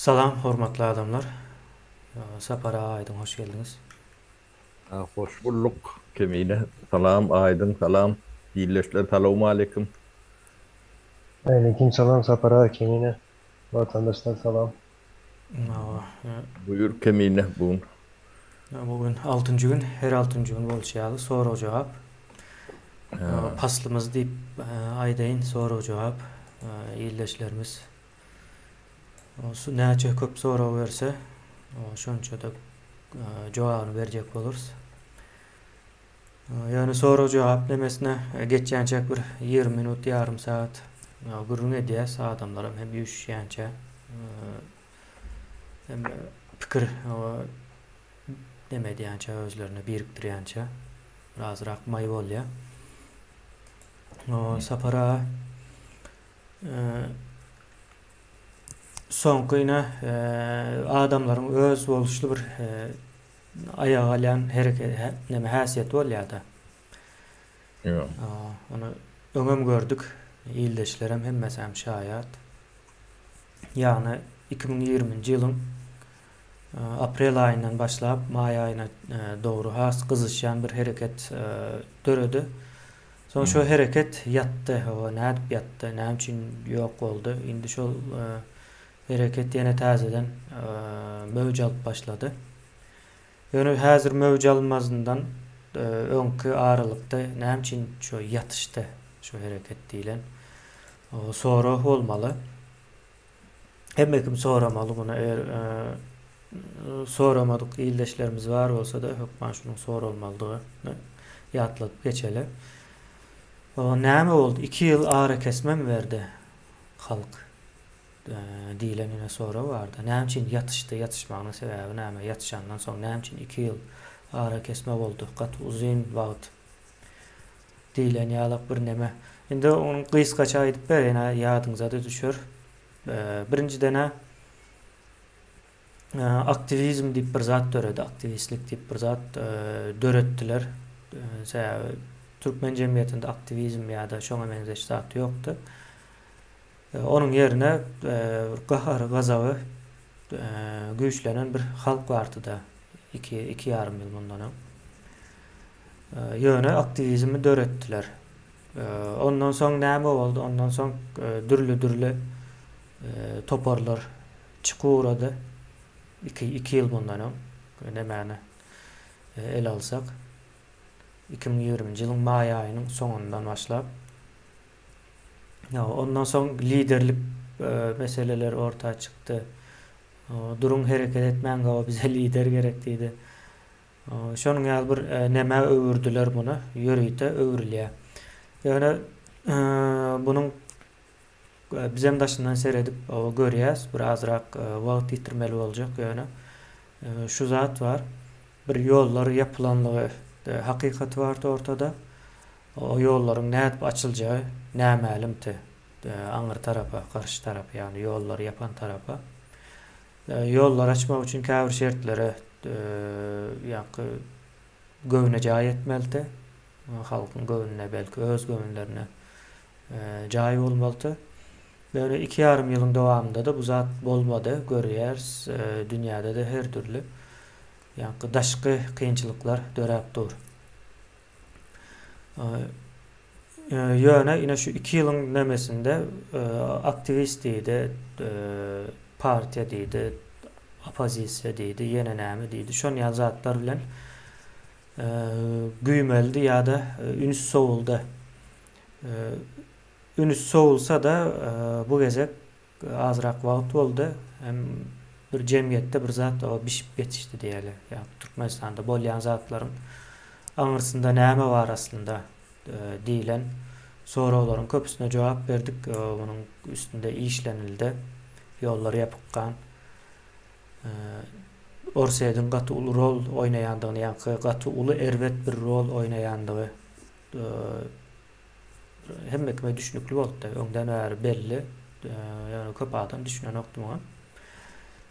Salam hormatly adamlar. Sapar aga Aýdyň hoş geldiňiz. Hoş bulduk Kemine. Salam Aýdyň salam ildeşler salowmaleýkim. Aleýkim salam Sapar aga Kemine. Watandaşlar salam. Buýur Kemine bu gün. Bu gün altynjy gün, her altynjy gün bolşy ýaly sorag-jogap. Paslymyz diýip aýdaýyn sorag-jogap ildeşlerimiz näçe köp sorag berse, şonça-da jogabyny berjek bolarys. Ýöne sorag-jogap nemesine geçýänçäk bir 20 minut, ýarym sagat gürrüň edýäs, adamlaram hem üýşýänçä hem pikir neme edýänçä özlerine birikdirýänçä birazrak maý bolýar. Sapar aga Soňky ine adamlaryň öz boluşly bir aýaga alýan hereket neme häsiýeti bolýar-da. Ýok. Ony öňem gördük. Ildeşlerem hemmesem şaýat. Ýagny 2020-nji ýylyň aprel aýyndan başlap maý aýyna dogry has gyzyşýan bir hereket döredi. Soň şo hereket ýatdy. Hawa, nädip ýatdy, näme üçin ýok boldy? Indi şol hereket ýene täzeden möwç alyp başlady. Ýöne häzir möwç almazyndan öňki aralykda näme üçin şo ýatyşdy şo hereket diýlen sorag bolmaly. Hemme kim soramaly muny eger soramadyk ildeşlerimiz bar bolsa-da hökman şunuň soralmalydygyny ýatladyp geçeli. Näme boldy? 2 ýyl arakesme berdi halk diýlen ýene sorag bardy. Näme üçin ýatyşdy? Ýatyşmagynyň sebäbi näme? Ýatyşandan soň näme üçin 2 ýyl arakesme boldy? Gaty uzyn wagt diýlen ýalak bir neme. Indi onuň gysgaça aýdyp bereýin, ýadyňyza-da düşer. Birinjiden-ä aktiwizm diýip bir zat döredi, aktiwistlik diýip bir zat döretdiler. Sebäbi türkmen jemgyýetinde aktiwizm ýa-da şoňa meňzeş zat ýokdy. Onuň ýerine gahary, gazaby güýçlenen bir halk bardy-da, iki, iki ýarym ýyl mundan öň. Ýöne aktiwizmi döretdiler. Ondan soň näme boldy? Ondan soň dürli-dürli toparlar çykyp ugrady. Iki, iki ýyl mundan öň nämäni ele alsak, 2020-nji ýylyň maý aýynyň soňundan başlap. Ondan soň liderlik meseleleri orta çykdy. Duruň hereket etmäň gawa bize lider gerek diýdi. Şonuň ýaly bir nämä öwürdiler muny, ýörite öwrülýär. Ýöne bunuň bizem daşyndan seredip görýäs, bir azrak wagt ýitirmeli boljak ýöne şu zat bar. Bir ýollar ýapylanlygy hakykaty bardy ortada. O ýollaryň nädip açyljagy nämälimdi aňyr tarapa, garşy tarapa, ýagny ýollary ýapan tarapa. Ýollary açmak üçin käbir şertlere ýaňky göwnejaý etmelidi. Halkyň göwnüne belki öz göwünlerine jaý bolmalydy. Ýöne iki ýarym ýylyň dowamynda-da bu zat bolmady. Görýäris, dünýäde-de her dürli ýaňky daşky kynçylyklar döräp dur. Ýöne ine şu iki ýylyň nemesinde aktiwist diýdi, partiýa diýdi, oppozisiýa diýdi, ýene näme diýdi. Şon ýaly zatlar bilen güýmeldi ýa-da üns sowuldy. Üns sowulsa-da bu gezek Azrak wagt boldy. Hem bir jemgyýetde bir zat bişip ýetişdi diýeli. Ýa Türkmenistanda bolýan zatlaryň aňyrsynda näme bar aslynda diýlen soraglaryň köpüsine jogap berdik. Munuň üstünde işlenildi. Ýollar ýapykkan. Orsýetiň gaty uly rol oýnaýandygyny, ýaňky gaty uly erbet bir rol oýnaýandygy Hemme kime düşnükli bolupdy. Öňden bäri belli. Ýöne köp adam düşünenokdy muňa.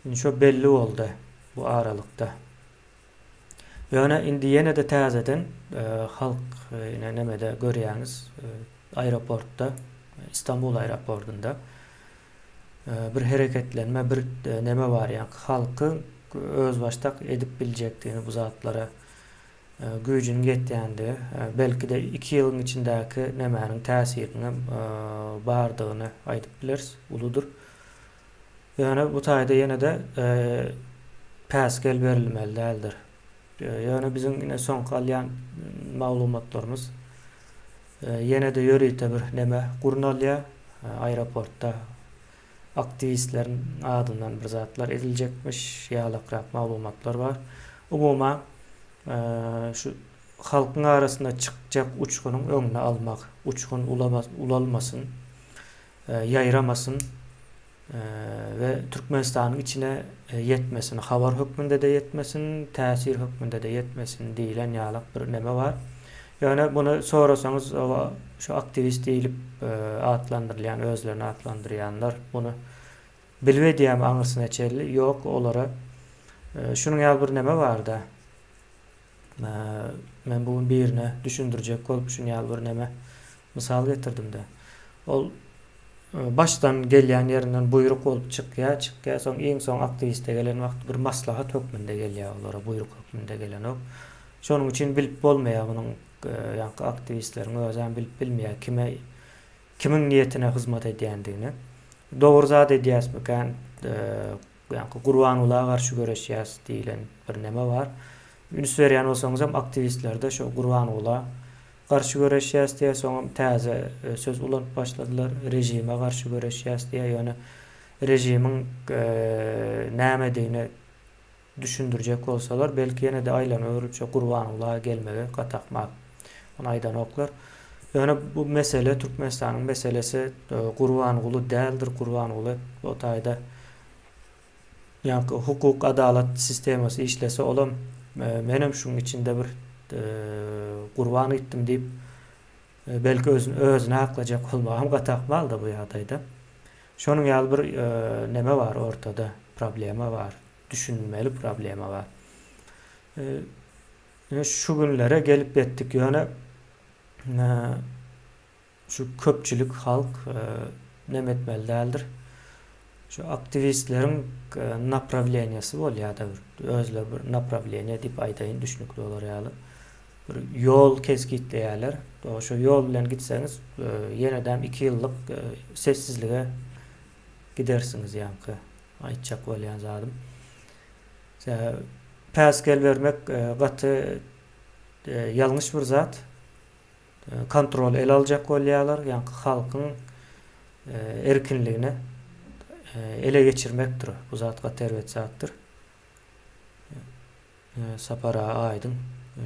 Indi şo belli boldy bu aralykda. Ýöne indi ýene-de täzeden halk ine nemede görýäňiz aeroportda, Istanbul aeroportunda. Bir hereketlenme, bir neme bar, ýaňky halkyň özbaşdak edip biljekdigini bu zatlara güýjüniň ýetýändigi, belki-de iki ýylyň içindäki nemäniň täsiriniňem bardygyny aýdyp bileris, uludyr. Ýöne bu taýda ýene-de päsgel berilmeli däldir. Ýöne biziň ine soňky alýan maglumatlarymyz ýene-de ýörite bir neme gurnalýar aeroportda aktiwistleriň adyndan bir zatlar ediljekmiş ýalakrak maglumatlar bar. Umuman şu halkyň arasynda çykjak uçgunyň öňüni almak, uçgun ulalmasyn, ýaýramasyn we Türkmenistanyň içine ýetmesin, habar hökmünde-de ýetmesin, täsir hökmünde-de ýetmesin diýlen ýalak bir neme bar. Ýöne muny sorasaňyz, şu aktiwist diýlip atlandyrylýan, özlerini atlandyrýanlar muny bilip edýärmi aňyrsyna çenli? Ýok, olara şunuň ýaly bir neme bar-da. Men bu gün birine düşündirjek bolup şunuň ýaly bir neme mysal getirdim-de. Ol başdan gelýän ýerinden buýruk bolup çykýar, çykýar, soň iň soň aktiwiste gelen wagty bir maslahat hökmünde gelýär olara, buýruk hökmünde gelenok. Şonuň üçin bilip bolmaýar munuň ýaňky aktiwistleriň özem bilip bilmeýär kime kimiň niýetine hyzmat edýändigini. Dogry zat edýäsmikän, ýaňky Gurbangula garşy göreşýäs diýlen bir neme bar. Üns berýän bolsaňyzam aktiwistlerde şo Gurbangula Garşy göreşýäs diýýär, soňam täze söz ulanyp başladylar, režime garşy göreşýäs diýýär, ýöne režimiň nämedigini düşündirjek bolsalar, belki ýene-de aýlanyp-öwrülip şo Gurbangula gelmegi gaty ahmal. Ony aýdanoklar. Ýöne bu mesele, Türkmenistanyň meselesi Gurbanguly däldir, Gurbanguly o taýda Ýaňky hukuk adalat sistemasy işlese olam menem şuň içinde bir gurban gitdim diýip belki özüni özüni aklajak bolmagam gaty ahmalda bu ýagdaýda. Şonuň ýaly bir neme bar ortada problema bar. Düşünmeli problema bar. Ine şu günlere gelip ýetdik ýöne Şu köpçülik halk neme etmeli däldir. Şu aktiwistleriň naprawleniýasy bolýada bir özleri bir naprawleniýa diýip aýdaýyn düşnükli bolar ýaly. Bir ýol kesgitleýärler. Şo ýol bilen gitseňiz ýenedem 2 ýyllyk sessizlige gidersiňiz ýaňky aýtjak bolýan zadym. Päsgel bermek gaty ýalňyş bir zat. Kontroly ele aljak bolýarlar, ýaňky halkyň erkinligini ele geçirmekdir. Bu zat gaty erbet zatdyr. Sapar aga aýdyň.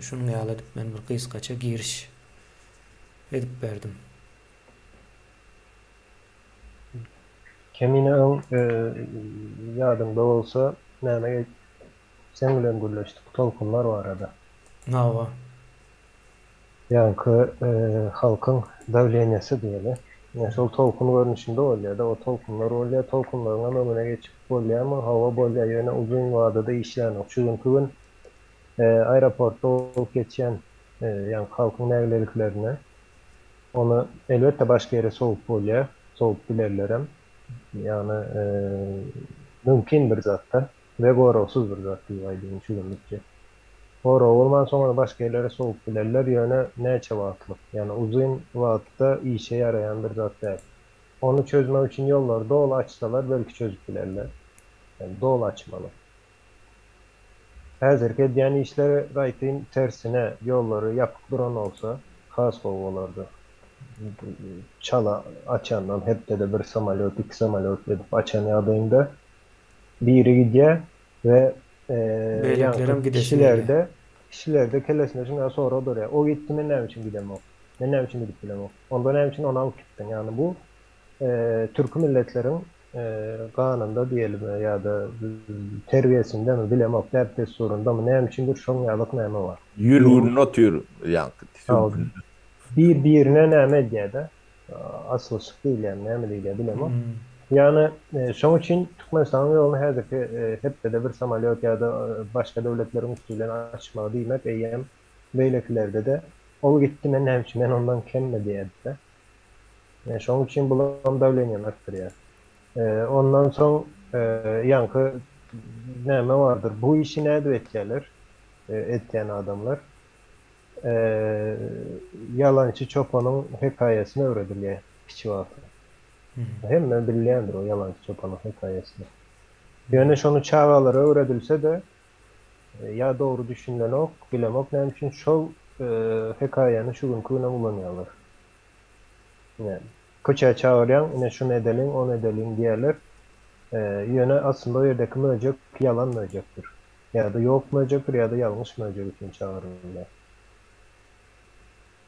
Şunuň ýaly edip men bir gysgaça giriş edip berdim. Kemine öň ýadyňda bolsa näme seň bilen gürleşdik tolkunlar barada. Hawa. Ýaňky halkyň dawleniýasy diýeli. Ýa şol tolkun görnüşinde bolýar-da, o tolkunlar bolýar, tolkunlaryňam öňüne geçip bolýarmy? Hawa, bolýar, ýöne uzyn wadada işlänok. Şu günki gün aeroportda bolup geçýän ýaňky halkyň nägileliklerine ony elbetde başga ýere sowup bolýar, sowup bilerlerem. Ýagny mümkin bir zat-da we goragsyz bir zat diýip aýdaýyn şu günlükçe. Gorag bolmansoň ony başga ýerlere sowup bilerler, ýöne näçe wagtlyk? Ýagny uzyn wagtda işe ýaraýan bir zat däl. Ony çözmek üçin ýollary doly açsalar belki çözüp bilerler. Ýagny doly açmaly. Häzirki edýän işleri gaýtym tersine ýollary ýapyk duran bolsa has gowy bolardy. Çala açandan hepdede bir samolýot iki samolýot edip açan ýagdaýyňda biri gidýär we Beýlekilerem ýaňky gidesi gelýär. kişilerde kişilerde kellesinde şuňa sorag dörýär. O gitdi men näme üçin gidemok? Men näme üçin gidip bilemok? Onda näme üçin ony alyp gitdiň? Ýagny bu türki milletleriň ganynda diýelimi ýa-da terbiýesindemi bilemok, däp-dessuryndamy näme üçindir şoň ýalyk näme bar. Ýüreginde otyr ýaňky süňkünde. Bir-birine näme edýär-de, Aslyşyk diýilýärmi, näme diýilýär bilemok. Ýagny, şoň üçin Türkmenistanyň ýoluny häzirki hepdede bir samolýot ýa-da başga döwletleriň üsti bilen açmagy diýmek eýýäm beýlekilerde-de ol gitdi men näme üçin men ondan kemmi diýerdi-de. Şoň üçin bulam dawleniýany artdyrýar. Ondan soň ýaňky näme bardyr, bu işi nädip etýärler, etýän adamlar? Ýalançy çopanyň hekaýasyny öwredilýär kiçi wagty. Hemme bilýändir o ýalançy çopanyň hekaýasyny. Ýöne şony çagalara öwredilse-de, ýa dogry düşünilenok, bilemok näme üçin şol hekaýany şu günki günem ulanýarlar. Ine, köçä çagyrýaň, ine şuny edeliň, ony edeliň diýýärler. Ýöne aslynda o ýerdäki möjek ýalan möjekdir. Ýa-da ýok möjekdir, ýa-da ýalňyş möjek üçin çagyrylýar.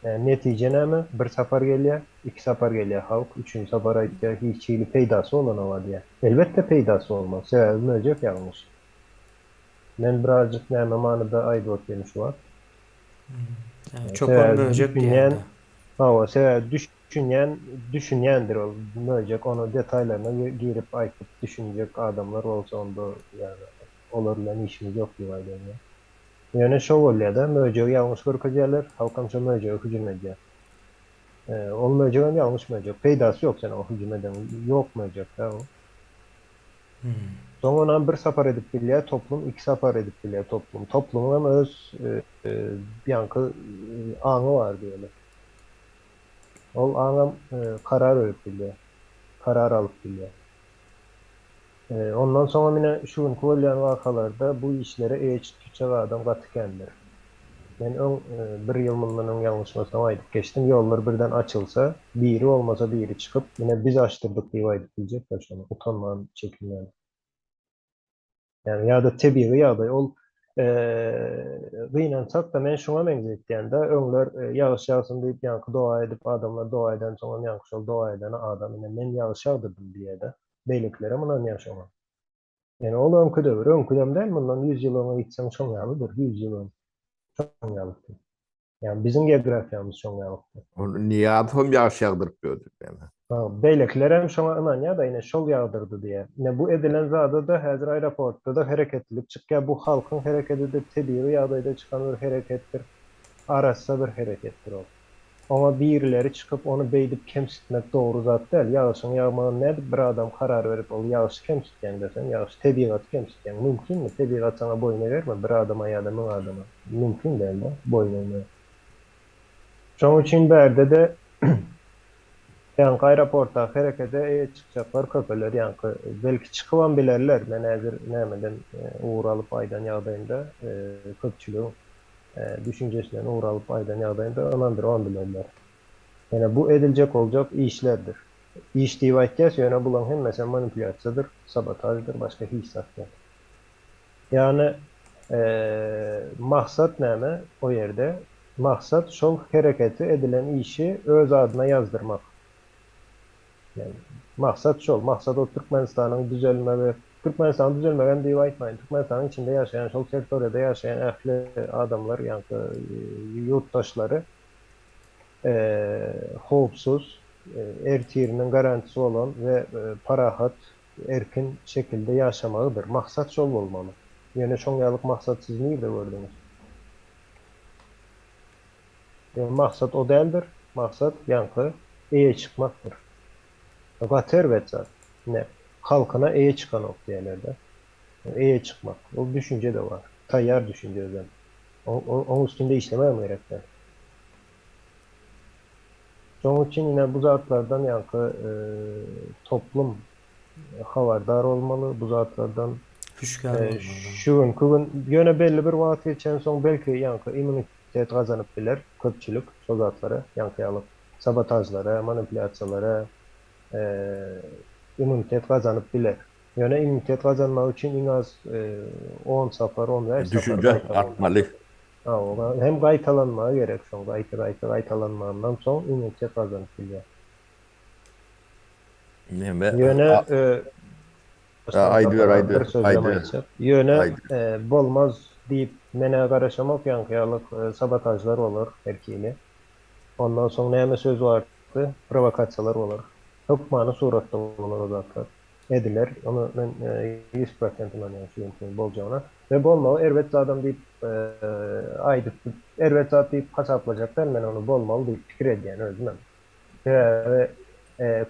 Netije näme? Bir sapar gelýär, iki sapar gelýär halk, üçünji sapar aýtýar, hiç hili peýdasy bolanok-a diýýär. Elbetde peýdasy bolmaz, sebäbi möjek ýalňyş. Men birazjyk näme manyda aýdyp otyryn şu wagt. Çopan möjek diýýär-de. Hawa, sebäbi düşünýän düşünýändir ol möjek, ony detaýlaryna girip aýtyp düşünjek adamlar bolsa onda ýagny olar bilen işimiz ýok diýip aýdaýyn men. Ýöne şo bolýada, möjegi ýalňyş görkezýärler, halkam şo möjege hüjüm edýär. Ol möjegem ýalňyş möjek, peýdasy ýok sen oňa hüjüm edeň, ýok möjek-dä o. Soň onam bir sapar edip bilýär toplum, iki sapar edip bilýär toplum. Toplumyň hem öz ýaňky aňy bar diýeli. Ol aňam karar berip bilýär, karar alyp bilýär. Ondan soňam ine şu günki bolýan wakalarda bu işlere eýe çykjak adam gaty kändir. Men öň bir ýyl mundan öň ýalňyşmasam aýdyp geçdim, ýollar birden açylsa, biri bolmasa biri çykyp, ine biz açdyrdyk diýip aýdyp biljekler şony, utanman, çekinmän. Ýagny ýa-da tebigy ýagdaý ol gynansak-da men şuňa meňzetýän-de, öňler ýagyş ýagsyn diýip ýaňky doga edip adamlar doga edensoňam ýaňky şol doga eden adam ine men ýagyş ýagdyrdym diýýär-de, beýlekilerem ynanýar şoňa. Ýöne ol öňki döwür, öňküdem däl, mundan 100 ýyl öňe gitseň şoň ýalydyr, 100 ýyl öň şoň ýalydy. Ýagny biziň geografiýamyz şoň ýalydy. Ony Nyýazowam ýagyş ýagdyryp ýördi diýýän. Ha, beýlekiler hem şoňa ynanýar-da, ine şol ýagdyrdy diýýär. Ine bu edilen zada-da häzir aeroportda-da hereketlilik çykýar. Bu halkyň herekedidir, tebigy ýagdaýda çykan bir hereketdir. Arassa bir hereketdir ol. Oňa birileri çykyp ony beýdip kemsitmek dogry zat däl. Ýagyşyň ýagmagyny nädip bir adam karar berip ol ýagyşy kemsitýäň desen, ýagyş tebigaty kemsitýäň. Mümkinmi tebigat saňa boýun egermi bir adama ýa-da müň adama? Mümkin dälde boýun egmek. Şoň üçin bärde-de ýaňky aeroportdaky herekete eýe çykjaklar köpeler ýaňky belki çykybam bilerler men häzir nämeden ugur alyp aýdan ýagdaýymda köpçüligiň düşünjesinden ugur alyp aýdan ýagdaýynda ynandyrybam bilerler. Ýöne bu ediljek boljak işlerdir. Iş diýip aýtýas, ýöne bularyň hemmesem manipulýasiýadyr, sabotaždyr, başga hiç zat däl. Ýagny maksat näme o ýerde? Maksat şol hereketi, edilen işi öz adyna ýazdyrmak. Ýagny maksat şol. Maksat o Türkmenistanyň düzelmegi, Türkmenistanyň düzelmegi hem diýip aýtmaýyn. Türkmenistanyň içinde ýaşaýan, şol territoriýada ýaşaýan ähli adamlar, ýaňky ýurtdaşlary howpsuz, ertiriniň garantisi bolan we parahat, erkin şekilde ýaşamagydyr. Maksat şol bolmaly. Ýöne şoň ýalyk maksat siz nirde gördüňiz? Ýöne maksat o däldir. Maksat ýaňky eýe çykmakdyr. Gaty erbet zat. Ine, halkyna eýe çykanok diýerler-de. Eýe çykmak. Ol düşünje-de bar. Taýýar düşünje özem. Oň üstünde işlemegem gerek däl. Şonuň üçin ine bu zatlardan ýaňky toplum habardar bolmaly, bu zatlardan hüşgär bolmaly. Şu günki gün ýöne belli bir wagt geçensoň belki ýaňky immunitet gazanyp biler köpçülik şol zatlara, ýaňky ýaly sabotažlara, manipulýasiýalara immunitet gazanyp biler. Ýöne immunitet gazanmak üçin iň az on sapar, on bäş sapar Düşünje artmaly. Hawa, hem gaýtalanmagy gerek şoň, gaýta-gaýta gaýtalanmagyndan soň immunitet gazanyp bilýär. Neme? Ýöne Aýdyber, aýdyber. Bir sözlem aýtjak. Ýöne bolmaz diýip men-ä garaşamok, ýaňky ýaly sabotažlar bolar her hili. Ondan soň näme söz bardy? Prowokasiýalar bolar. Hökmany suratda bolar o zatlar. Ediler. Ony men 100% ynanýan şu günki boljagyna. We bolmagy erbet zadam diýip aýdyp, erbet zat diýip hasaplajak däl men ony bolmaly diýip pikir edýän özümem. Sebäbi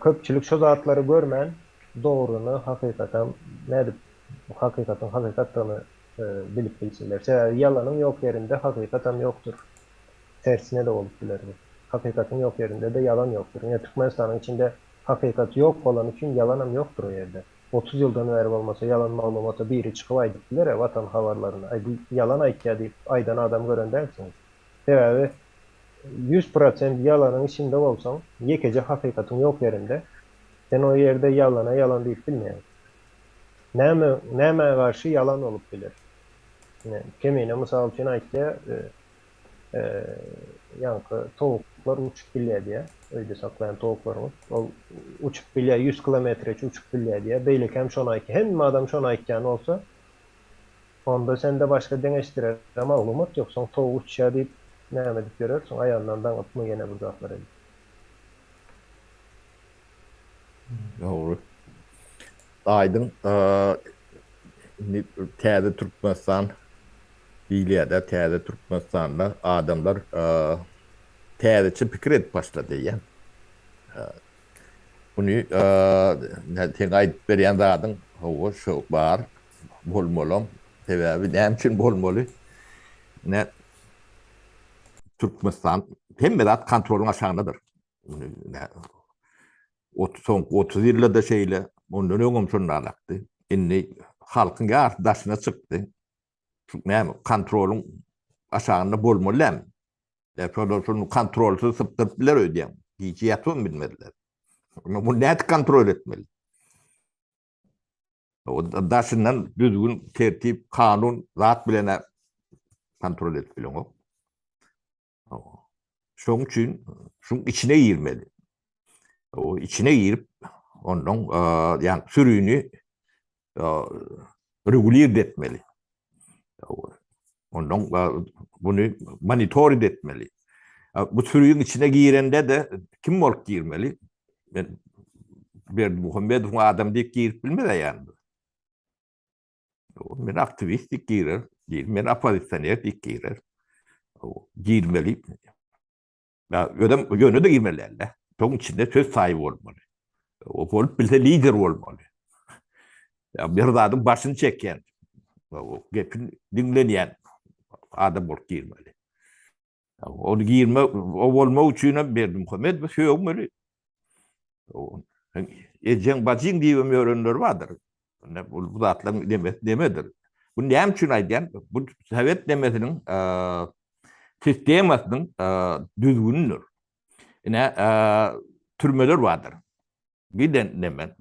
köpçülik şo zatlary görmän. dogryny, hakykatam nädip hakykatyň hakykatdygyny bilip bilsinler. Sebäbi ýalanyň ýok ýerinde hakykatam ýokdur. Tersine-de bolup biler bu. Hakykatyň ýok ýerinde-de ýalan ýokdur. Ine Türkmenistanyň içinde hakykat ýok bolany üçin ýalanam ýokdur o ýerde. 30 ýyldan bäri bolmasa ýalan maglumata biri çykyp aýdyp biler-ä Watan habarlaryna, aý bu ýalan aýtýa diýip aýdan adam gören dälsiňiz. Sebäbi 100% ýalanyň içinde bolsaň, ýekeje hakykatyň ýok ýerinde, sen o ýerde ýalana ýalan diýip bilmeýäň. Näme nämä garşy ýalan bolup biler? Ine, Kemine mysal üçin aýtýa, ýaňky towuklar uçup bilýär diýýär, öýde saklaýan towuklaryňyz. Ol uçup bilýär, 100 kilometreçe uçup bilýär diýýär. Beýlekem şony aýtýar. Hemme adam şony aýtýan bolsa, onda sende başga deňeşdirere maglumat ýok. Soň towuk uçýar diýip näme edip ýörersiň, aýagyndan daňypmy ýene bir zatlar edip. Dogry. Aýdyň, indi täze Türkmenistan diýilýär-de, täze Türkmenistanda adamlar täzeçe pikir edip başlady diýýän. Muny seň aýdyp berýän zadyň, hawa, şo bar, bolmalam. Sebäbi näme üçin bolmaly? Ine, Türkmenistan hemme zat kontrolyň aşagyndadyr. Soňky 30 ýylda-da şeýle, ondan öňem şonda alakdy. Indi halkyň ýarysy daşyna çykdy. Şu näme, kontrolyň aşagynda bolmaly dälmi? Ýa şolar şuny kontrolsyz sypdyryp biler öýdýäň. Gije ýatybam bilmezler. Onda muny nädip kontrol etmeli? O daşyndan düzgün, tertip, kanun zat bilen kontrol edip bileňok. Şoň üçin şuň içine girmeli. O içine girip, ondan ýa sürüni regulir etmeli. Ondan bunu monitoring etmeli. Bu sürüniň içine girende de kim bolup girmeli? Men Berdimuhamedowyň adam diýip girip bilmez ýa. Men aktiwist diýip girer, diýip, men oppozisioner diýip girer. Girmeli. Ya özem ýöne de girmeli däl-de. Şoň içinde söz sahibi bolmaly. O bolup bilse lider bolmaly. Ya bir zadyň başyny çekýän, o gepin diňlenýän adam bolup girmeli. Ony girme, o bolmak üçin hem Berdimuhamedowy sögmeli. Ejeň, bajyň diýibem ýörenler bardyr. Bu, bu zatlaryň demesi demedir. Bu näme üçin aýdýan? Bu sowet demesiniň sistemasynyň düzgünidir. Ine, türmeler bardyr. Giden neme,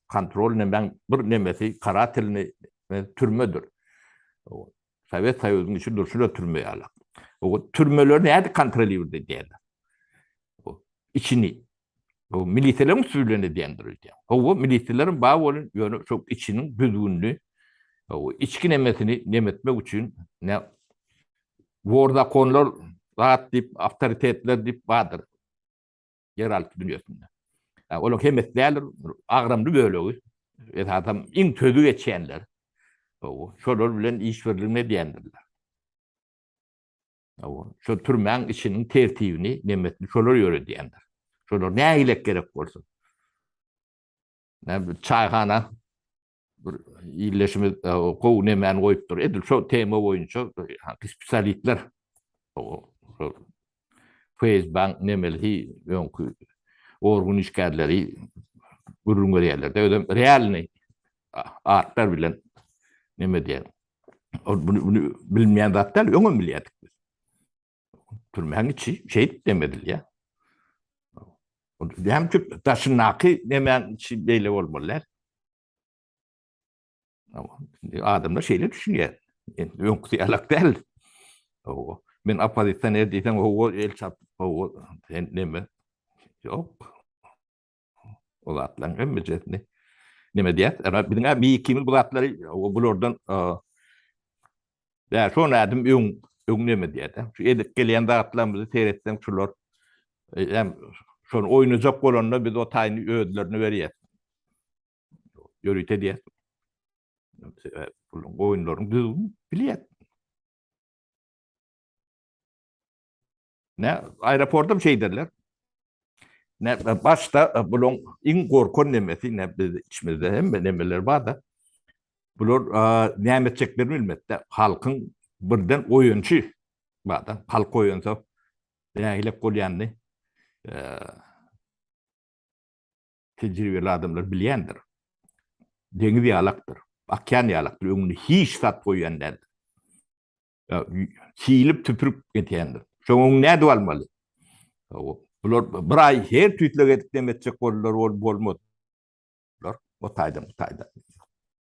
kontrol nemäň bir nemesi, karatelni türmedir. Sowet Soýuzynyň içi durşuna türme ýaly. O türmeleri nädip kontrolirowat edýärler? O içini. O miliseleriň üsti bilen edýändir öýdýän. Hawa, miliseleriň bar bolun, ýöne şo içiniň düzgünini, o içki nemesini nemetmek üçin ne war zakonlar zat diýip, awtoritetler diýip bardyr. Ýeralty dünýäsinde. Olaryň hemmesi däldir, agramly bölegi, esasam iň sözi geçýänler. Şolar bilen işbirligini edýändirler. Şo türmäň içiniň tertibini, nemesini şolar ýöredýändir. Şolar nägilek gerek bolsa. Näme çaýhana bir illeşimiz e, gowy nemäni goýupdyr. Edil şo tema boýunça hangi spesialistler Facebook nemelisi öňki organ işgärleri gürrüň berýärler. Özem realny atlar bilen neme diýen. Ol bunu, bunu bilmeýän zat däl, öňem bilýärdik biz. Türmäň içi şeýdip dem edilýär. Näme üçin daşyndaky nemäň içi beýle bolmaly däl? Adamlar şeýle düşünýär. Öňküsi ýalak däl. Men oppozisioner diýseň, hawa, el çarpyp, hawa, sen neme? Ýok. O zatlaryň hemmejesini neme diýýär? Emma biziň hem ikimiz bu zatlary bulardan Ýa şon ädim öň öň neme diýýär. Şu edip gelýän zatlarymyzy seretseň şular hem şony oýnajak bolanda biz o taýyny özlerine berýäs. Ýörite diýýär. Buluň oýunlaryň düzgünini bilýär. Ne aeroportda şeýderler. Ne başda bulaň iň gorkan nemesi ne biz içimizde hemme nemeler bar-da. Bular näme etjeklerini bilmedi-de. Halkyň birden oýanşy bar-da. Halk oýansa nähilek bolýanyny tejribeli adamlar bilýändir. Deňiz ýalakdyr, okean ýalakdyr, öňünde hiç zat goýýan däldir. Silip tüpürip getirýändir. Şoň öňüni nädip almaly? Bular bir aý her tüýsleg edip dem etjek boldular, ol bolmady. Bular o taýdan bu taýdan.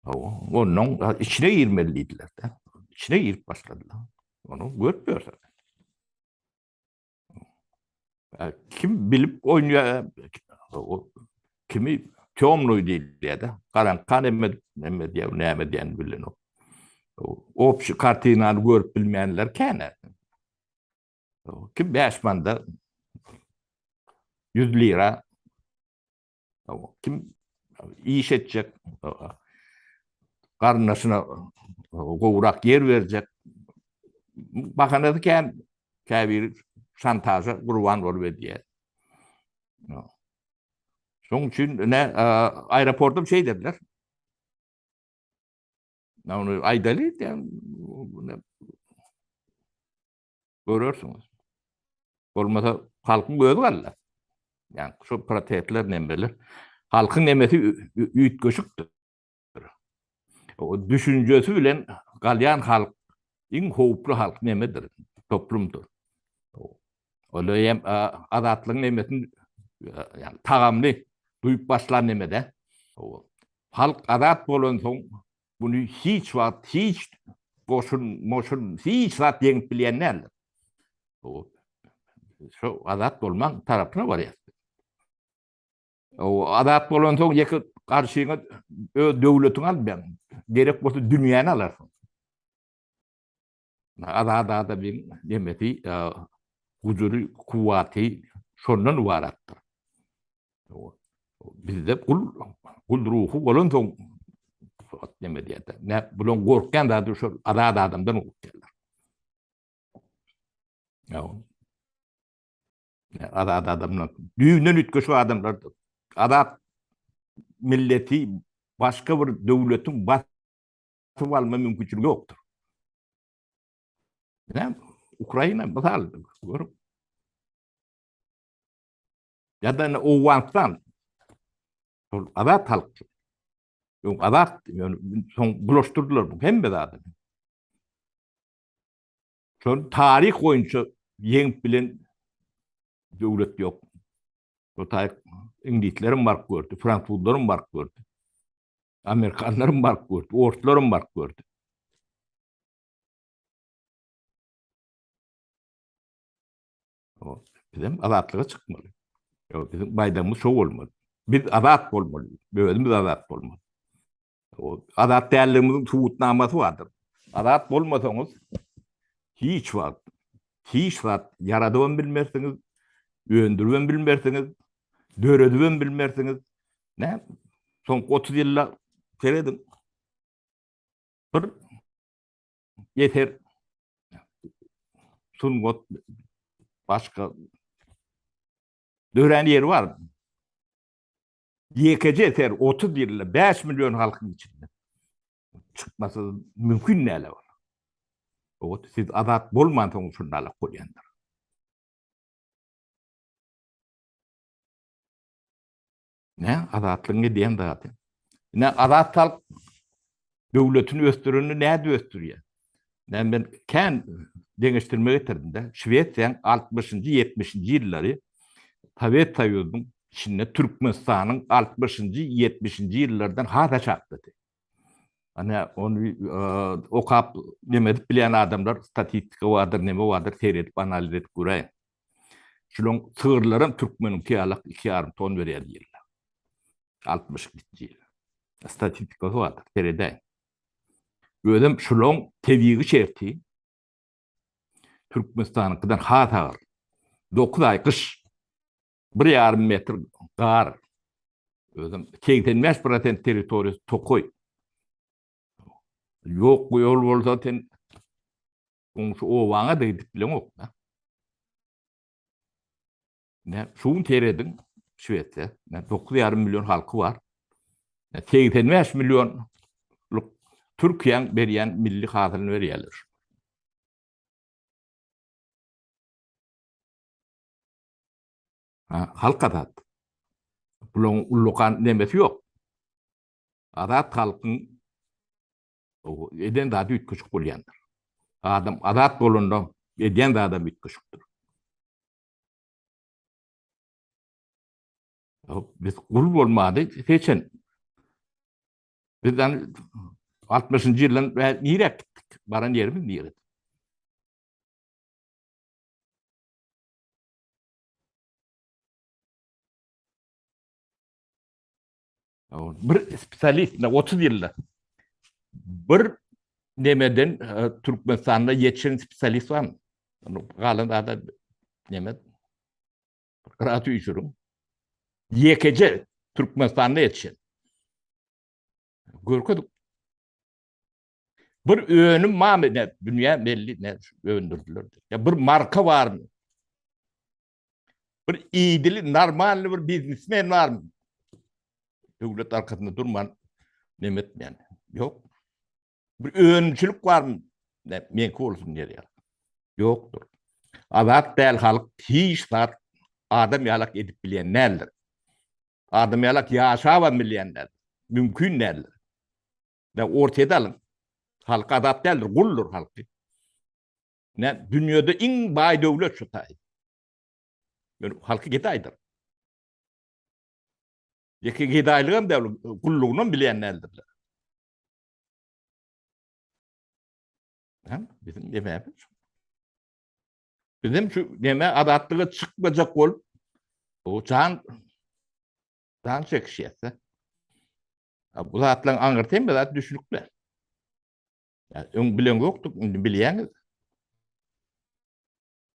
Ondan içine girmeli diýdiler-de. İçine girip başladylar. Onu görüp ýörse. Kim bilip oýnaýar, kimi temnoý diýilýär-de. Garaňka neme neme diýýär, näme diýýän bilenok. Obşi kartinany görüp bilmeýänler kän. Kim 5 manda 100 lira Kim iş etjek, garyndaşyna gowrak ýer berjek. Bahanasy kän, käbiri şantaža gurban bolup edýär. Şonuň üçin ne aeroportda şey dediler. Ony aýdaly, Görersiňiz. Bolmasa halkyň özi gallar. Ýani şu protestler nemeler halkyň nemesi üýtgeşikdir. O düşünjesi bilen galýan halk iň howply halk nemedir, toplumdyr. Ol hem azatlygyň nemesini ýani tagamly duýup başlan nemede. Halk azat bolansoň Muny hiç wagt hiç goşun, moşun hiç zat ýeňip bilýän däldir. Şu azat bolmaň tarapyna barýar. O azat bolansoň ýeke garşyňa öz döwletiňi almaýaň. Gerek bolsa dünýäni alarsyň. Azat adamyň nemesi, gujury, kuwwaty şondan ybaratdyr. Bizde gul gul ruhy bolansoň neme diýýär. Ne bulan gorkýan zady şol azat adamdan gorkýarlar. Ýa. Azat adamdan düýbünden üýtgeşik adamlardyr. Azat milleti başga bir döwletiň basyp alma mümkinçiligi ýokdur. Näme? Ukraina mysal görüp. Ýa-da indi Owganystan. Şol azat halk. Öň azat, ýöne soň bulaşdyrdylar bu hemme zady. Şol taryh boýunça ýeňip bilen döwlet ýok. Bu taýyk iňlislerim baryp gördi, fransuzlarym baryp gördi. Amerikanlarym baryp gördi, orslarym baryp gördi. Bizem azatlyga çykmaly. Biziň baýdagymyz şo bolmaly. Biz azat bolmaly. Özümiz azat bolmaly. O azat dälligimiziň subutnamasy bardyr. Azat bolmasaňyz hiç wagt hiç zat ýaradybam bilmersiňiz, öndüribem bilmersiňiz, döredibem bilmersiňiz. Näme? Soňky 30 ýylda serediň. Bir eser sungat başga dörän ýeri bar. Ýekeje eser 30 ýylda 5 million halkyň içinde çykmasy mümkin däl ol. Ot siz azat bolmansoň şundalyk bolýandyr. Ne azatlygyň edýän zady. Ne azat halk döwletini ösdürenini nädip ösdürýär? Ne men kän deňeşdirme getirdim-de. Şwesiýanyň 60-njy, 70-nji ýyllary Sowet Soýuzynyň içinde Türkmenistanyň 60-njy, 70-nji ýyllardan has aşakdady. Ana ony okap neme edip bilýän adamlar statistika bardyr, neme bardyr seredip analiz edip göräýiň. Şulaň sygyrlaram türkmeniňki ýalak 2,5 ton berýär ýylda. 62-nji ýyl. Statistikasy bardyr, seredäýiň. Özem şulaň tebigy şerti Türkmenistanyňkydan has agyr. 9 aý gyş, 1,5 metr gar. Özem 85% territoriýasy tokaý. Ýok ýol bolsa sen goňşy obaňa-da gidip bileňok-da. Ne, şu gün serediň. Şwesiýa. 9,5 million halky bar. 85 millionlyk Türkiýäň berýän milli hasylyny berýärler. Halk azat. Bularyň ullakan nemesi ýok. Azat halkyň eden zady üýtgeşik bolýandyr. Adam azat bolanda edýän zadam üýtgeşikdir. Biz gul bolmady seçen. Biz 60-njy ýyldan nirä gitdik? Baran ýerimiz nirede? Bir spesialist 30 ýylda bir nemeden e, Türkmenistanda ýetişen spesialist barmy? Galan zada neme Gyra tüýşüriň. Ýekeje Türkmenistanda ýetişen. Görkezip. Bir önüm barmy ne dünýä belli ne öndürdiler. Ya bir marka barmy? Bir idili normalny bir biznesmen barmy? Döwlet arkasynda durman neme etmeýän. Ýok. Bir önümçilik barmy? Ne, meňki bolsun diýer ýaly. Ýokdur. Azat däl halk hiç zat adam ýalak edip bilýän däldir. Adam ýalak ýaşabam bilýän däldir. Mümkin däldir. Ne Orsýeti alyň. Halk azat däldir, guldur halky. Ne dünýede iň baý döwlet şu taý. Ýöne halky gedaýdyr. Ýeke gedaýlygam däl, gullugynam bilýän däldirler. Bizim nemämiz şu. Bizim şu neme azatlyga çykmajak bolup o jan jan çekişýärse. Bu zatlaryň aňyrsy hemme zat düşnükli. Ya, öň bilen ýokduk, indi bilýäňiz.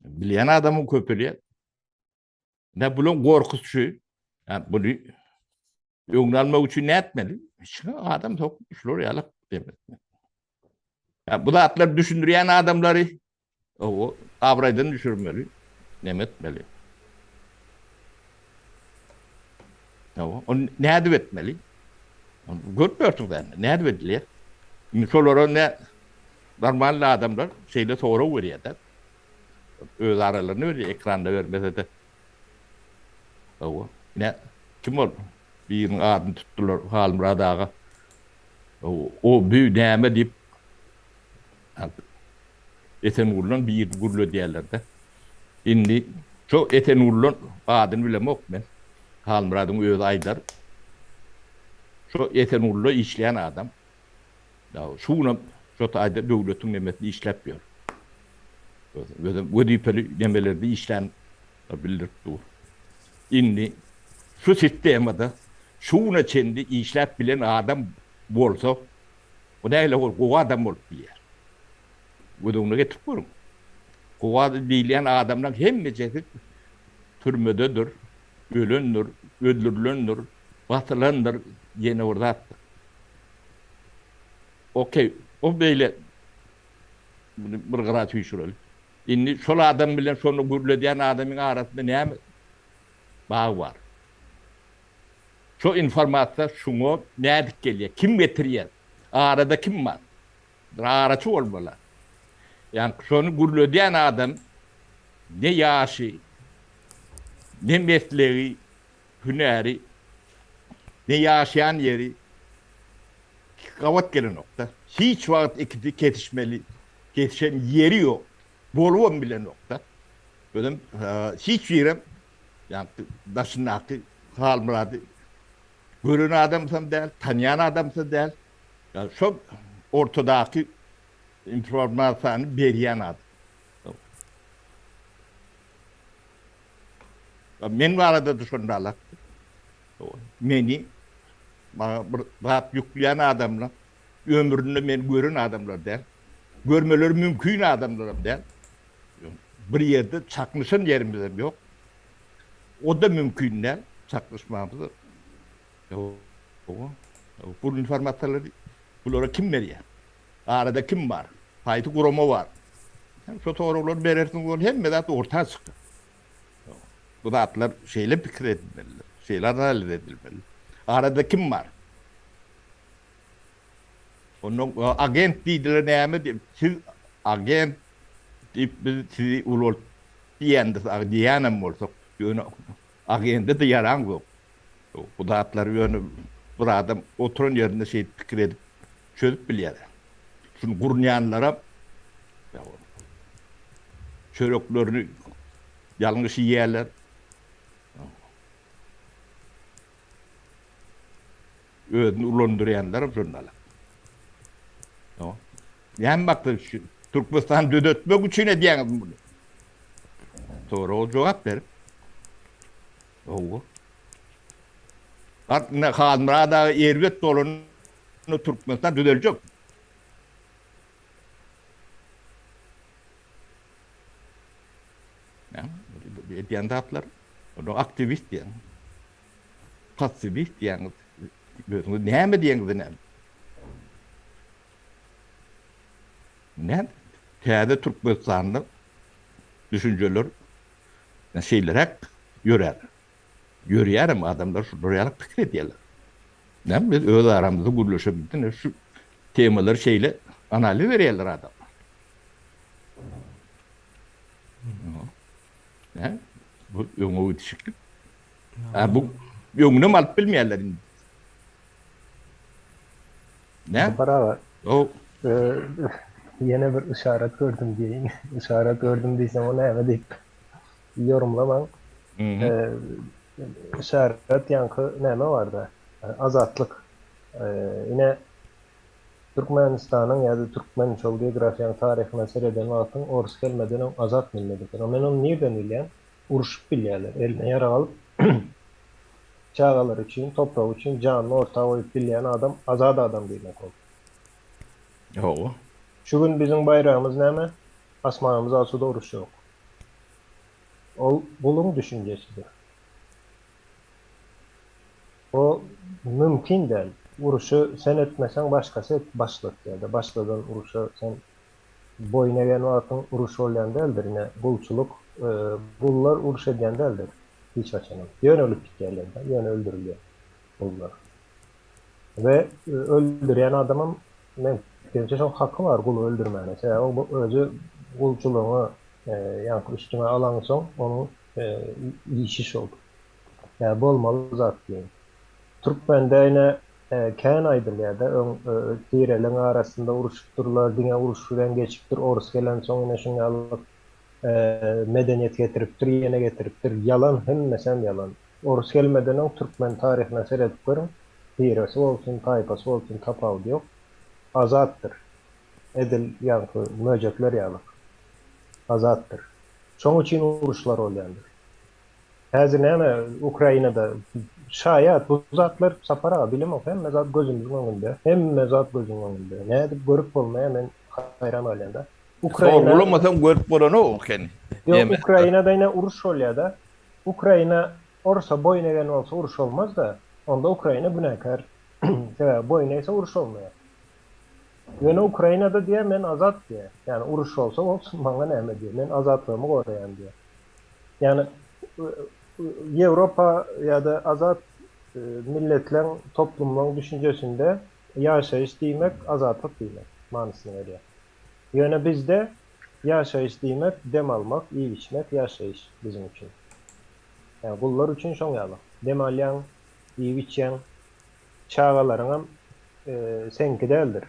Bilýän adamyň köpelýär. Ne bulan gorkusy şu. Yani bunu öňüni almak üçin ne etmeli? Içine adam sokup şular ýaly demek. Ya bu zatlar düşündirýän adamlary o abraýdan düşürmeli, neme etmeli? Ýa, ony nädip etmeli? Ony görüp ýörsüň sen, nädip edilýär? Indi şolara ne normal adamlar şeýle sorag berýär-de. Öz aralaryny berýär, ekranda bermese-de. Hawa, ne kim ol? Biriniň adyny tutdular, Halmyrat aga. O bü näme diýip Esenguldan birini gürledýärler-de. Indi şo Esenguldan adyny bilemok men. Halmyradyň özi aýdar. Şo Esengulda işleýän adam. Şu günem şo taýda döwletiň nemesinde işläp ýör. Özem wezipeli nemelerde işlän bildirip dur. Indi şu sistemada şu güne çenli işläp bilen adam bolsa, o nähili gowy adam bolup bilýär? Göz öňüne getirip görüň. Gowy adam diýilýän adamlaryň hemmejesi türmededir, ölendir, öldürilendir, basylandyr, ýene bir zatdyr. Okey, o beýle muny bir gyra süýşüreli. Indi şol adam bilen şony gürledýän adamyň arasynda näme bag bar? Şo informasiýa şuňa nädip gelýär? Kim getirýär? Arada kim bar? Bir araçy bolmaly. Ýagny şony gürledýän adam ne ýaşy, ne meslegi, hünäri, ne ýaşaýan ýeri gabat gelenok-da. Hiç wagt ikisi kesişmeli, kesişen ýeri ýok. Bolubam bilenok-da. Özem hiç birem ýagny daşyndaky Halmyrady gören adamsam däl, tanýan adamsam däl. Ýagny şol ortadaky informasiýany berýän adam. Men barada-da şonda alakdy. Meni maňa bir zat ýükleýän adamlar ömründe meni gören adamlar däl. Görmeleri mümkin adamlaram däl. Bir ýerde çaknyşan ýerimizem ýok. O-da mümkin däl, çaknyşmamyz. Bu informasiýalary bulara kim berýär? Arada kim bar? Haýsy gurama bar? Şo soraglary berersiňiz ol hemme zat orta çykar. Bu zatlar şeýle pikir edilmelidir. Şeýle analiz edilmeli. Arada kim bar? Ondan agent diýdiler näme diýip, siz agent diýip biz sizi ulalt diýendir, diýýänem bolsak, ýöne agende-de ýaraň ýok. Bu zatlary ýöne bir adam oturan ýerinde şeýdip pikir edip çözüp bilýär. Şuny gurnýanlaram çöreklerini ýalňyş iýýärler. Özüni ulandyrýanlaram şondalar. Näme maksat üçin? Türkmenistany düzetmek üçin edýäňizmi muny? Soraga jogap berip. Hawa. Bak ine Halmyrat aga erbet bolanda Türkmenistan düzeljek. Näme? Edýän zatlar. Onda aktiwist diýen. Passiwist diýýäňiz. Özüňiz näme diýeňiz näme? Näme? Täze Türkmenistanda düşünjeler şeýleräk ýörär. Ýörýärem adamlar şular ýaly pikir edýärler. Näme biz öz aramyzda gürleşemizde şu temalary şeýle analiz berýärler adamlar. Hä? Bu öňe gidişiklik. Ha bu öňünem alyp bilmeýärler indi. Ne? Sapar aga. O e, ýene bir yşarat gördüm diýeýin. Yşarat gördüm diýsem o näme diýip ýorumlamaň. E, yşarat ýaňky näme barda? Azatlyk. E, ine Türkmenistanyň ýa-da türkmen şol geografiýanyň taryhyna sereden wagtyň orus gelmeden öň azat millet eken. O men ony nirden bilýän? Uruşyp bilýärler. Eline ýarag alyp çagalary üçin, topragy üçin janyny orta goýup bilýän adam azat adam diýmek ol. Hawa. Şu gün biziň baýragymyz näme? Asmanymyz asuda uruş ýok. Ol guluň düşünjesidir. O mümkin däl. Uruşy sen etmeseň başgasy et başlatýada. Başladan uruşa sen boýun egen wagtyň uruş bolýan däldir. Ine gulçulyk gullar uruş edýän däldir hiç haçanam. Ýöne ölüp gitýärler-de, ýöne öldürilýär gullar. We öldürýän adamam meň pikirimçe şoň haky bar guly öldürmäne. Sebäbi ol özi gulçulygyňy ýaňky üstüňe alaňsoň onuň işi şol. Ýa bolmaly zat diýen. Türkmende ine kän aýdylýada öň tireliň arasynda uruşypdyrlar diňe uruş bilen geçipdir orus gelensoň ine şuň ýaly medeniýet getiripdir ýene getiripdir ýalan hemmesem ýalan orus gelmeden öň türkmen taryhyna seredip görüň tiresi bolsun taýpasy bolsun tapawudy ýok azatdyr edil ýaňky möjekler ýaly azatdyr şoň üçin uruşlar bolýandyr. Häzir näme Ukrainada şaýat bu zatlar Sapar aga bilemok hemme zat gözümiziň öňünde hemme zat gözüň öňünde nädip görüp bolmaýar men haýran galýanda Ukraina Sorgulamasaň görüp bolanok eken. Ýok Ukrainada ine uruş bolýada Ukraina orusa boýun egen bolsa uruş bolmazda onda Ukraina günäkär sebäbi boýun egse uruş bolmaýar ýöne Ukrainada diýýär men azat diýýär ýagny uruş bolsa bolsun maňa näme diýýär men azatlygymy goraýan diýýär. Ýagny Ýewropa ýa-da azat milletleň, toplumlaň düşünjesinde ýaşaýyş diýmek azatlyk diýmek manysyny berýär. Ýöne bizde ýaşaýyş diýmek dem almak, iýip-içmek ýaşaýyş biziň üçin. Ýagny gullar üçin şoň ýaly. Dem alýaň, iýip-içýäň, çagalaryňam seňki däldir.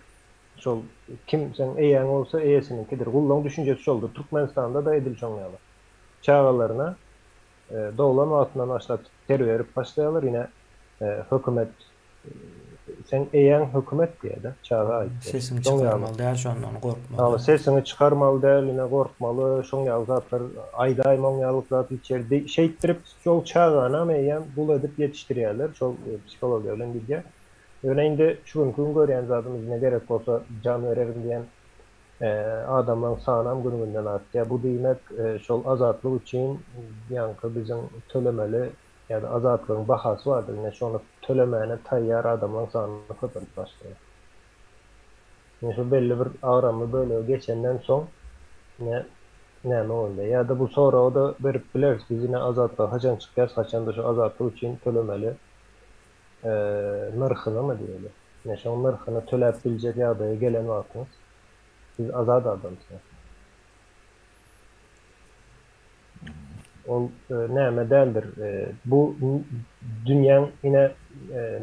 Şol kim seň eýäň bolsa eýesiniňkidir. Gullaň düşünjesi şoldur. Türkmenistanda-da edil şoň ýaly. Çagalaryna doglan wagtyndan başlap terbiýe berip başlaýarlar. Ine hökümet seň eýäň hökümet diýýär-de çaga aýtýar. Sesiňi çykarmaly däl şondan gorkmaly. Hawa sesiňi çykarmaly däl ine gorkmaly şoň ýaly zatlar aýdaýma oň ýaly zat içeri şeýtdirip şol çaganam eýýäm gul edip ýetişdirýärler şol psihologiýa bilen gidýär. Ýöne indi şu günki gün görýän zadymyz ine gerek bolsa jan bererin diýen adamlaryň sanam gün-günden artýar. Bu diýmek şol azatlyk üçin ýaňky biziň tölemeli ýa-da azatlygyň bahasy bardyr ine şony tölemäne taýýar adamlaryň sany köpelip başlaýar. Ine şu belli bir agramly bölegi geçenden soň ine. näme bolýar? Ýa-da bu soragy-da berip bileris, biz ine azatlyga haçan çykýarys, haçanda şu azatlyk üçin tölemeli nyrhynymy diýeli. Ine şoň nyrhyny töläp biljek ýagdaýa gelen wagtyňyz siz azat adamsyňyz. Ol näme däldir. Bu dünýäň ine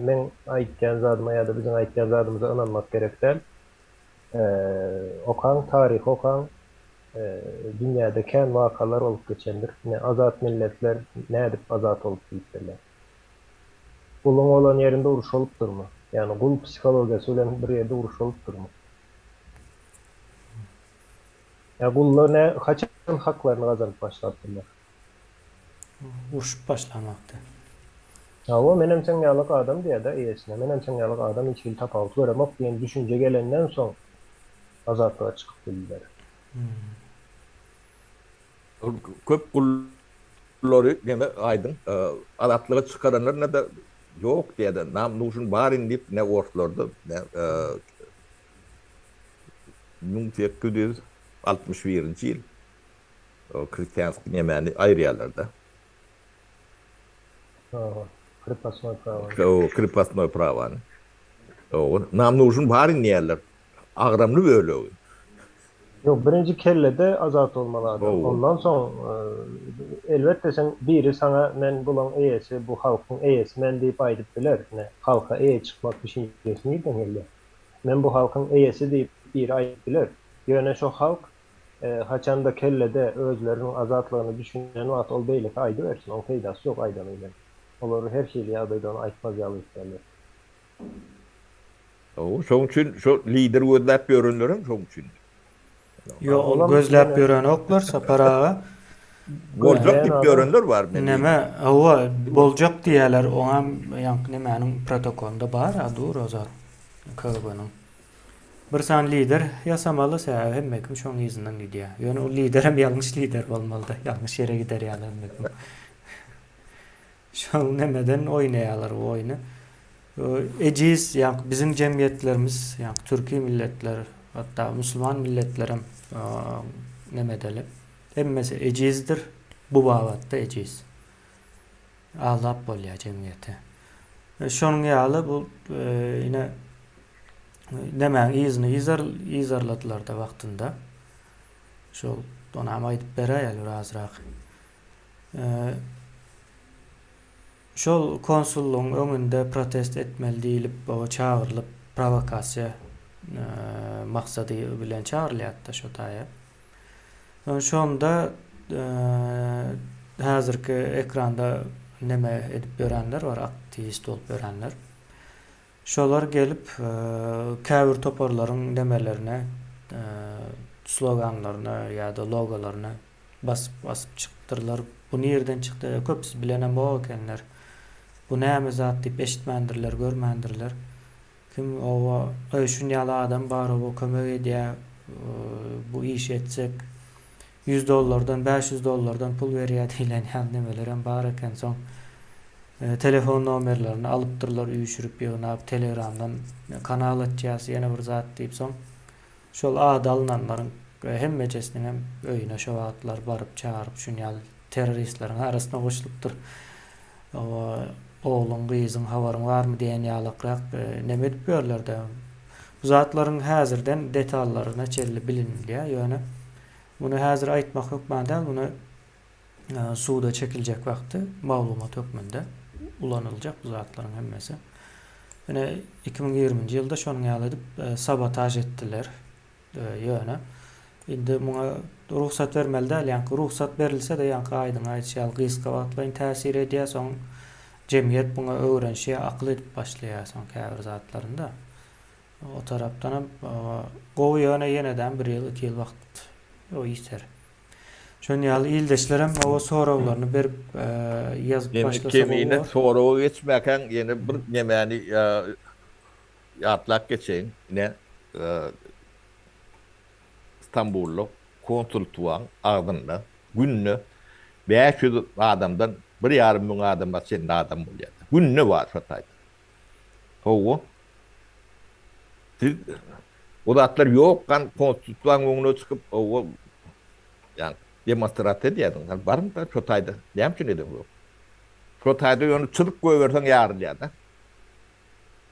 meň aýtýan zadyma ýa-da biziň aýtýan zadymyza ynanmak gerek däl. Okaň, taryhy okaň. Dünýäde kän wakalar bolup geçendir. Ine azat milletler nädip azat bolup bilipdirler. Guluň bolan ýerinde uruş bolupdyrmy? Ýagny gul psihologiýasy bilen bir ýerde uruş bolupdyrmy? Ýa gullar nä haçan haklaryny gazanyp başlapdyrlar? Urşup başlan wagty. Hawa, menem seň ýalyk adam diýýär-dä eýesine. Menem seň ýalyk adam, hiç hili tapawut göremok diýen düşünje gelenden soň azatlyga çykyp bildiler. Köp gullary neme aýdyň, azatlyga çykaranlaryna-da ýok diýýär-de, nam nuşun baryn diýip ne orslarda, ne 1861-nji ýyl krestýanskiý nemäni aýyrýarlar-da. Hawa, krepostnoý prawa. Krepostnoý prawany. Hawa, nam nuşun baryn diýýärler. Agramly bölegi. Ýok, birinji kellede azat bolmaly adam. Ondan soň, elbetde sen biri saňa men bulaň eýesi, bu halkyň eýesi men diýip aýdyp biler. Ine, halka eýe çykmak düşünjesi nirden gelýär? Men bu halkyň eýesi diýip biri aýdyp biler. Ýöne şo halk haçanda kellede özleriniň azatlygyna düşünen wagty ol beýleki aýdybersin, oň peýdasy ýok aýdany bilen. Olar her hili ýagdaýda ony aýtmaz ýaly etýärler. Hawa, şoň üçin şo lider gözläp ýörenlerem şoň üçin. Ýok, ol gözläp ýörenoklar Sapar aga. Boljak diýip ýörenler bar men. Neme, hawa, boljak diýýärler, oňam ýaňky nemäniň protokolynda bar-a, dur o zat KGB-niň. Bir sany lider ýasamaly, sebäbi hemme kim şoň yzyndan gidýär. Ýöne ol liderem ýalňyş lider bolmaly-da, ýalňyş ýere gider ýaly hemme kim. Şol nemeden oýnaýarlar bu oýny. Ejiz, ýa biziň jemgyýetlerimiz, ýa türki milletler, hatda musulman milletlerem nemedeli. Hemmesi ejizdir, bu babatda ejiz. Aldap bolýar jemgyýeti. Şonuň ýaly bu ine nemäň yzyny yzarladylar-da wagtynda. Şol onam aýdyp beräýeli bir azrak. Şol konsullygyň öňünde protest etmeli diýlip, çagyrylyp, prowokasiýa maksady bilen çagyrylýardy-da şo taýa. Şonda häzirki ekranda neme edip ýörenler bar, aktiwist bolup ýörenler. Şolar gelip, käbir toparlaryň nemelerine, sloganlaryna ýa-da logolaryna basyp basyp çykypdyrlar. Bu nirden çykdy? Köpüsi bilenem ýok ekenler. Bu näme zat diýip eşitmändirler, görmändirler. Kim oba, Öý şun ýaly adam bar oba kömek edýär, bu işi etsek ýüz dollardan, 500 dollardan pul berýär diýlen ýaly nemelerem bar eken. Soň telefon nomerlerini alypdyrlar üýşürip ýygnap, telegramdan kanal açýas ýene bir zat diýip soň Şol ady alynanlaryň hemmejesiniňem öýüne şo wagtlar baryp çagyryp şun ýaly terroristleriň arasyna goşulypdyr. Ogluň, gyzyň habaryň barmy diýen ýalakrak neme edip ýörler-dä. Bu zatlaryň häzirden detallaryna çenli bilinilýär, ýöne muny häzir aýtmak hökman däl, muny suda çekiljek wagty maglumat hökmünde ulanyljak bu zatlaryň hemmesi. Ine 2020-nji ýylda şonuň ýaly edip e, sabotaž etdiler. E, ýöne indi muňa rugsat bermeli däl, ýaňky rugsat berilse-de ýaňky aýdyň aýdyşy ýaly gysga wagtlaýyn täsir edýär, soň jemgyýet muňa öwrenişýär, akyl edip başlaýar soň käbir zatlarynda. O tarapdanam gowy ýöne ýenedem bir ýyl, iki ýyl wagt ýiter. Şon ýaly ildeşlerem oba soraglaryny berip ýazyp başlasa gowy Kemine soraga geçmäkäň ýene bir nemäni ýatlap geçeýin. Ine Stambulda konsultwaň agzynda günde 500 adamdan bir ýarym müň adama çenli adam bolýar. Günde bar şo taýda. Hawa. Siz o zatlar ýokkan konstitusiýanyň öňüne çykyp, hawa, ýa. Demonstrasiýa edýärdiňiz. Hany baryň-da şo taýda. Näme üçin edeňzok? Şo taýda ýöne çyzyk goýberseň ýarylýar-da.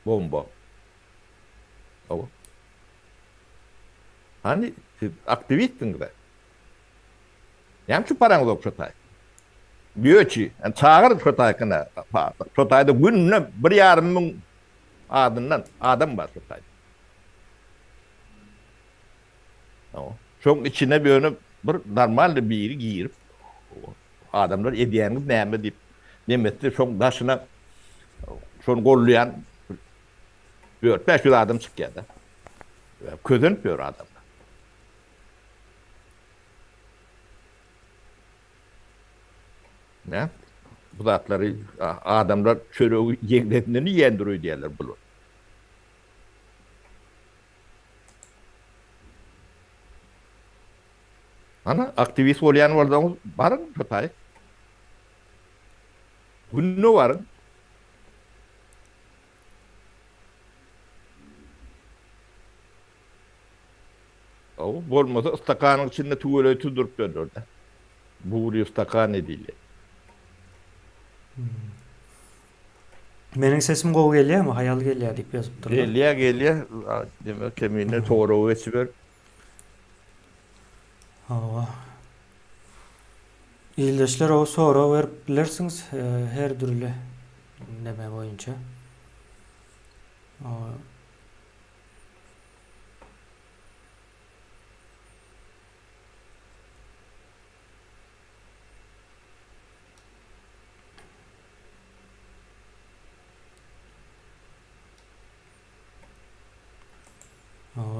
Bomba. Hawa. Hany siz aktiwistsiňiz-ä. Näme üçin baraňzok şo taýda? Göçi, yani çagyr şo taýkyna. Şo taýda günde bir ýarym müň adyndan adam bar şo taýda. Şoň içine ýöne bir normalny biri girip, adamlar edýäniňiz näme diýip, nemetse şoň daşyna şony gollaýan 4-500 adam çykýar-da. Közenip ýör adamlar. Nä? Bu zatlary adamlar çöregi ýeňlesinden iýendir öýdýärler bular. Ana, aktiwist bolýan bolsaňyz, baryň şo taýy. Günde baryň. Hawa, bolmasa stakanyň içinde tüweleý tüzdürip berler-de. Buri stakany diýilýär. Meniň sesim gowy gelýärmi? Haýal gelýär diýip ýazypdyrlar. Gelýär, gelýär. Demek kemine soragy geçiber. Hawa. Ildeşler o sorag berip bilersiňiz her dürli neme boýunça.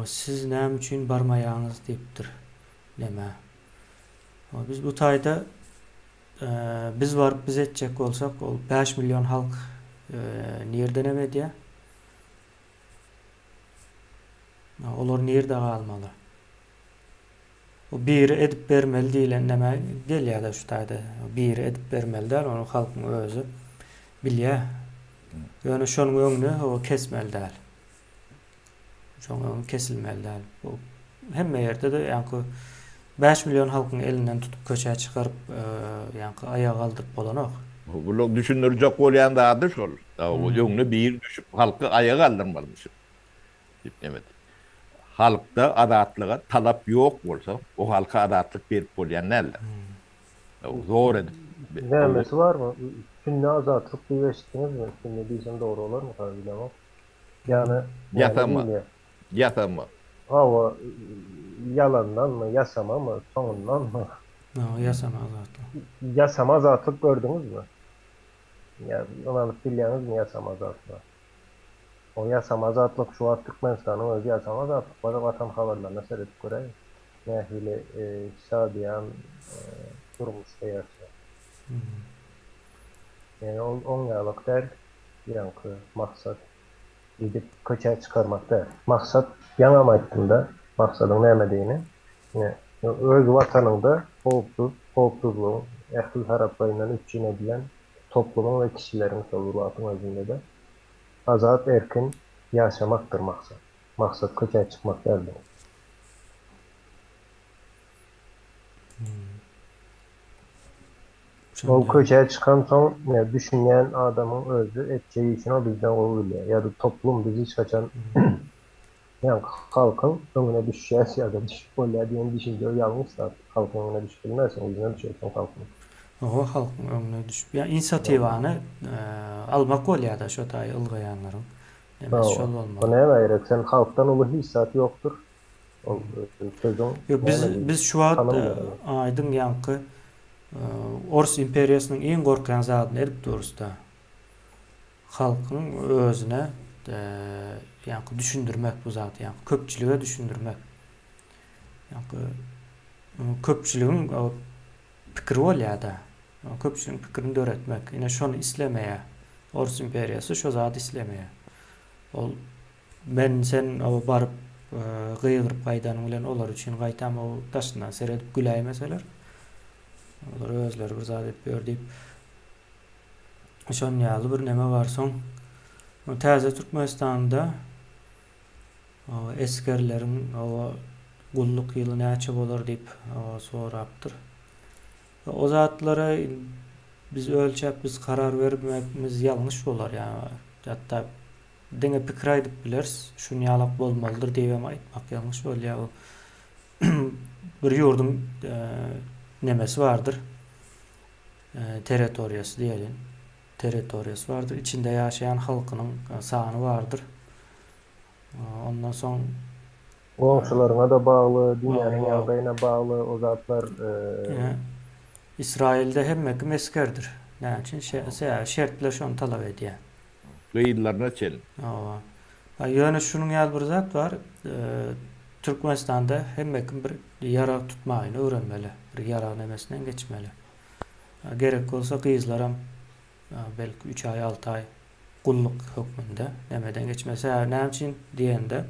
Siz näme üçin barmaýaňyz diýipdir. Näme? Biz bu taýda biz baryp biz etjek bolsak, ol 5 million halk nirden hem edýär? Olar nirde galmaly? Bu biri edip bermeli diýlen näme gelýär-de şu taýda. Biri edip bermeli däl, ony halkyň özi bilýär. Ýöne şonuň öňüni o kesmeli däl. Şonuň öňi kesilmeli däl. Bu hemme ýerde-de ýaňky 5 million halkyň elinden tutup köçä çykaryp, ýaňky aýaga galdyryp bolanok. Bular düşündirjek bolýan zady şol. Öňüne biri düşüp halky aýaga galdyrmalymyşyn. Diýip neme diýip. Halkda azatlyga talap ýok bolsa, o halka azatlyk berip bolýan däldir. Zor edip. Nämesi barmy? Sünni azatlyk diýip eşitdiňizmi? Sünni diýsem dogry bolarmyka bilemok. Ýagny näme Ýasama. diýilýär? Ýasama. Hawa, ýalandanmy, ýasamamy, soňundanmy? Hawa, ýasama azatlyk. Ýasama azatlyk gördüňizmi? Ýa ynanyp bilýäňizmi ýasama azatlyga? O ýasama azatlyk şu wagt Türkmenistanyň özi ýasama azatlyk bar watan habarlaryna seredip göräýiň nähili şadyýan durmuşda ýaşaýar. Ýöne ol oň ýalak däl ýaňky maksat gidip köçä çykarmak däl. Maksat ýaňam aýtdymda maksadyň nämedigini ine öz watanyňda howpsuz howpsuzlygyň ähli taraplaýyndan üpjün edilen toplumyň we kişileriň şol bir wagtyň özünde-de Azat, erkin ýaşamakdyr maksat. Maksat köçä çykmak däldir. Ol köçä çykansoň düşünýän adamyň özi etjek işini o bizden gowy bilýär. Ýa-da toplum biz hiç haçan ýaňky halkyň öňüne düşýäs ýa-da düşüp bolýar diýen düşünje ýalňyş zat. Halkyň öňüne düşüp bilmersiň, yzyna düşersiň halkyň. Oho halkyň öňüne düşüp ýa inisiatiwany almak bolýada şo taýy ylgaýanlaryň nemesi şol bolmaly. O nämä gerek sen halkdan uly hiç zat ýokdur ol sözüň Ýok biz biz şu wagt aýdyň ýaňky ors imperiýasynyň iň gorkýan zadyny edip durusda. Halkyň özüne ýaňky düşündirmek bu zady ýaňky köpçülige düşündirmek. Ýaňky köpçüligiň pikiri bolýar-da. Köpçüligiň pikirini döretmek. Ine şony islemeýär. Orus imperiýasy şo zady islemeýär. Ol men sen o baryp gygyryp gaýdanyň bilen olar üçin gaýtam o daşyndan seredip güläýmeseler. Olar özleri bir zat edip ýör diýip. Şon ýaly bir neme bar soň. Täze Türkmenistanda esgerleriň gulluk ýyly näçe bolar diýip sorapdyr. O zatlary biz ölçäp biz karar bermegimiz ýalňyş bolar ýa hatda diňe pikir aýdyp bileris şun ýalak bolmalydyr diýibem aýtmak ýalňyş bolýar o bir ýurduň nemesi bardyr territoriýasy diýeliň territoriýasy bardyr içinde ýaşaýan halkynyň sany bardyr ondan soň Goňşularyňa-da bagly, dünýäniň ýagdaýyna bagly o zatlar. Ine, Ysraýylda hemme kim esgerdir. Näme üçin? Sebäbi şertler şony talap edýär. Gyzlaryna çenli. Hawa. Ýöne şunuň ýaly bir zat bar, Türkmenistanda hemme kim bir ýarag tutmagyny öwrenmeli, bir ýarag nemesinden geçmeli. Gerek bolsa gyzlaram belki üç aý, alty aý gulluk hökmünde nämeden geçmeli. Sebäbi näme üçin diýende,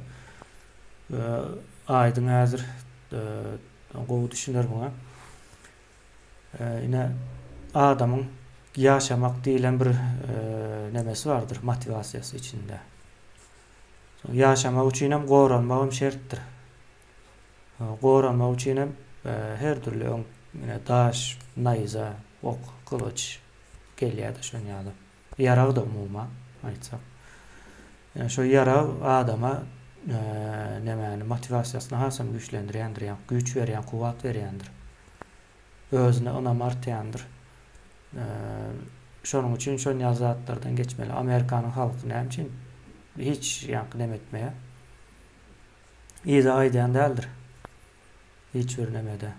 Aýdyň häzir gowy düşüner muňa. Ine, adamyň ýaşamak diýlen bir nemesi bardyr, motiwasiýasy içinde. Ýaşamak üçin hem goranmagam şertdir. Goranmak üçin hem her dürli öň ine daş, naýza, ok, gylyç gelýär-de şoň ýaly. Ýarag-da umuman aýtsak. Ýöne şo ýarag adama nemäni, motiwasiýasyny hasam güýçlendirýändir, ýa güýç berýän, kuwwat berýändir. Özüne ynamy artýandyr. Şonuň üçin şon ýaly zatlardan geçmeli. Amerikanyň halky näme üçin hiç ýaňky neme etmeýär? Yza gaýdýan däldir. Hiç bir nemede.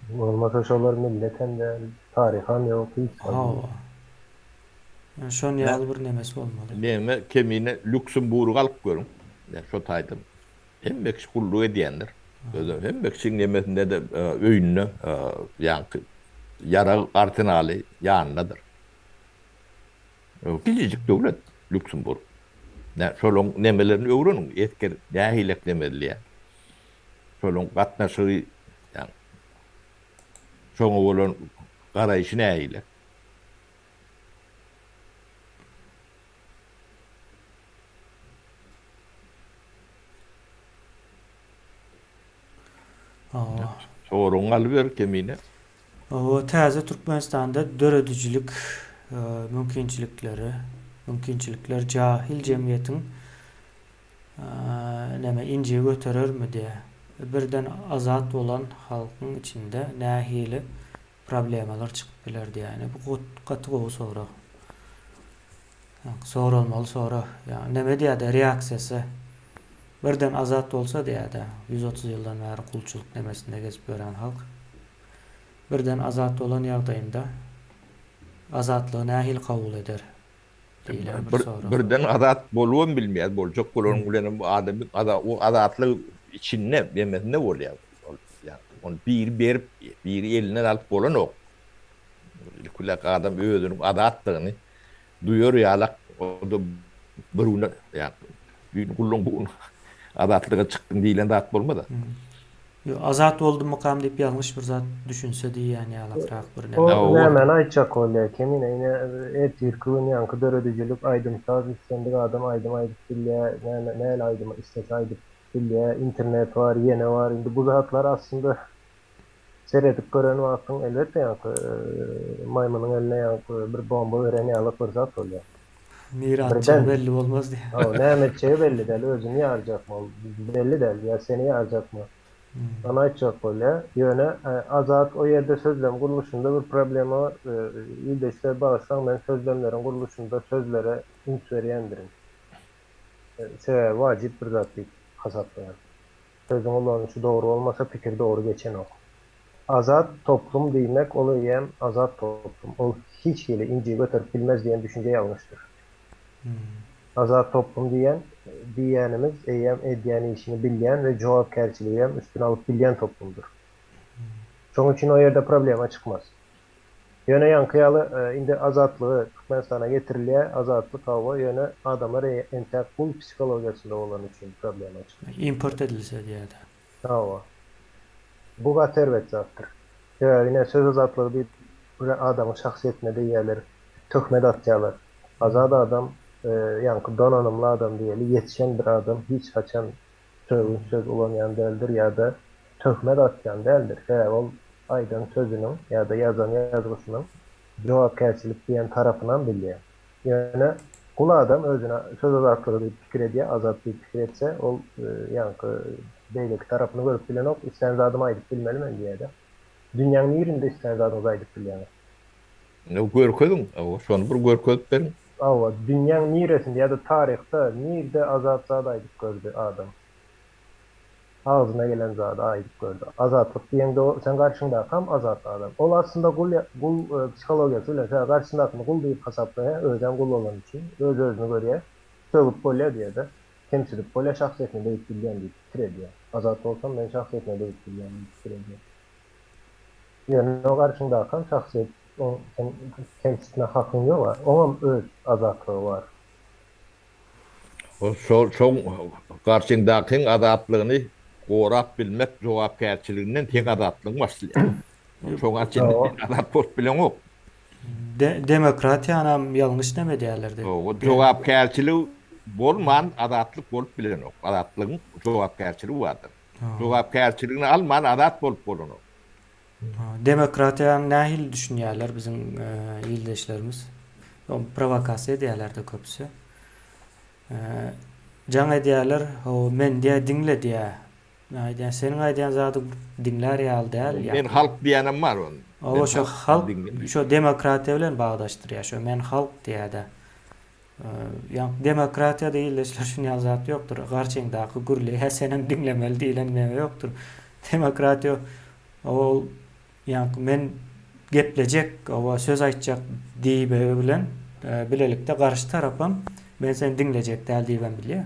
Bolmasa şolar millet hem däl, taryham ýok, hiç zat ýok. Hawa. Şon ýaly bir nemesi bolmaly. Neme kemine Lýuksemburgy alyp görüň. Ýa şo taýdan hemme kişi gulluk edýändir. Özem hemme kişiň nemesinde-de öýünde ýaňky ýarag arsenaly ýanyndadyr. Kiçijik döwlet Lýuksemburg. Nä şolaň nemelerini öwreniň, esger nähili neme edilýär. Şolaň gatnaşygy ýagny şoňa bolan garaýşy nähili? Hawa. Soragyňy alyber Kemine. Hawa, täze Türkmenistanda döredijilik mümkinçilikleri, mümkinçilikler jahil jemgyýetiň Näme injigi göterermi diýä. Birden azat bolan halkyň içinde nähili problemalar çykyp biler diýä. Ine bu gaty gowy sorag. Soralmaly sorag. Ýa neme diýäde reaksiýasy. Birden azat bolsa diýäde 130 ýyldan bäri gulçulyk nemesinde gezip ýören halk. Birden azat bolan ýagdaýynda azatlygy nähili kabul eder? Diýlen bir sorag. Birden azat bolubam bilmeýär, boljak bolanyň bilenem adam o azatlyk içinde, nemesinde bolýar. Ol ýa ony biri berip, biri elinden alyp bolanok. Ilki bilen adam özüniň azatdygyny duýar ýalak, o-da bir güne ýa düýn gulluň bu gün azatlyga çykdyň diýlen zat bolmaz-a. Ýok, azat boldummykam diýip ýalňyş bir zat düşünse diýýän ýalakrak bir O neme. Hawa. nämäni aýtjak bolýar Kemine ine ertirki gün ýaňky döredijilik aýdym saz islendik adam aýdym aýdyp bilýär näme näli aýdym islese aýdyp bilýär internet bar ýene bar indi bu zatlar aslynda seredip gören wagtyň elbetde ýaňky maýmynyň eline ýaňky bir bomba beren ýalyk bir zat bolýar Nirä atjagy birden belli bolmaz diýýär. hawa näme etjegi belli däl özüni ýarjakmy ol belli däl ýa seni ýarjakmy Ony aýtjak bolýar. Ýöne Azat o ýerde sözlem gurluşynda bir problema bar. Ildeşler bagyşlaň men sözlemleriň gurluşynda sözlere üns berýändirin. Sebäbi wajyp bir zat diýip hasaplaýan. Sözüň ulanyşy dogry bolmasa pikir dogry geçenok. Azat toplum diýmek ol eýýäm azat toplum. Ol hiç hili inji göterip bilmez diýen düşünje ýalňyşdyr. Azat toplum diýen diýýänimiz eýýäm edýän işini bilýän we jogapkärçiligem üstüne alyp bilýän toplumdyr. Şonuň üçin o ýerde problema çykmaz. Ýöne ýaňky ýaly indi azatlygy Türkmenistana getirilýär, azatlyk hawa, ýöne adamlar entäk gul psihologiýasynda bolany üçin problema çykýar. Import edilse diýýär-de. Hawa. Bu gaty erbet zatdyr. Sebäbi ine söz azatlygy diýip bir adamyň şahsyýetine degýärler, töhmet atýarlar. Azat adam, ýaňky donanymly adam diýeli, ýetişen bir adam hiç haçan sögünç söz ulanýan däldir ýa-da töhmet atýan däldir. Sebäbi ol. aýdan sözüniň ýa-da ýazan ýazgysynyň jogapkärçilik diýen tarapynam bilýär. Ýöne gul adam özüne söz azatlygy diýip pikir edýär, azat diýip pikir etse, ol ýaňky beýleki tarapyny görüp bilenok, islän zadymy aýdyp bilmeli men diýýär-de. Dünýäň nirinde islän zadyňyzy aýdyp bilýäňiz? Görkeziň, hawa, şony bir görkezip beriň. Hawa, dünýäň niresinde ýa-da taryhda nirde azat zat aýdyp gördi adam? Agzyna gelen zady aýdyp gördi. Azatlyk diýeňde o seň garşyňdakam azat adam. Ol aslynda gul gul psihologiýasy bilen sebäbi garşysyndakyny gul diýip hasaplaýar, özem gul bolany üçin öz-özüni görýär. Sögüp bolýar diýýär-de. Kemsidip bolýar, şahsyýetine degip bilýän diýip pikir edýär. Azat bolsam men şahsyýetine degip bilýän diýip pikir edýär. Ýöne o garşyňdakam şahsyýet oň sen kemsitme hakyň ýog-a. Oňam öz azatlygy bar. Şol şoň garşyňdakyň azatlygyny gorap bilmek jogapkärçiliginden seň azatlygyň başlaýar. Şoňa çenli sen azat bolup bileňok. Demokratiýanam ýalňyş neme edýärler diýip. Jogapkärçiligi bolman azatlyk bolup bilenok. Azatlygyň jogapkärçiligi bardyr. Jogapkärçiligini alman azat bolup bolanok. Demokratiýany nähili düşünýärler biziň ildeşlerimiz? Prowokasiýa edýärler-de köpüsi. Jaň edýärler, ho, men diýýär, diňle diýýär. Men aýdýan, seniň aýdýan zadyň diňlär ýaly däl. Men halk diýýänem bar onuň. Hawa, şo halk, şo demokratiýa bilen bagdaşdyrýar, şo men halk diýýär-de. Ýa demokratiýada ildeşler şun ýaly zat ýokdur. Garşyňdaky gürleýär, senem diňlemeli diýlen neme ýokdur. Demokratiýa ol ýaňky men geplejek, owa söz aýtjak diýmegi bilen bilelikde garşy tarapam men seni diňlejek däl diýibem bilýär.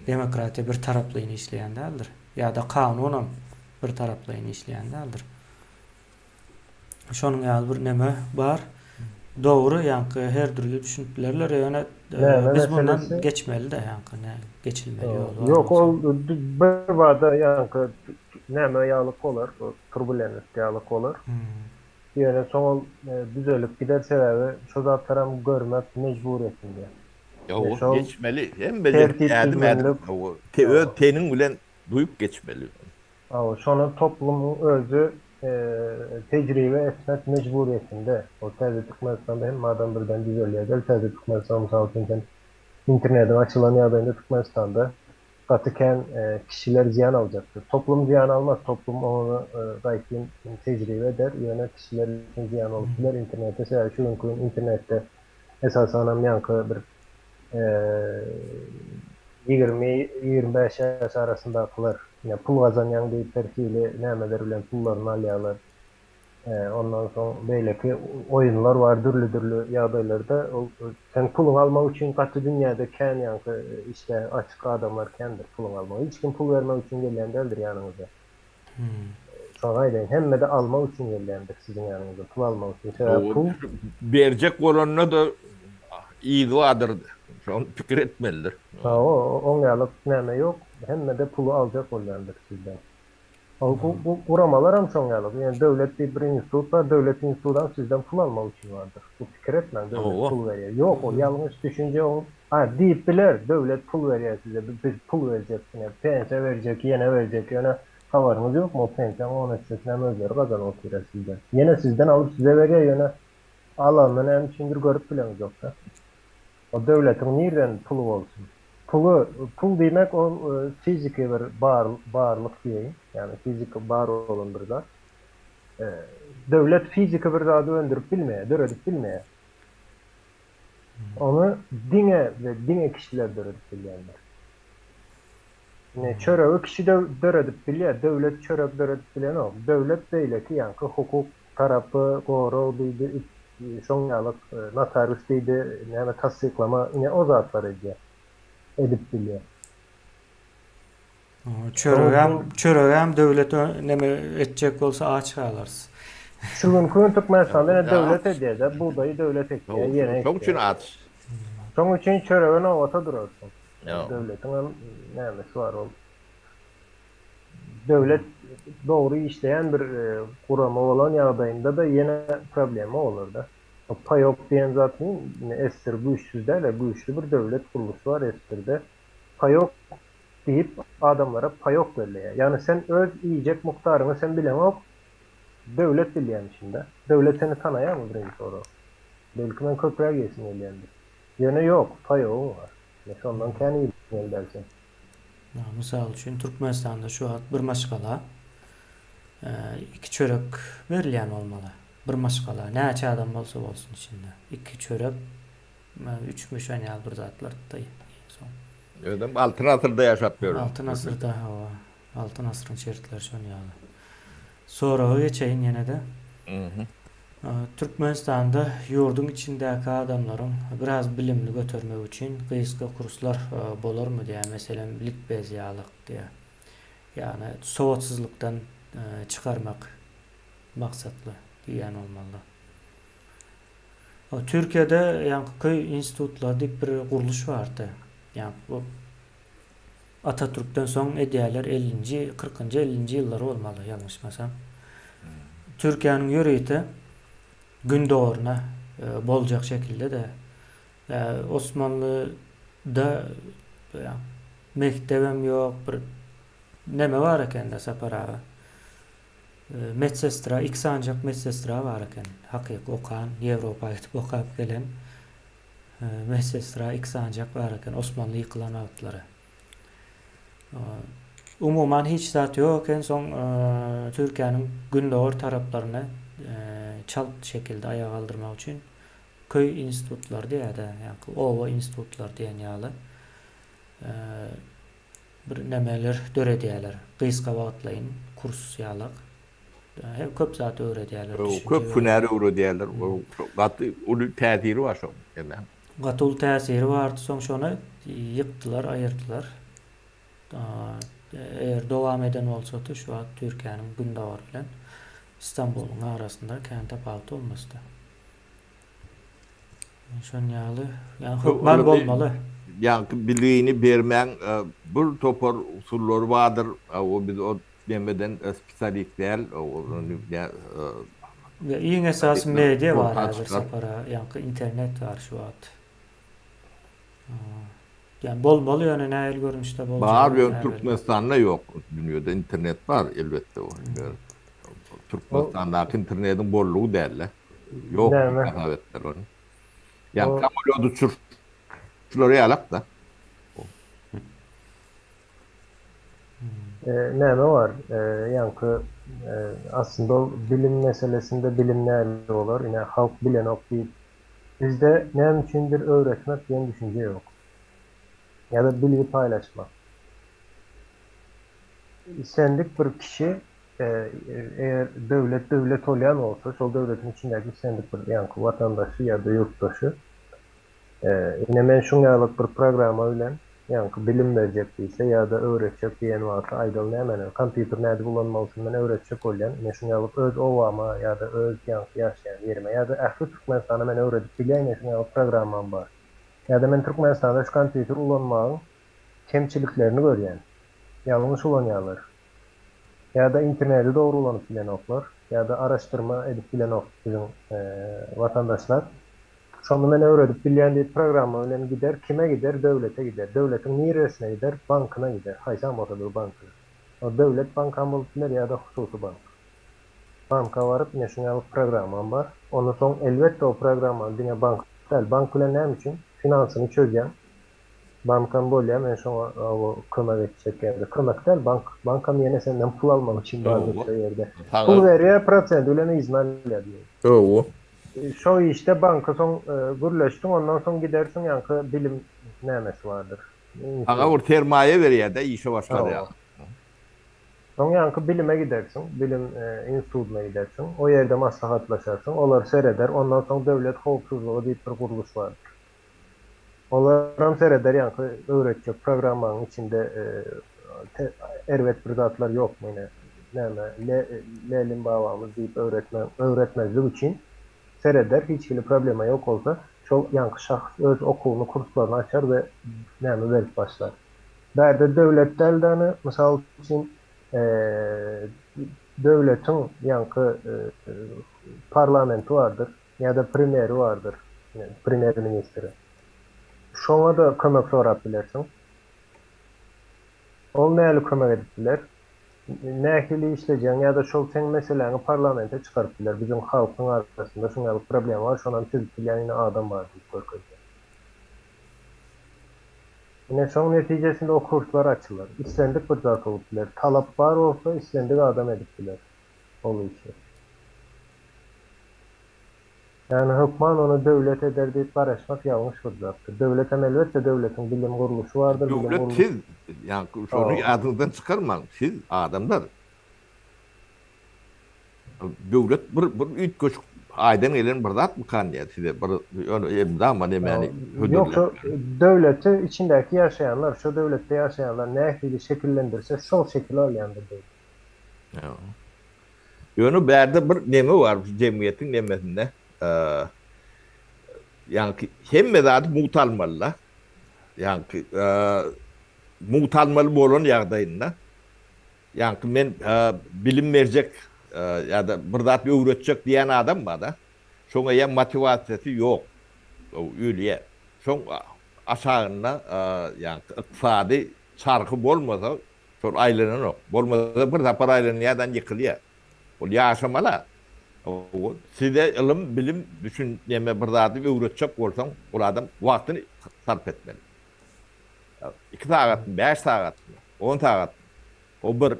Demokratiýa bir taraplaýyn işleýän däldir. Ýa-da kanunam bir taraplaýyn işleýän däldir. Şonuň ýaly bir neme bar. Dogry, ýaňky her dürli düşünip bilerler, ýöne Näme biz bundan meselesi? geçmeli-de, ýaňky nä geçilmeli ýol bar Ýok, bolsa. ol bir bada ýaňky näme ýalyk bolar, turbulentlik ýalyk bolar. Ýöne soň ol düzelip gider, sebäbi şo zatlaram görmek mejburyýetinde. Ýok, Şol geçmeli. Hemmeje ädim ädim, tertip-düzgünlik, öz teniň bilen duýup geçmeli. Hawa, şony toplumyň özi tejribe etmek mejburyýetinde. Ol täze Türkmenistanda hemme adam birden düzelýär däl. Täze Türkmenistan, mysal üçin, sen internetiň açylan ýagdaýynda Türkmenistanda gaty kän kişiler zyýan aljakdyr. Toplum zyýan almaz, toplum ony gaýtyn tejribe eder, ýöne kişiler üçin zyýan bolup biler internetde. Sebäbi şu günki gün internetde esasanam ýaňky bir 20, 25 ýaş arasyndakylar, ine, pul gazanýaň diýip her hili nämeler bilen pullaryny alýarlar. Ondan soň beýleki oýunlar bar dürli-dürli ýagdaýlarda. Ol seň puluňy almak üçin gaty dünýäde kän ýaňky işdähi açyk adamlar kändir puluňy almak. Hiç kim pul bermek üçin gelýän däldir ýanyňyza. Şony aýdaýyn, hemme-de almak üçin gelýändir siziň ýanyňyza, pul almak üçin. Sebäbi pul. Berjek bolanda-da yzy bardyr, şony pikir etmelidir. Hawa, oň ýaly näme ýok, hemme-de puly aljak bolýandyr sizden. Ol guramalaram şoň ýaly. Ýöne döwlet diýip bir institut bar, döwlet institudam sizden pul almak üçin bardyr. Bu pikir etmäň, döwlet pul berýär. Ýok, ol ýalňyş düşünje ol. Ha, diýip biler, döwlet pul berýär size, biz pul berjek, ine, pensiýa berjek, ýene berjek, ýöne habaryňyz ýokmy, o pensiýaň on essesinem özleri gazanyp otyrlar sizden. Ýene sizden alyp size berýär, ýöne alanyny näme üçindir görüp bileňizokda. O döwletiň nirden puly bolsun? Puly, pul diýmek ol fiziki bir bar, barlyk diýeýin, ýagny fiziki bar bolan bir zat. Döwlet fiziki bir zady öndürip bilmeýär, döredip bilmeýär. Ony diňe we diňe kişiler döredip bilýändir. Ine, çöregi kişi döredip bilýär, döwlet çörek döredip bilenok. Döwlet beýleki ýaňky hukuk tarapy, gorag diýdi, şoň ýaly notarius diýdi, näme tassyklama, ine o zatlary edýär, edip bilýär. Çöregem, çöregem döwlet neme etjek bolsa aç galarys. Şu günki gün Türkmenistanda ine döwlet edýär-de, bugdaýy döwlet ekýär, ýene ekýär. Şoň üçin aç. Şoň üçin çörege nobata durarsyň. Döwletiň hem nämesi bar ol. Döwlet dogry işleýän bir gurama bolan ýagdaýynda-da ýene problema bolar-da. Paýok diýen zat ine SSR güýçsüz däl-de, güýçli bir döwlet gurluşy bar SSR-de. Paýok diýip adamlara paýok belleýär. Ýagny sen öz iýjek mukdaryňy sen bileňok. Döwlet bilýämişin-dä. Döwlet seni tanaýarmy birinji sorag. Belki men köpräk iýesim gelýändir. Ýöne ýok, paýogyň bar. Ine şondan kän iýmeli däl sen. Mysal üçin Türkmenistanda şu wagt bir maşgala iki çörek berilýän bolmaly. Bir maşgala näçe adam bolsa bolsun içinde. Iki çörek, üçmi şon ýaly bir zatlar soň. Özem altyn asyrda ýaşap ýörüs. Altyn asyrda hawa. Altyn asyryň şertleri şon ýaly. Soraga geçeýin ýene-de. Türkmenistanda ýurduň içindäki adamlaryň biraz bilimini götermek üçin gysga kurslar bolarmy diýýär, meselem likbez ýalyk diýýär. Ýagny sowatsyzlykdan çykarmak maksatly diýýän bolmaly. Türkiýede ýaňky köý institutlary diýip bir gurluş bardy. Ýaňky bu Atatürkden soň edýärler ellinji, kyrkynjy, ellinji ýyllar bolmaly ýalňyşmasam. Türkiýäniň ýörite gündogaryna boljak şekilde-de Osmanlyda mekdebem ýok, bir neme bar ekende Sapar aga. Medsestra, iki sanjak medsestra bar eken. Hakyky okan, Ýewropa gidip okap gelen. Medsestra iki sanjak bar eken Osmanly ýykylan wagtlary. Umuman hiç zat ýok eken soň Türkiýäniň gündogar taraplaryny çalt şekilde aýaga galdyrmak üçin köý institutlary diýýärdi, ýaňky oba institutlary diýen ýaly bir nemeler döredýärler. Gysga wagtlaýyn kurs ýalak. Hem köp zat öwredýärler, düşünje Köp hünär öwredýärler. Gaty uly täsiri bar şoň eme. Gaty uly täsiri bardy. Soň şony ýykdylar, aýyrdylar. Eger dowam eden bolsady, şu wagt Türkiýäniň gündogary bilen Istanbulyň arasynda kän tapawut bolmasdy. Şon ýaly, ýagny hökman bolmaly. Ýaňky bilgini bermäň bir topar usullary bardyr. O biz o nemeden spesialist däl. Iň esasy media bar häzir Sapar aga, ýaňky internet bar şu wagt. Ýa bolmaly ýöne nähili görnüşde boljagy Bar ýöne Türkmenistanda ýok. Dünýede internet bar elbetde. Türkmenistandaky internetiň bollugy däl-de. Ýok diýip hasap etmeli ony. Ýa samolýot uçur. Şular ýalak-da. Näme bar? Ýaňky aslynda ol bilim meselesinde bilim näli bolar? Ine halk bilenok diýip. Bizde näme üçindir öwretmek diýen düşünje ýok. Ýa-da bilgi paýlaşmak. Islendik bir kişi eger döwlet döwlet bolýan bolsa, şol döwletiň içindäki islendik bir ýaňky watandaşy ýa-da ýurtdaşy ine men şuň ýalyk bir programma bilen ýaňky bilim berjek diýse ýa-da öwretjek diýen wagty aýdaly nämäni, kompýuter nädip ulanmalysyny men öwretjek bolýan, ine şuň ýalyk öz obama ýa-da öz ýaňky ýaşaýan ýerime ýa-da ähli Türkmenistana men öwredip bilýän ine şuň ýalyk programmam bar. Ýa-da men Türkmenistanda şu kompýuter ulanmagyň kemçiliklerini görýän. Ýalňyş ulanýarlar. Ýa-da interneti dogry ulanyp bilenoklar, ýa-da araşdyrma edip bilenok biziň watandaşlar. Şony men öwredip bilýän diýip programma bilen gider, kime gider, döwlete gider. Döwletiň niresine gider, bankyna gider, haýsam bolsa bir bankyna. O döwlet bankam bolup biler ýa-da hususy bank. Banka baryp ine şuň ýaly programmam bar. Ondan soň elbetde o programmany diňe bank däl, bank bilen näme üçin? Finansyny çözýäň. Bankam bolýa men şoňa o kömek etjek ýa-da kömek däl bank bankam ýene senden pul almak üçin bardyr şo ýerde. Pul berýär prosenti bilen yzyna alýar diýeýin. Hawa. Şo işde banka soň gürleşdiň ondan soň gidersiň ýaňky bilim nämesi bardyr. Saňa bir sermaýa berýär-de işe başlar ýaly. Soň ýaňky bilime gidersiň, bilim institutyna gidersiň, o ýerde maslahatlaşarsyň, olar sereder, ondan soň döwlet howpsuzlygy diýip bir gurluş bardyr. Olaram sereder ýaňky öwretjek programmaň içinde erbet bir zatlar ýokmy ine näme Lelim babamyz diýip öwretme öwretmezlik üçin sereder hiç hili problema ýok bolsa şol ýaňky şahs öz okuwyny kurslaryny açar we näme berip başlar. Bärde döwlet däl dany mysal üçin döwletiň ýaňky parlamenti bardyr Ýa-da premýeri bardyr, premýer ministri. Şoňa-da kömek sorap bilersiň. Ol näli kömek edip biler? Nähili işlejegiň ýa-da şol seň meseläňi parlamente çykaryp biler. Biziň halkyň arasynda şuň ýaly problema bar, şonam çözüp bilýän ine adam bar diýip görkezýär. Ine şoň netijesinde o kurslar açylar. Islendik bir zat bolup biler. Talap bar bolsa islendik adam edip biler ol işi. Ýagny hökman ony döwlet eder diýip garaşmak ýalňyş bir zatdyr. Döwletem elbetde döwletiň bilim gurluşy bardyr, bilim Döwlet gurluşy. siz, ýaňky şony Hawa. ýadyňyzdan çykarmaň, siz adamlar. Döwlet bir bir üýtgeşik aýdan gelen bir zatmykan diýýär size bir ýöne elmydama nemäni Ýok şo hödürläp. döwleti içindäki ýaşaýanlar, şo döwletde ýaşaýanlar nähili şekillendirse şol şekili alýandyr döwlet. Ýöne bärde bir neme bar şu jemgyýetiň nemesinde ýaňky hemme zady mugt almalyda. Ýaňky mugt almaly bolan ýagdaýynda ýaňky men bilim berjek ýa-da bir zat öwretjek diýen adam barda. Şoň eýýäm motiwasiýasy ýok. Ölýär. Şoň aşagynda ýaňky ykdysady çarhy bolmasa Şol aýlananok. Bolmasa bir sapar aýlanýardan ýykylýar. Ol ýaşamaly-a. Size ylym, bilim, düşün neme bir zady öwretjek bolsaň, ol adam wagtyny sarp etmeli. Iki sagatmy, bäş sagatmy, on sagatmy? O bir.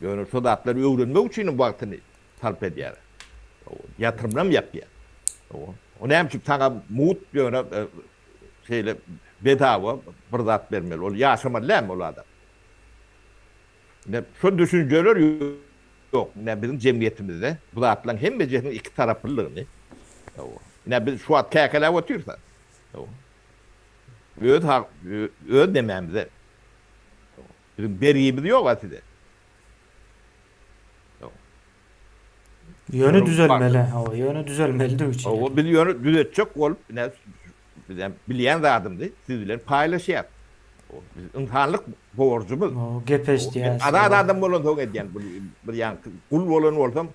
Ýöne şo zatlary öwrenmek üçin hem wagtyny sarp edýär. Ýatyrymynam ýapýar. O näme üçin saňa mugt ýöne şeýle bedava bir zat bermeli? Ol ýaşamaly dälmi ol adam? Ine, şol düşünjeler ýok. Ine, biziň jemgyýetimizde bu zatlaryň hemmejesiniň iki taraplylygyny. Ine, biz şu wagt käkeläp otyrys-a. Öz öz nemämize. Biziň bergimiz ýok-a size. Ýöne düzelmeli, hawa, ýöne düzelmelidigi üçin. Hawa, biz ýöne düzetjek bolup, ine, Biz hem bilýän zadymyzy siz bilen paýlaşýas. Biz ynsanlyk borjumyz. Gep eşidýäs. Azat adam bolansoň edýän bu bir ýaňky gul bolan bolsam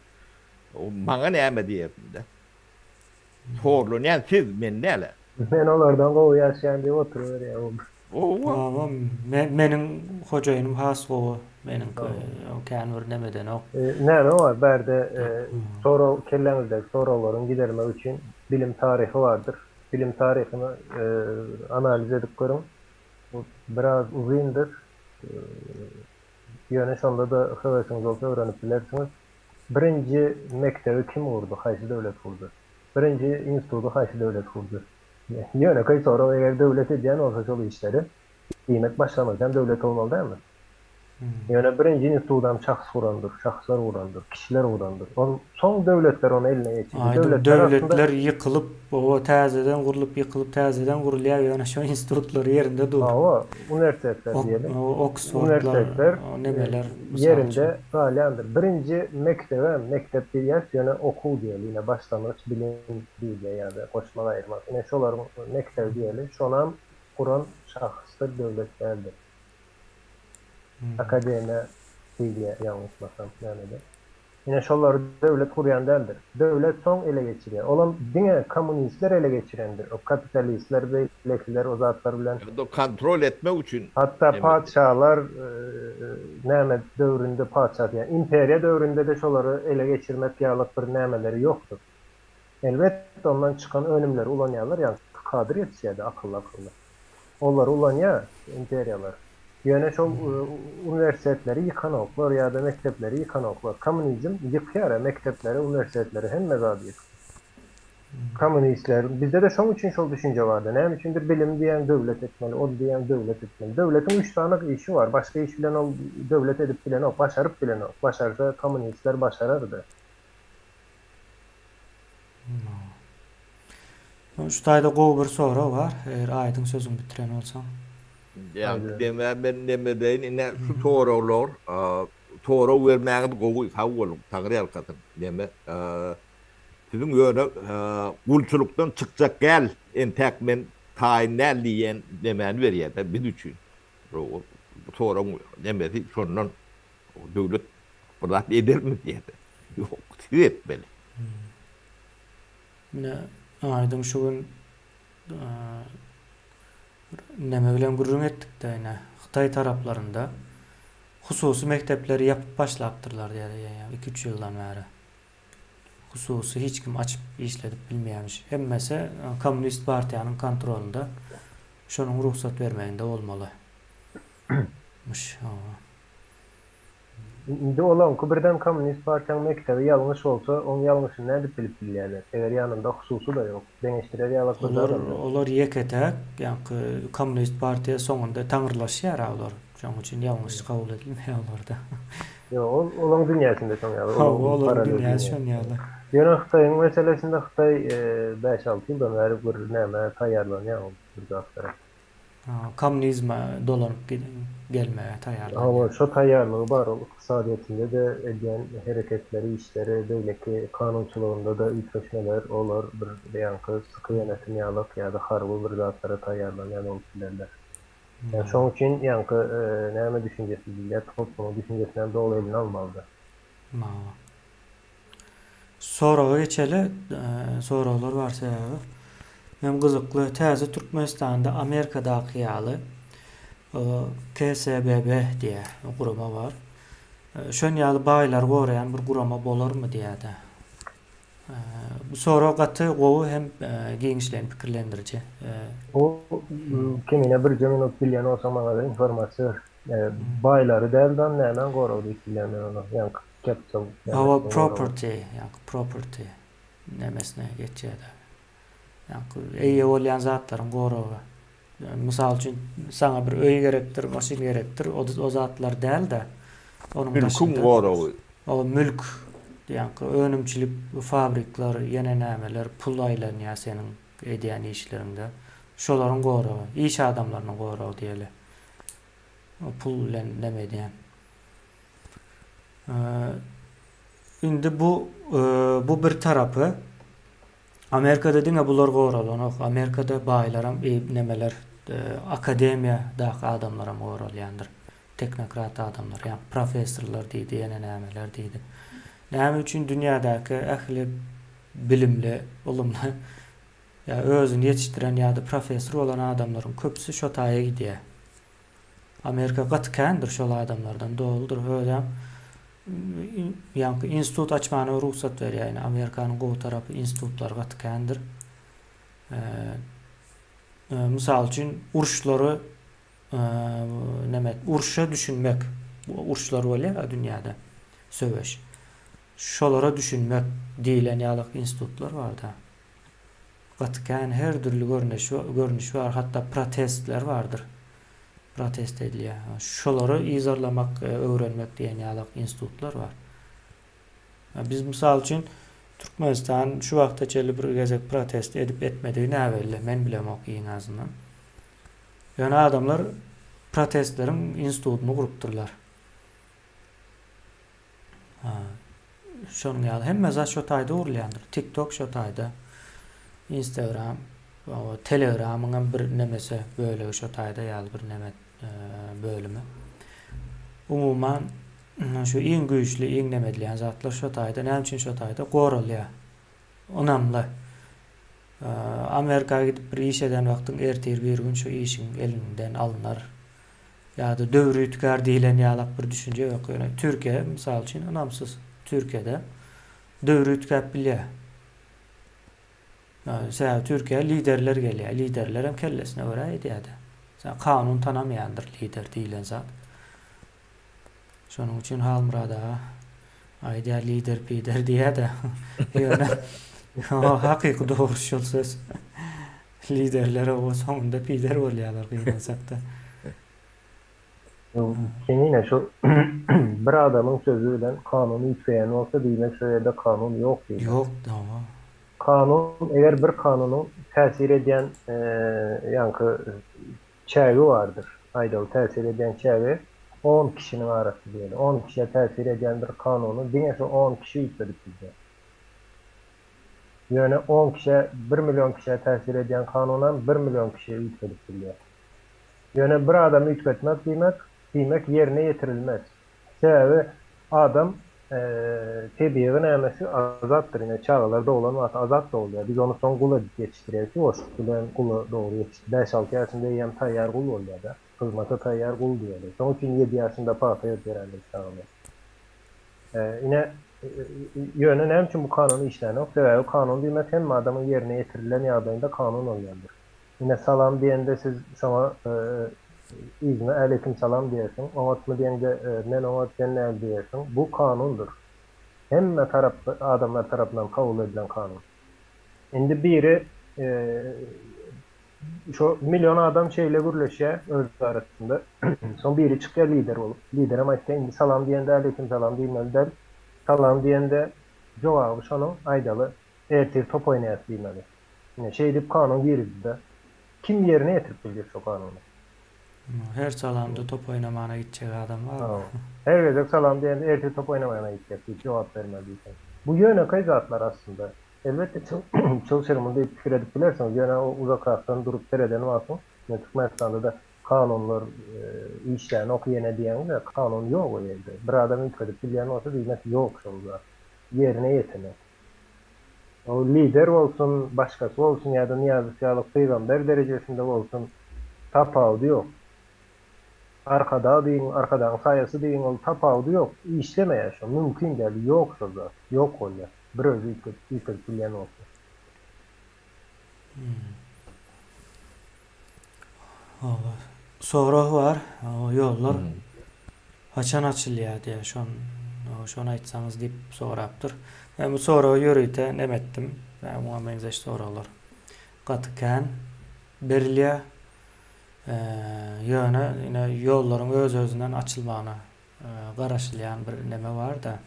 maňa näme diýerdim-de. Horlanýan siz, men däl-ä. Men olardan gowy ýaşaýan diýip oturyberýär. Hawa, meniň hojaýynym has gowy. Meniňki kän bir neme edenok. Näme bar bärde sorag kelläňizdäki soraglaryň gidermek üçin bilim taryhy bardyr. Bilim taryhyny analiz edip görüň. Bu biraz uzyndyr. Ýöne şonda-da höwesiňiz bolsa öwrenip bilersiňiz. Birinji mekdebi kim gurdy, haýsy döwlet gurdy? Birinji instituty haýsy döwlet gurdy? Ýönekeý sorag, eger döwlet edýän bolsa şol işleri, diýmek başlangyjam döwlet bolmaly dälmi? Ýöne birinji institudam şahs gurandyr, şahslar gurandyr, kişiler gurandyr. Ol soň döwletler ony eline geçirdi. Aýdyň, Döwletler aslynda döwletler ýykylyp, oba täzeden gurlup, ýykylyp täzeden gurulýar, ýöne şo institutlar ýerinde dur. Hawa, uniwersitetler Ok, diýeli. Oksfordlar, Uniwersitetler nemeler, mysal üçin. ýerinde galýandyr. Birinji mekdebem mekdep diýýäs, ýöne okuw diýeli, ine başlangyç bilim diýilýär ýa-da goşmak aýyrmak. Ine şolaryň mekdebi diýeli, şonam guran şahsdyr, döwlet däldir. Akademiýa diýilýär ýalňyşmasam nämede. Ine şolary döwlet gurýan däldir. Döwlet soň ele geçirýär. Olam diňe kommunistler ele geçirendir. O kapitalistler beýlekiler o zatlar bilen. Ýa-da kontrol etmek üçin. Hatda patyşalar näme döwründe patyşa diýýän imperiýa döwründe-de şolary ele geçirmek ýalyk bir nämeleri ýokdur. Elbetde ondan çykan önümleri ulanýarlar ýagny kadr ýetişýärdi akylly akylly. Olary ulanýar imperiýalar. Ýöne şol uniwersitetleri ýykanoklar ýa-da mekdepleri ýykanoklar. Kommunizm ýykýar-a mekdepleri, uniwersitetleri hemme zady ýykdy. Kommunistler bizde-de şoň üçin şol düşünje bardy. Näme üçindir bilim diýýäň döwlet etmeli, ol diýýäň döwlet etmeli. Döwletiň üç sany işi bar. Başga iş bilen ol döwlet edip bilenok, başaryp bilenok. Başarsa kommunistler başarardy. Şu taýda gowy bir sorag bar, eger aýdyň sözüňi bitiren bolsaň. Ýaňky demä men neme deýin ine şu soraglar sorag bermäňiz gowy sag boluň taňry ýalkasyn neme siziň ýöne gulçulykdan çykjak gäl entäk men taýyn däl diýen nemäni berýädä biz üçin bu soragyň nemesi şondan Döwlet bir zat edermi diýýär. Ýok, siz etmeli. Mine aýdyň şu gün neme bilen gürrüň etdik-de ine Hytaý taraplarynda. Hususy mekdepleri ýapyp başlapdyrlar diýýär eýýäm iki-üç ýyldan bäri. Hususy hiç kim açyp işledip bilmeýärmiş. Hemmesi kommunist partiýanyň kontrolynda, şonuň rugsat bermeginde bolmaly. Myş. Hawa. Indi olaňky birden kommunist partiýaň mekdebi ýalňyş bolsa, oň ýalňyşyny nädip bilip bilýärler? Eger ýanynda hususy-da ýok, deňeşdirer ýalak bir Olar zadam ýok. olar ýeke-täk, ýaňky kommunist partiýa soňunda taňrylaşýar-a olar. Şonuň üçin ýalňyş kabul edilmeýär olarda. Ýok, ol olaň dünýäsinde şoň ýaly, Hawa, olaň olaryň paralel dünýäsi dünýäsi. şon ýaly. Ýöne Hytaýyň meselesinde Hytaý bäş-alty ýyldan bäri bir nämä taýýarlanýar ol bir zatlara. Kommunizme dolanyp gelmäge Hawa, taýýarlanýar. şo taýýarlygy bar, ol ykdysadyýetinde-de edýän hereketleri, işleri, beýleki kanunçylygynda-da üýtgeşmeler, olar bir ýaňky syky ýönetim ýalak ýa-da harby bir zatlara taýýarlanýan bolup bilerler. Ýa şoň üçin ýaňky näme düşünjesi diýilýär, toplumyň düşünjesini hem doly eline almalydy. Hawa. Soraga geçeli. Soraglar bar sebäbi. Hem gyzykly. Täze Türkmenistanda Amerikadaky ýaly KSBB diýä gurama bar. Şon ýaly baýlary goraýan bir gurama bolarmy diýäde. Bu sorag gaty gowy hem giňişleýin pikirlendiriji. Bu kemine birje minut bilýän bolsaň maňada informasiýa ber. Baýlary däl dan nämäň goragy diýip bilýän men ony. Ýaňky capital Hawa nämesiniň goragy. property ýaňky property nemesine geçýärde. Ýaňky eýe bolýan zatlaryň goragy. Mysal üçin saňa bir öý gerekdir, maşyn gerekdir, o o zatlar däl-de, onuň Mülküň daşynda goragy. o mülk ýaňky önümçilik fabrikler, ýene nämeler pul aýlanýar seniň edýän işleriňde. Şolaryň goragy, iş adamlarynyň goragy diýeli. O pul bilen neme edýän. Indi bu bu bir tarapy. Amerikada diňe bular goralanok. Amerikada baýlaram nemeler akademiýadaky adamlaram goralýandyr. Teknokrat adamlar, ýa professorlar diýdi, ýene nämeler diýdi. Näme üçin dünýädäki ähli bilimli, ylymly ýa özüni ýetişdiren ýa-da professor bolan adamlaryň köpüsi şo taýa gidýär. Amerika gaty kändir şol adamlardan doludyr özem ýaňky institut açmana rugsat berýär ýani Amerikanyň gowy tarapy institutlary gaty kändir. Mysal üçin uruşlary neme urşa düşünmek uruşlar bolýar dünýäde söweş. Şolara düşünmek diýilen ýaly institutlar barda. Gaty kän her dürli görnüşi görnüşi bar hatda protestler bardyr. Protest edilýär. Şolary yzarlamak, öwrenmek diýen ýalak institutlar bar. Biz mysal üçin Türkmenistan şu wagta çenli bir gezek protest edip etmedigi näbelli. Men bilemok iň azyndan. Ýöne adamlar protestleriň institutyny gurupdyrlar. Şonuň ýaly hemme zat şo taýda gurulýandyr. TikTok şo taýda. Instagram, Telegramyň hem bir nemesi bölegi şo taýda ýaly bir neme bölümi. Umuman şu iň güýçli, iň neme edilýän zatlar şo taýda. Näme üçin şo taýda? Goralýar. Ynamly. Amerika gidip bir iş eden wagtyň ertir bir gün şu işiň elinden alnar. Ýa-da döwür üýtgär diýlen ýalak bir düşünje ýok. Ýöne Türkiýe, mysal üçin, ynamsyz. Türkiýede döwür üýtgäp bilýär. Sebäbi Türkiýä liderler gelýär. Liderler hem kellesine görä edýär-de. Kanun tanamaýandyr lider diýlen zat. Şonuň üçin Halmyrat aga aýdýar lider pider diýýär-de. Ýöne hakyky dogry şol söz. Liderler oba soňunda pider bolýarlar gynansakda. Kemine şu bir adamyň sözi bilen kanun üýtgeýän bolsa diýmek şo ýerde kanun ýok diýmek. Ýok hawa. Kanun eger bir kanunyň täsir edýän ýaňky çägi bardyr. Aýdaly täsir edýän çägi on kişiniň arasy diýeli. On kişä täsir edýän bir kanuny diňe şo on kişi üýtgedip bilýär. Ýöne on kişä, bir million kişä täsir edýän kanunam bir million kişi üýtgedip bilýär. Ýöne bir adam üýtgetmek diýmek, diýmek ýerine ýetirilmez. Sebäbi adam tebigy nämesi azatdyr. Ine çagalar doglan wagty azat dogulýar. Biz ony soň gul edip ýetişdirýäris. Ýuwaşlyk bilen gula dogry ýetişdi. Bäş-alty ýaşynda eýýäm taýýar gul bolýar-da. Hyzmata taýýar gul diýeli. Şoň üçin ýedi ýaşynda pagta ýygyp berendir çagalar. Ine, ýöne näme üçin bu kanun işlänok? Sebäbi kanun diýmek hemme adamyň ýerine ýetirilen ýagdaýynda kanun bolýandyr. Ine, salam diýende siz şoňa yzyna äleýkim salam diýersiň, oňatmy diýeňde men oňat, sen näl diýersiň. Bu kanundyr. Hemme tarap adamlar tarapyndan kabul edilen kanun. Indi biri Şo million adam şeýle gürleşýär öz arasynda. Soň biri çykýar lider bolup. Liderem aýtýar, indi salam diýende aleýkim salam diýmeli däl. Salam diýende jogaby şonuň aýdaly ertir top oýnaýas diýmeli. Ine şeýdip kanun girizdi-de. Kim ýerine ýetirip biljek şo kanuny? Her salamda top oýnamana gitjek adam barmy? Her gezek salam diýende ertir top oýnamana gitjek diýip jogap bermeli diýseň. Bu ýönekeý zatlar aslynda. Elbetde çylşyrymly diýip pikir edip bilersiňiz, ýöne o uzakrakdan durup sereden wagtyň, ine Türkmenistanda-da kanunlar işlänok ýene diýeňde, kanun ýok o ýerde. Bir adam üýtgedip bilýän bolsa diýmek ýok şol zat. Ýerine ýetenok. O lider bolsun, başgasy bolsun ýa-da Nyýazow ýaly pygamber derejesinde bolsun, tapawudy ýok. Arkadag diýiň, Arkadagyň saýasy diýiň, ol tapawudy ýok. Işlemeýär şo, mümkin däl, ýok şol zat, ýok bolýar. Bir özi üýtgedip, üýtgedip bilýän bolsa. Hawa. Sorag bar, ýollar haçan açylýar diýýär, şon, şony aýtsaňyz diýip sorapdyr. Men bu soragy ýörite neme etdim, muňa meňzeş soraglar gaty kän berilýär. Ýöne ine ýollaryň öz-özünden açylmagyna garaşylýan bir neme bar-da.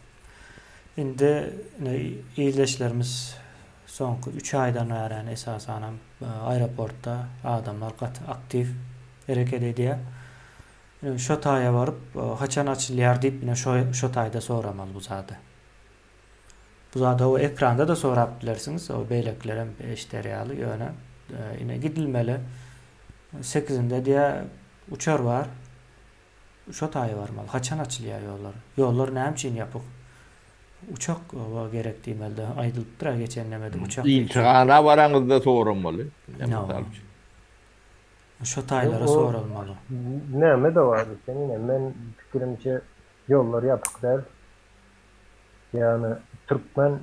Indi ine ildeşlerimiz soňky üç aýdan bäri esasanam aeroportda adamlar gaty aktiw hereket edýär. Ine şo taýa baryp haçan açylýar diýip ine şo şo taýda soramaly bu zady. Bu zady o ekranda-da sorap bilersiňiz, o beýlekilerem eşder ýaly, ýöne ine gidilmeli. Sekizinde diýä uçar bar. Şo taýa barmaly. Haçan açylýar ýollar? Ýollar näme üçin ýapyk? Uçak oba gerek diýmeli-de. Aýdylypdyr-a geçen nemede uçak. Ilçihana baraňyzda soramaly. Mysal üçin. Şo taýlara soralmaly. Näme-de bar eken ine, men pikirimçe ýollar ýapyk däl. Ýagny türkmen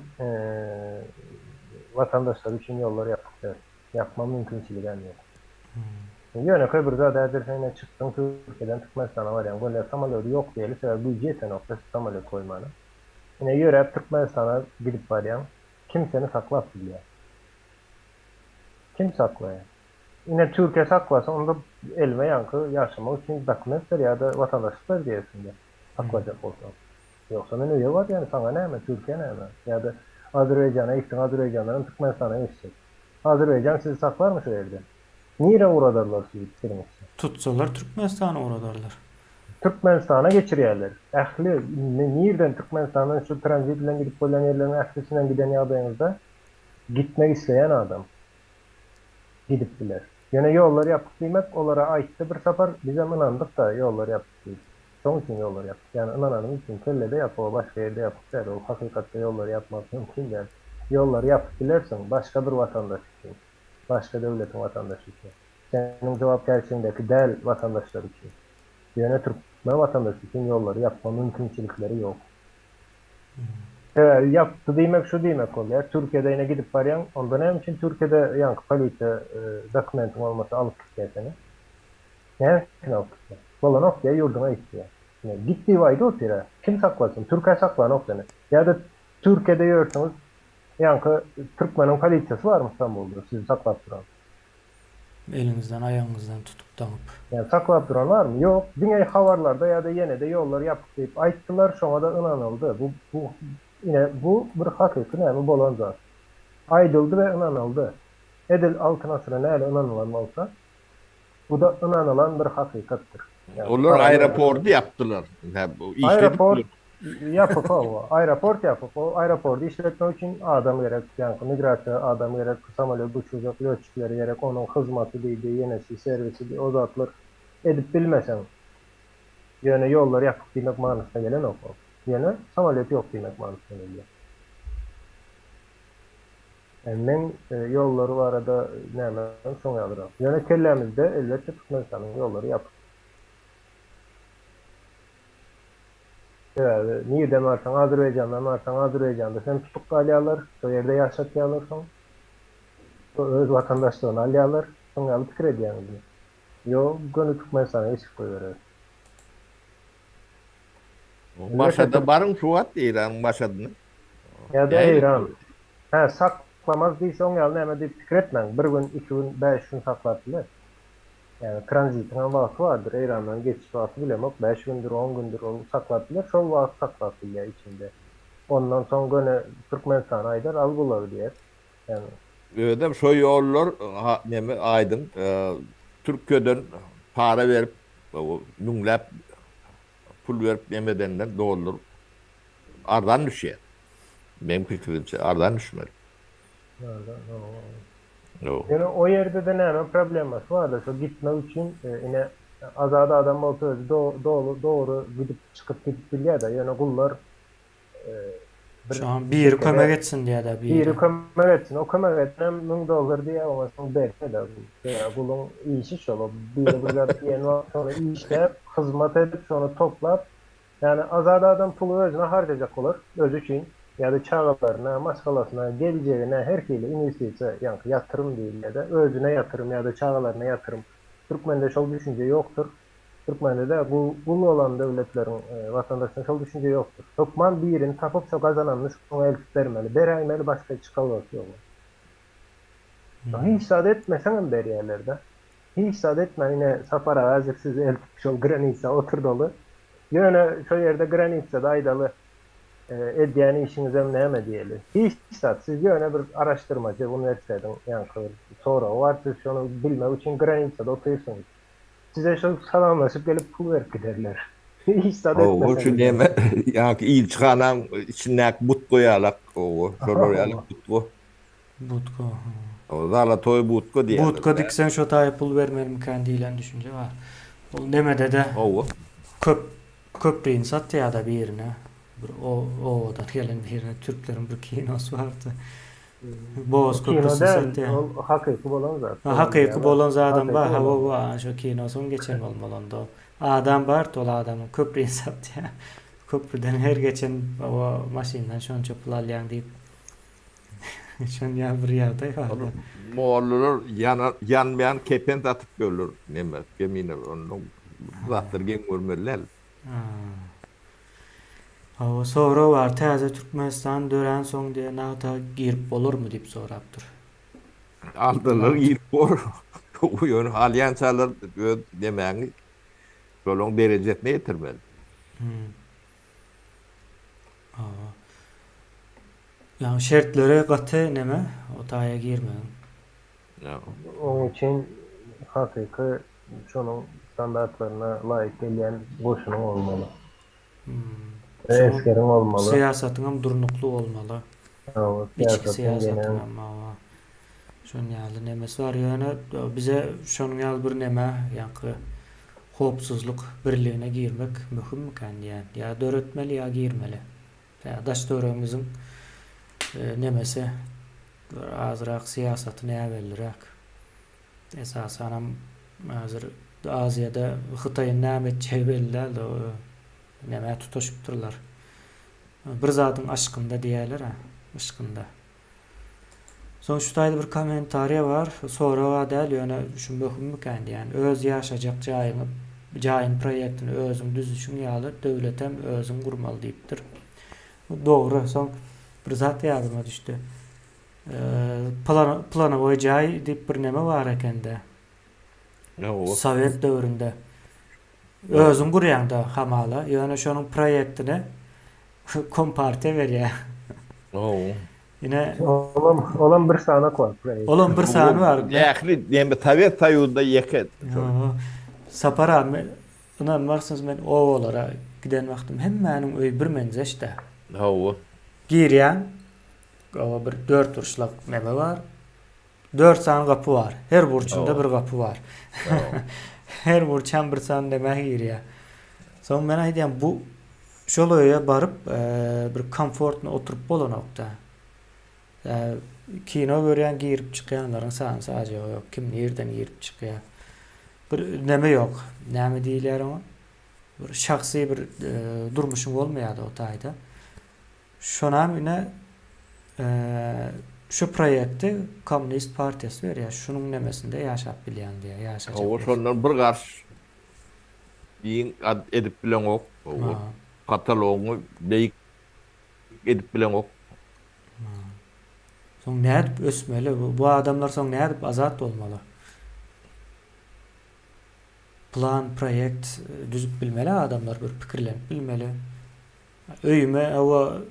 watandaşlary üçin ýollar ýapyk däl. Ýapma mümkinçiligem ýok. Ýönekeý bir zat häzir sen ine çykdyň Türkiýeden Türkmenistana barýaň bolýa samolýody ýok diýeli sebäbi güýji ýetenokda samolýot goýmana. Ine ýöräp Türkmenistana gidip barýaň kim seni saklap bilýär? Kim saklaýar? Ine Türkiýe saklasa onda elime ýaňky ýaşamak üçin dokument ber ýa-da watandaşlyk ber diýersiňdä saklajak bolsaň. Ýogsa men öýe barýan saňa näme Türkiýe näme? Ýa-da Azerbaýjana gitdiň Azerbaýjandanam Türkmenistana geçjek. Azerbaýjan sizi saklarmy şo ýerde? Nirä ugradarlar sizi pikiriňizçe? Tutsalar Türkmenistana ugradarlar. Türkmenistana geçirýärler. Ähli nirden Türkmenistandan şu tranzit bilen gidip bolýan ýerleriň ählisinden giden ýagdaýyňyzda gitmek isleýän adam gidip biler. Ýöne ýollar ýapyk diýmek olara aýtdy bir sapar bizem ynandyk-da ýollar ýapyk diýip. Şoň üçin ýollar ýapyk. Ýagny ynananyň üçin kellede ýapyk o başga ýerde ýapyk däl. Ol hakykatda ýollary ýapmak mümkin däl. Ýollary ýapyp bilersiň başga bir watandaş üçin. Başga döwletiň watandaşy üçin. Seniň jogapkärçiligiňdäki däl watandaşlar üçin. Ýöne türkmen watandaşy üçin ýollary ýapma mümkinçilikleri ýok. Sebäbi ýapdy diýmek şu diýmek bolýar. Türkiýede ine gidip barýaň, onda näme üçin Türkiýede ýaňky polisiýa dokumentiň bolmasa alyp gitýär seni? Näme üçin alyp gitýär? Bolanok diýýär, ýurduňa git diýýär. Ine, git diýip aýdyp otyr-a. Kim saklasyn? Türk-ä saklanok seni. Ýa-da Türkiýede ýörsüňiz, ýaňky türkmeniň polisiýasy barmy Stambulda sizi saklap duran? Eliňizden, aýagyňyzdan tutup daňyp. Ýa saklap duran barmy? Ýok. Diňe habarlarda ýa-da ýene-de ýollar ýapyk diýip aýtdylar, şoňa-da ynanyldy. Bu, bu, ine, bu bir hakyky näme bolan zat. Aýdyldy we ynanyldy. Edil Altyn asyra näle ynanylan bolsa, bu-da ynanylan bir hakykatdyr. Olar aeroporty ýapdylar. Aeroport ýapyk hawa. Aeroport ýapyk. O aeroporty işletmek üçin adam gerek, ýaňky migrasiýa adam gerek, samolýot uçurjak lýotçikler gerek, onuň hyzmaty diýdi, ýenesi, serwisi diýdi, o zatlar edip bilmeseň, ýöne ýollar ýapyk diýmek manysyna gelenok ol. Ýöne samolýot ýok diýmek manysyna gelýär. Meň ýollary barada näme soň ýazyrak. Ýöne kellämizde elbetde Türkmenistanyň ýollary ýapyk. Sebäbi nirden barsaň Azerbaýjandan barsaň Azerbaýjanda seni tutup galýarlar, şo ýerde ýaşatýarlar soň. Öz watandaşlygyny alýarlar. Şoň ýaly pikir edýäňizmi? Ýok, göni Türkmenistana geçirip goýbereris. Maşada baryň şu wagt Eýranyň Maşadyna. Ýa-da Eýran. Hä, saklamaz diýse oň ýaly näme diýip pikir etmäň. Bir gün, iki gün, bäş gün saklap biler. Ýagny tranzitiň hem wagty bardyr. Eýrandan geçiş wagty bilemok, bäş gündür, on gündür ol saklap biler. Şol wagt saklap bilýär içinde. Ondan soň göni Türkmenistana aýdar, al bulary diýer. Ýagny. Özem şo ýollar neme aýdyň Türkiýeden para berip müňläp pul berip neme edenden dollar arzan düşýär. Meň pikirimçe arzan düşmeli. Arzan hawa. Ýöne o ýerde-de näme problemasy barda şo gitmek üçin ine azat adam bolsa özi doly dogry gidip çykyp gidip bilýär-de ýöne gullar bir Şoňa biri kömek etsin diýýär-de biri. Biri kömek etsin. O kömek edenem 1000 dollar diýýär, oňa soň berse-de. Guluň işi şol. O biri bir zat diýen wagt şony işläp, hyzmat edip, şony toplap, ýagny azat adam puly özüne harjajak bolar, özi üçin ýa-da çagalaryna, maşgalasyna, geljegine her hili inwestisiýa, ýaňky ýatyrym diýilýär-de, özüne ýatyrym ýa-da çagalaryna ýatyrym. Türkmende şol düşünje ýokdur. Türkmende-de gul gul bolan döwletleriň watandaşynda şol düşünje ýokdur. Hökman birini tapyp şo gazananyny şoňa eltip bermeli. Beräýmeli başga çykalgasy ýok. Hiç zat etmeseňem berýärler-de. Hiç zat etmän ine Sapar aga häzir sizi eltip şol granitsa oturdaly. Ýöne şo ýerde granitsada aýdaly edýän işiňizem näme diýeli. Hiç zat siz ýöne bir araşdyrmajy uniwersitetiň ýaňky bir soragy bar siz şony bilmek üçin granitsada otyrsyňyz. Size şol salamlaşyp gelip pul berip giderler. Hiç zat Hawa, etmeseňiz şu hem. neme, ýaňky ilçihanaň içindäki budka ýalak, hawa, şolar ýaly budka. Budka, ha. Hawa, zalatoý budka diýýärler. Budka dikseň şo taýy pul bermelimikän diýlen düşünje bar. Ol nemede-de Hawa. köp köprini satýar-da birine. Bir obadan gelen birine türkleriň bir kinosy bardy. Boz Kino köprüsini däl, satýar. ol hakyky bolan zat. Ha, hakyky bolan zadam bar. Hakyky Hawa, bolan zat. bar. Şo kinosyň geçen bolmaly onda. Adam bar, ol adamyň köprüni satýar. Köprüden her geçen o maşyndan şonça pul alýaň diýip. Şon ýaly bir ýagdaý Ol bardy. mollalar ýana ýanmaýan kepen satyp ýörler. Neme, kemine onda bu zatlary geň görmeli däl. Ha. Hawa, sorag bar, täze Türkmenistan döränsoň diýe nagta girip bolarmy diýip sorapdyr. Aldylar girip bor. Ýöne alýançalar öz nemäňi şolaň derejesine ýetirmeli. Hmm. Hawa. Ýagny şertleri gaty neme o taýa girmegiň. Oň üçin hakyky şonuň standartlaryna laýyk gelýän goşunyň bolmaly. Hmm. Esgeriň bolmaly. Syýasatyňam durnukly bolmaly. Hawa, Içki syýasatyň syýasatyňam hawa. Şonuň ýaly nemesi bar. Ýöne bize şonuň ýaly bir neme, ýaňky howpsuzlyk birligine girmek möhümmikän diýýän. Ýa döretmeli, ýa girmeli. Ýa daş-töweregimiziň nemesi bir azrak syýasaty näbelliräk. Esasanam häzir Aziýada Hytaýyň näme etjegi belli däl-de, nämä tutaşypdyrlar. Bir zadyň aşkynda diýýärler-ä, yşkynda. Soň şu taýda bir kommentariýa bar, sorag-a däl, ýöne şu möhümmikän diýýän. Öz ýaşajak jaýyňy, jaýyň proýektini özüň düzüşiň ýaly, döwletem özüň gurmaly diýipdir. Dogry, soň bir zat ýadyma düşdi. Plan, planowoý jaý diýip bir neme bar ekende. Sowet döwründe. Özüň gurýaňda hamala, ýöne şonuň proýektini kompartiýa berýär. Hawa. Ine Olam, olam bir sanak bar proýekt. Olam bir sany bar. Ähli näme Sowet Soýuzynda ýeke. Hawa. Sapar aga, men ynanmarsyňyz men obalara giden wagtym hemmäniň öýi bir menzeş-dä. Hawa. Girýäň, oba bir dörtburçlak neme bar. Dört sany gapy bar. Her burçunda bir gapy bar. Her burçam bir sany neme girýär. Soň men aýdýan bu şol öýe baryp bir komfortny oturyp bolanokda. Kino görýän girip çykýanlaryň sany sajagy ýok. Kim nirden girip çykýar. Bir neme ýok. Näme diýilýär oňa? Bir şahsy bir durmuşyň bolmaýardy o taýda. Şonam ine şu proýekti kommunist partiýasy berýär. Şunuň nemesinde ýaşap bilýäň diýýär, ýaşajak Hawa, şondan bir garş giň edip bileňok. Patalogyňy beýik edip bileňok. Soň nädip ösmeli? Bu adamlar soň nädip azat bolmaly? Plan, proýekt düzüp bilmeli adamlar, bir pikirlenip bilmeli. Öýüme hawa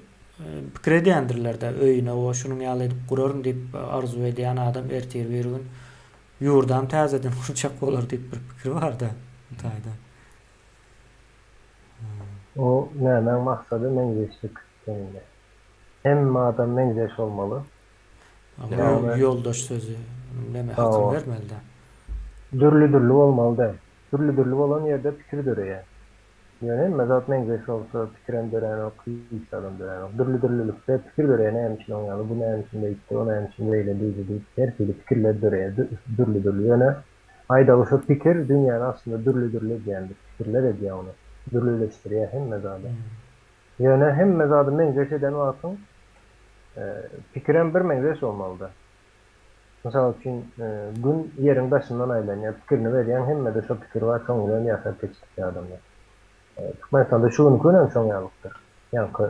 pikir edýändirler-dä, öýüne hawa şunuň ýaly edip guraryn diýip arzuw edýän adam ertir bir gün ýurdam täzeden gurjak bolar diýip bir pikir bar-da bu taýda. O nämäň maksady meňzeşlik jemile. Hemme adam meňzeş bolmaly. Ýagny ýoldaş sözi neme hakyny bermeli-dä. Dürli-dürli bolmaly däl. Dürli-dürli bolan ýerde pikir döreýär. Ýöne hemme zat meňzeş bolsa pikirem döränok, hiç zadam döränok. Dürli-dürlülikde pikir döreýär näme üçin oň ýaly, bu näme üçin beýtdi, o näme üçin beýle diýdi diýip her hili pikirler döreýär dürli-dürli. Ýöne aýdaly şo pikir dünýäni aslynda dürli-dürli edýändir, pikirler edýär ony, dürlüleşdirýär hemme zady. Ýöne hemme zady meňzeş eden wagtyň pikirem birmeňzeş bolmalyda. Mysal üçin, Gün Ýeriň daşyndan aýlanýar pikirini berýäň, hemmede şo pikir bar, şoň bilen ýaşap geçdik adamlar. Türkmenistanda şu günki günem şoň ýalykdyr. Ýaňky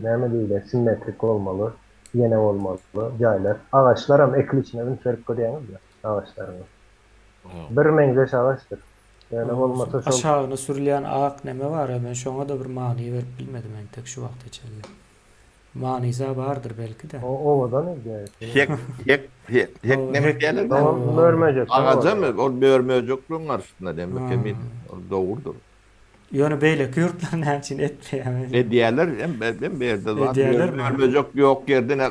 näme diýilýär, simmetrik bolmaly, ýene bolmaly jaýlar. Agaçlaram ekilişine üns berip görýäňizmi agaçlaryň? Birmeňzeş agaçdyr. Ýöne bolmasa şol. Aşagyna sürülýän ak neme bar-a, men şoňa-da bir many berip bilmedim entek şu wagta çenli. Manysy-a bardyr belki-de. O owadan edýär. Hek, hek, hek, hek neme diýerler? Oňa mör-möjekler bolýar. Agajamy? Ol mör-möjekligiň garşysyna neme kemine. Ol dogrudyr. Ýöne beýleki ýurtlar näme üçin etmeýär? Edýärler, hem hem bu ýerde zat. Edýärlermi? Mör-möjek ýok ýerde ne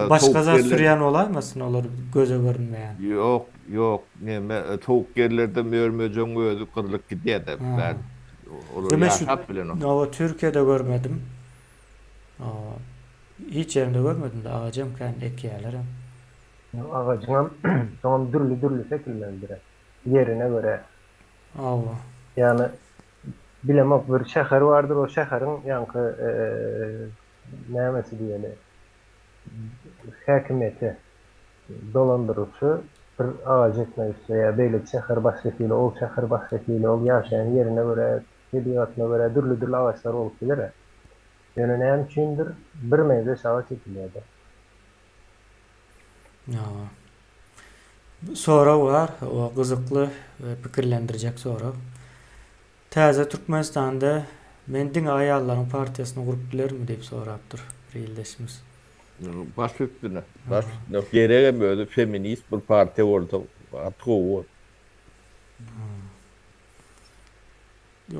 Başga zat sürýän bolaýmasyn olar göze görünmeýän? Ýok, ýok, neme sowuk ýerlerde mör-möjegiň özi gyrlyp gidýär-de. Olar ýaşap bilenok. Hawa, Türkiýede görmedim. Hiç ýerinde görmedim-de, agajam kän ekýärlerem. Agajyňam soňam dürli-dürli şekillendirer. Ýerine görä. Hawa. Ýagny bilemok bir şäher bardyr, o şäheriň ýaňky nämesi diýeli, häkimiýeti, dolandyryjy bir agaç ekmek isleýär, beýleki şäher başga hili, ol şäher başga hili, ol ýaşaýan ýerine görä, tebigatyna görä dürli-dürli agaçlar bolup biler-ä. Ýöne näme üçindir birmeňzeş agaç ekilýär-de. Hawa. Sorag bar, o gyzykly we pikirlendirjek sorag. Täze Türkmenistanda men diňe aýallaryň partiýasyny gurup bilermi diýip sorapdyr bir ildeşimiz. Baş üstüne, baş üstüne. Geregem özi feminist bir partiýa bolsa gaty gowy bolar.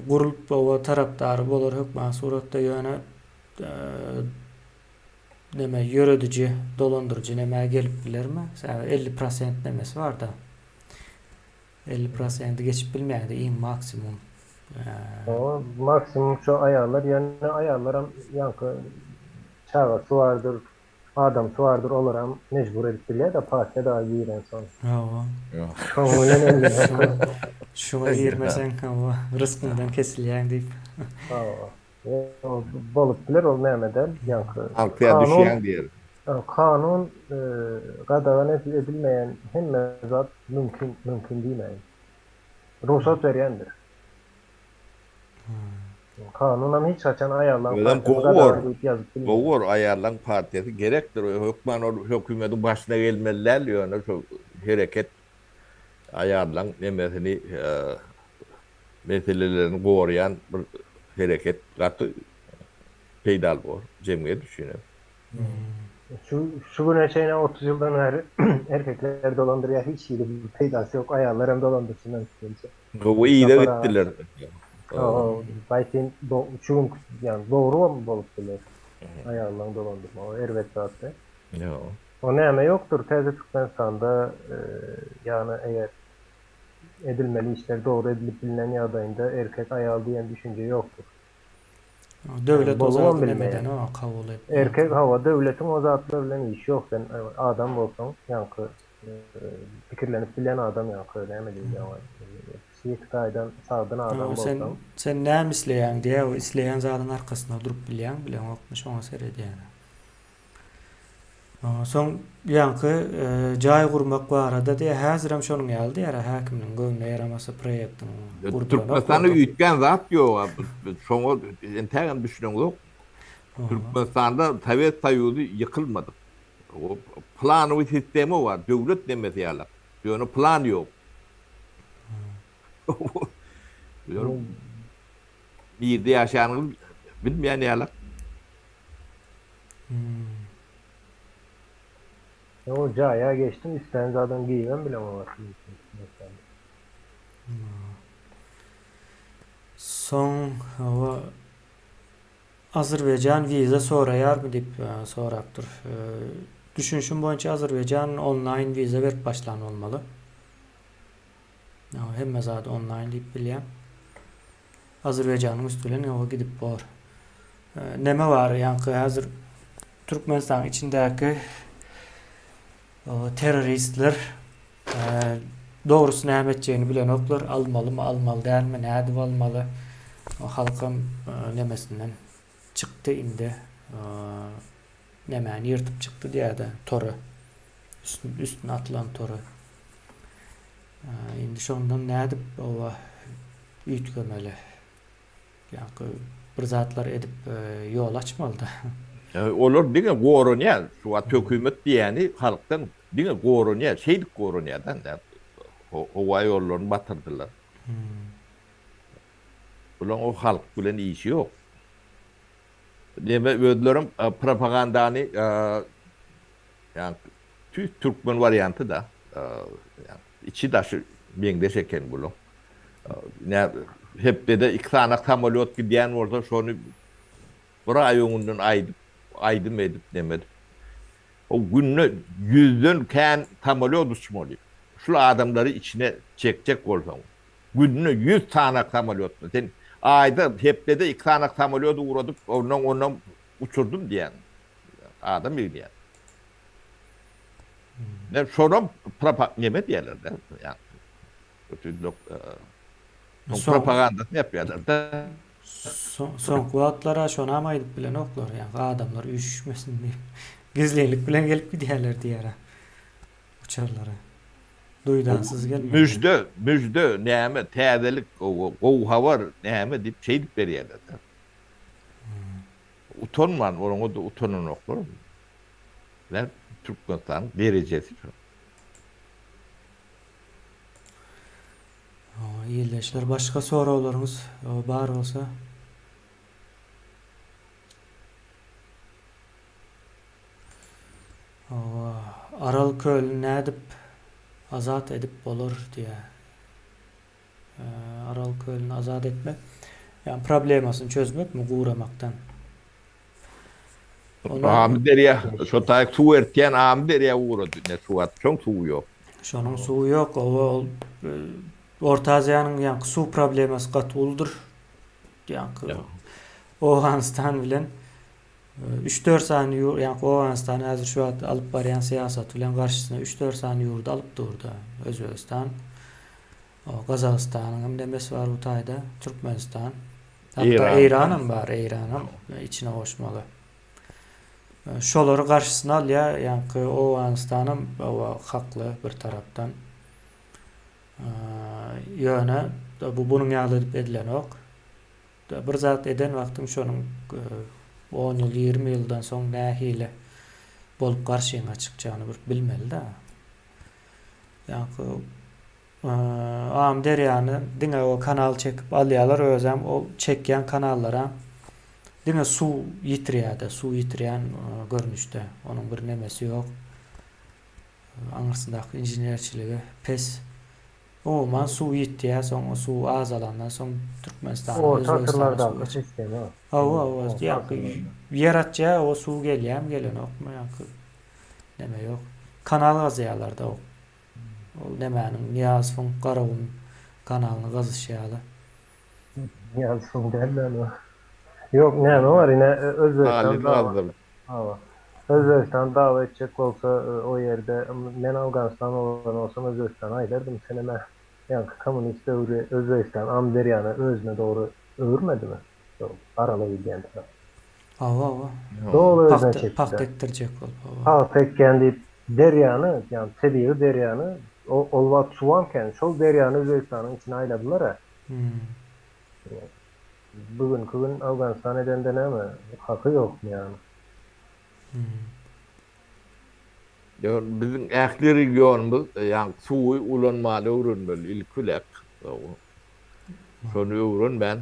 Gurulyp oba tarapdary bolar hökman suratda ýöne neme ýörediji, dolandyryjy nämä gelip bilermi? Sebäbi 50 prosent nemesi barda. 50 prosenti geçip bilmeýärdi iň maksimum. O maksimum şu aýallar ýöne aýallaram ýaňky çagasy bardyr, adamsy bardyr olaram mejbur edip bilýär-de partiýa dagy girensoň. Hawa. Şoň bilen ellenýär. Şuňa girmeseň hawa ryskyňdan kesilýäň diýip. Hawa. Bolup biler ol näme däl ýaňky Partiýa düşýäň diýer. Kanun gadagan edilmeýän hemme zat mümkin mümkin diýmäýin. Rugsat berýändir. Kanunam hiç haçan aýallaň Özem partiýasy gowy gadagan bor. diýip ýazyp Gowy bilmeýär. bor aýallaň partiýasy gerekdir. Hökman ol hökümediň başyna gelmeli däl ýöne şo hereket aýallaň nemesini meselelerini goraýan bir hereket gaty peýdaly bor jemgyýet üçin hem. Şu şu güne çenli 30 ýyldan bäri erkekler dolandyrýar hiç hili bir peýdasy ýok aýallar hem dolandyrsyn mümkinçe. Gowy yza Sapar aga. gitdiler. Hawa baýtyn şu günki ýagny dogry bolup biler aýallaryň dolandyrmagy erbet zat däl. Ýok. O näme ýokdur täze Türkmenistanda ýagny eger Edilmeli işler dogry edilip bilnen ýagdaýynda erkek aýal diýen düşünje ýokdur. Döwlet o Bolubam zady bilmeýär. nemeden kabul etmeýär. Erkek hawa döwletiň o zatlar bilen işi ýok sen adam bolsaň ýaňky pikirlenip bilýän adam ýaňky näme diýilýär oňa. Psihiki taýdan sagdyn adam Sen bolsaň. sen näme isleýäň diýýär, o isleýän zadyň arkasynda durup bilýäňmi, bileňokmy, şoňa seredýär. Soň ýaňky jaý gurmak barada diýýär, häzirem şonuň ýaly diýýär, häkimligiň göwnüne ýaramasa proýektiň gurduranok. Türkmenistanda üýtgän zat ýok, şoňa entägem düşüneňzok. Türkmenistanda Sowet Soýuzy ýykylmadyk. Planowy sistema bar, döwlet nemesi ýalak. Ýöne plan ýok. Bular nirde ýaşanyny bilmeýän ýalak. O jaýa geçdim, islän zadyňy geýibem bileňok. Soň hawa Azerbaýjan wiza soraýarmy diýip sorapdyr. Düşünişim boýunça Azerbaýjan onlaýn wiza berip başlan bolmaly. Hemme zady onlaýn diýip bilýän. Azerbaýjanyň üsti bilen ýoga gidip bor. Neme bar ýaňky häzir Türkmenistanyň içindäki terroristler dogrusy näme etjegini bilenoklar. Almalymy, almaly dälmi, nädip almaly? Halkam nemesinden çykdy indi. Nemäni ýyrtyp çykdy diýýär-de, tory. Üstüne atylan tory. Indi şondan nädip oba üýtgemeli? Ýaňky bir zatlar edip ýol açmalyda. Olar diňe goranýar. Şu wagt hökümet diýýäni halkdan diňe goranýar. Şeýdip goranýar-da. Howa ýollaryny batyrdylar. Bulaň o halk bilen işi ýok. Neme özlerem propagandany ýaňky tüýs türkmen warianty-da. Içi daşy meňzeş eken bulaň. Nä hepdede iki sanak samolýot gidýän bolsa şony bir aý öňünden aýdyp, aýdym edip neme edip. O günde ýüzden kän samolýot uçmaly. Şul adamlary içine çekjek bolsaň. Günde ýüz sanak samolýotmy? Sen aýda, hepdede iki sanak samolýot ugradyp, ondan ondan uçurdym diýýäň. Adam ýygnaýar. Ne şonam propa neme diýerler-de. Ýa propagandasyny ýapýarlar-da. Soňky wagtlar-a şonam aýdyp bilenoklar, ýa adamlar üýşüşmesin diýip. Gizlinlik bilen gelip gidýärler diýýär-ä uçarlara. Duýdansyz gelmeli. Müžde, müžde, näme, täzelik, gowy habar, näme diýip şeýdip berýärler-de. Utanman, onuňa-da utananoklar. Näme Türkmenistanyň derejesi şu. Ildeşler başga soraglaryňyz bar bolsa. Aral kölüni nädip azat edip bolar diýýär. Aral kölüni azat etmek, ýagny problemasyny çözmekmi guramakdan? Amyderýa, şo taýy suw ertýän Amyderýa ugrady. Ne suw at, şoň suwy ýok. Şonuň suwy ýok. Oba ol Orta Aziýanyň ýaňky suw problemasy gaty uludyr. Ýaňky Owganystan bilen üç-dört sany ýurt, ýaňky Owganystan häzir şu wagt alyp barýan syýasaty bilen garşysyna üç-dört sany ýurdy alyp durda. Özbegistan, Gazagystanyň hem nemesi bar bu taýda, Türkmenistan. Hatda Eýranam bar, Eýranam içine goşmaly. Şolary garşysyna alýar, ýaňky Owganystanam hakly bir tarapdan. Ýöne bu bunuň ýaly edip edilenok. Bir zat eden wagtyň şonuň on ýyl, 20 ýyldan soň nähili bolup garşyňa çykjagyny bir bilmeli-dä. Ýaňky Amyderýany diňe o kanal çekip alýarlar, özem ol çekýän kanallaram diňe suw ýitirýär-de, suw ýitirýän görnüşde. Onuň bir nemesi ýok. Aňyrsyndaky inženerçiligi pes. Umuman suw ýitýär, soň o suw azalandan soň Türkmenistana, Orta Özbegistana suw asyrlardaky geçýär. sistema. Hawa, hawa, Orta ýaňky asyrlarda. ýer açýar, o suw gelýärmi, gelenokmy, ýaňky neme ýok. Kanal gazýarlar-da o. Ol nemäniň Nyýazowyň Garagum kanalyny gazyşy ýaly. Nyýazowyň däl-de ol. Ýok, näme bar ine Özbegistan Stalini dawa gazdyrdy. Hawa. Özbegistan dawa etjek bolsa o ýerde men Awganystan bolan bolsam Özbegistana aýdardym senem-ä. Ýaňky kommunist döwri Özbegistan Amyderýany özüne dogry öwürmedimi? Şol Arala gidýän tarap. Hawa, hawa. Doly özüne Pagta, çekdi. pagta ekdirjek bolup, hawa. Pagta ekýän diýip derýany, ýagny tebigy derýany, ol wagt suwam kän, şol derýany Özbegistanyň içine aýladylar-a. Hmm. Bu günki gün Owganystan edende näme, haky ýokmy ýagny? Hmm. Ýöne biziň ähli regionymyz ýagny suwy ulanmany öwrenmeli ilki bilen. Şony öwrenmän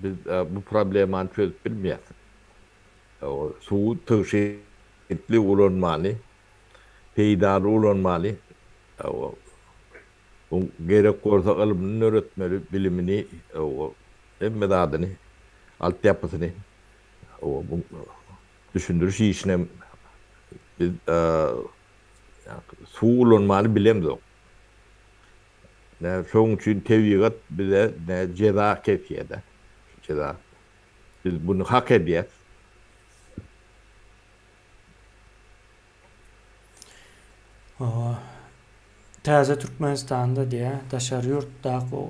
biz bu problemany çözüp bilmeýäs. Suwy tygşytly ulanmany, peýdaly ulanmany, gerek bolsa ylmyny döretmeli, bilimini, hemme zadyny, altyapysyny. Düşündiriş işinem biz suw ulanmany bilemzok. Şonuň üçin tebigat bize jeza kesýär-de. Jeza. Biz buny hak edýäs. Hawa. Täze Türkmenistanda diýä, daşary ýurtdaky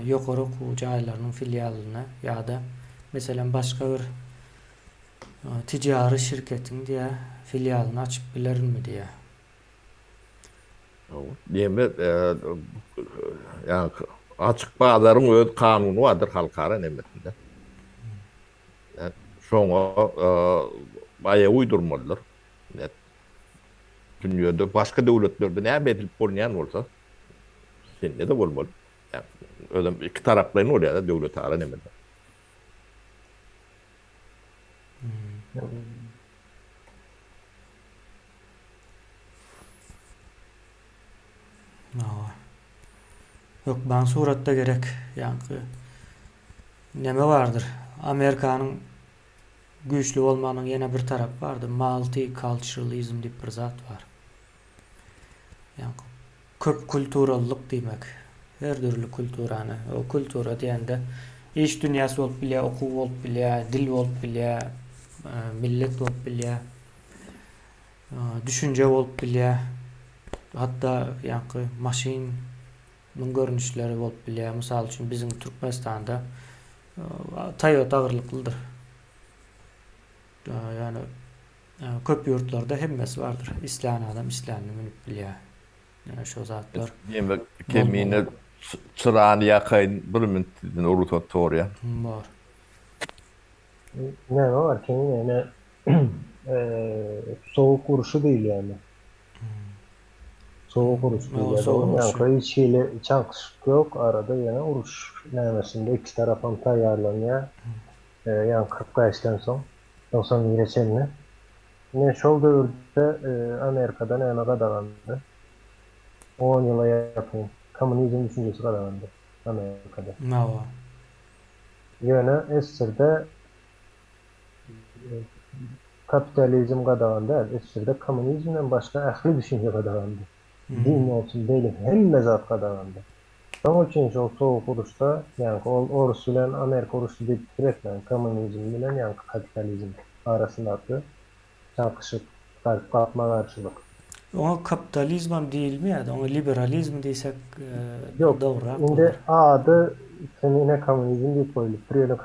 ýokary okuw jaýlarynyň filialyna ýa-da, meselem, başga bir tijary şirketiň diýä, filialyny açyp bilerinmi diýä. Diýmek, ýa açyk bazaryň öz kanuny bardyr halkara nemesinde. Şoňa aýak uýdurmalydyr. Dünýede başga döwletlerde näme edilip bolunýan bolsa, sende-de bolmaly. Özem ikitaraplaýyn bolýar-da döwletara nemede. Hawa. Hökman suratda gerek. Ýaňky neme bardyr? Amerikanyň Güýçli bolmagynyň ýene bir tarapy bardy, multiculturalism diýip bir zat bar. Ýagny köp kulturalylyk diýmek. Her dürli kulturany, o kultura diýende iş dünýäsi bolup bilýär, okuw bolup bilýär, dil bolup bilýär, millet bolup bilýär, düşünje bolup bilýär. Hatda ýaňky maşynyň görnüşleri bolup bilýär. Mysal üçin biziň Türkmenistanda Toyota agyrlyklydyr. Ýöne köp ýurtlarda hemmesi bardyr. Islän adam islänini münüp bilýär. Ýöne şo zatlar. Diýmek, Kemine çyrany ýakaýyn bir minut sizden rugsat soraýan. Bor. Näme bar Kemine ine sowuk urşy diýilýärmi? Sowuk uruş diýilýär dogrymy? Ýaňky hiç hili çakyşyk ýok arada ýöne uruş nämesinde iki tarapam taýýarlanýar. Ýaňky 45-den soň 91-e çenli. Ine şol döwürde Amerikada näme gadagandy? On ýyla ýakyn kommunizm düşünjesi gadagandy Amerikada. Hawa. Ýöne SSR-de Kapitalizm gadagan däl, SSR-de kommunizmden başga ähli düşünje gadagandy. Din bolsun, beýleki hemme zat gadagandy. Şonuň üçin şol sowuk uruşda, ýaňky ol orus bilen Amerika uruşy diýip pikir etmäň, kommunizm bilen ýaňky kapitalizm arasyndaky çakyşyk, gapma-garşylyk. Oňa kapitalizmem diýilmeýär-de, oňa liberalizm diýsek Ýok, dogrurak indi bolar. ady ine kommunizm diýip goýlupdyr, ýöne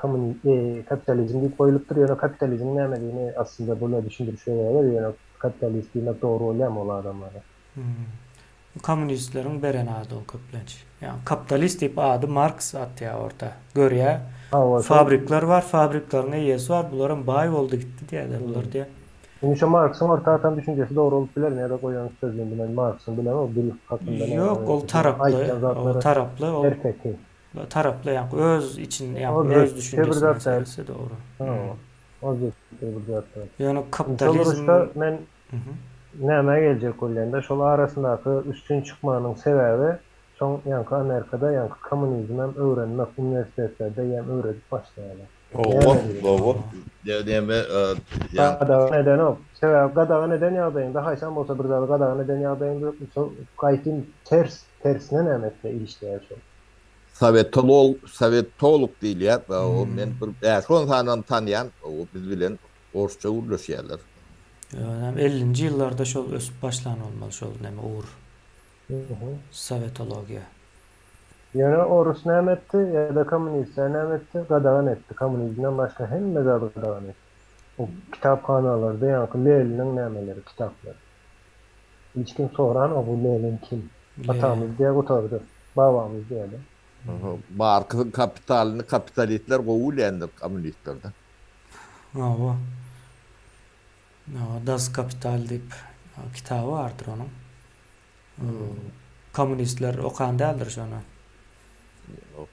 kapitalizm diýip goýlupdyr, ýöne kapitalizmiň nämedigini aslynda bular düşündiriş berýärler, ýöne kapitalist diýmek dogry bolýarmy ol adamlara? Kommunistleriň beren ady ol köplenç. Ýagny kapitalist diýip ady Marks atýar orta. Görýär, Hawa, şol. fabrikler bar, fabrikleriň eýesi bar, bularam baý boldy gitdi diýýärler, bular diýýär. Indi şo Marksyň orta atan düşünjesi dogry bolup bilermi ýa-da goýan sözüni men Marksyň bilemok dil hakynda näme Ýok, ol taraply, aýtýan ol zatlary taraply, ol erteki. taraply ýaňky öz için ýaňky öz Obýektiw bir düşünjesini zat däl. söylese dogry. Hawa, obýektiw bir zat däl. Ýöne Indi şol kapitalizm uruşda men nämä geljek bolýan-da, şol arasyndaky üstün çykmanyň sebäbi soň ýaňky Amerikada ýaňky kommunizmem öwrenmek uniwersitetlerde ýem öwredip başlaýarlar. Hawa, hawa. Näme, ýa. Gadagan edenok. Sebäbi gadagan eden ýagdaýyňda, haýsam bolsa bir zady gadagan eden ýagdaýyňda şol gaýtym ters, tersine näme etse işleýär şol. Sowetolog, sowetolog diýilýär. O men bir bäş-on sany tanýan, o biz bilen orsça gürleşýärler. Ýöne ellinji ýyllarda şol ösüp başlan bolmaly şol neme ugur. Sowetologiýa. Ýöne orus näme etdi ýa-da kommunistler näme etdi? Gadagan etdi. Kommunizmden başga hemme zady gadagan etdi. O kitaphanalarda ýaňky Leniniň nämeleri, kitaplary. Hiç kim soranok bu Lenin kim? Atamyz diýýär gutardy. Babamyz diýýär-de. Marksyň kapitalyny kapitalistler gowy bilýändir kommunistlerden. Hawa. Das Kapital diýip kitaby bardyr onuň. Kommunistler okan däldir şony. Ýok.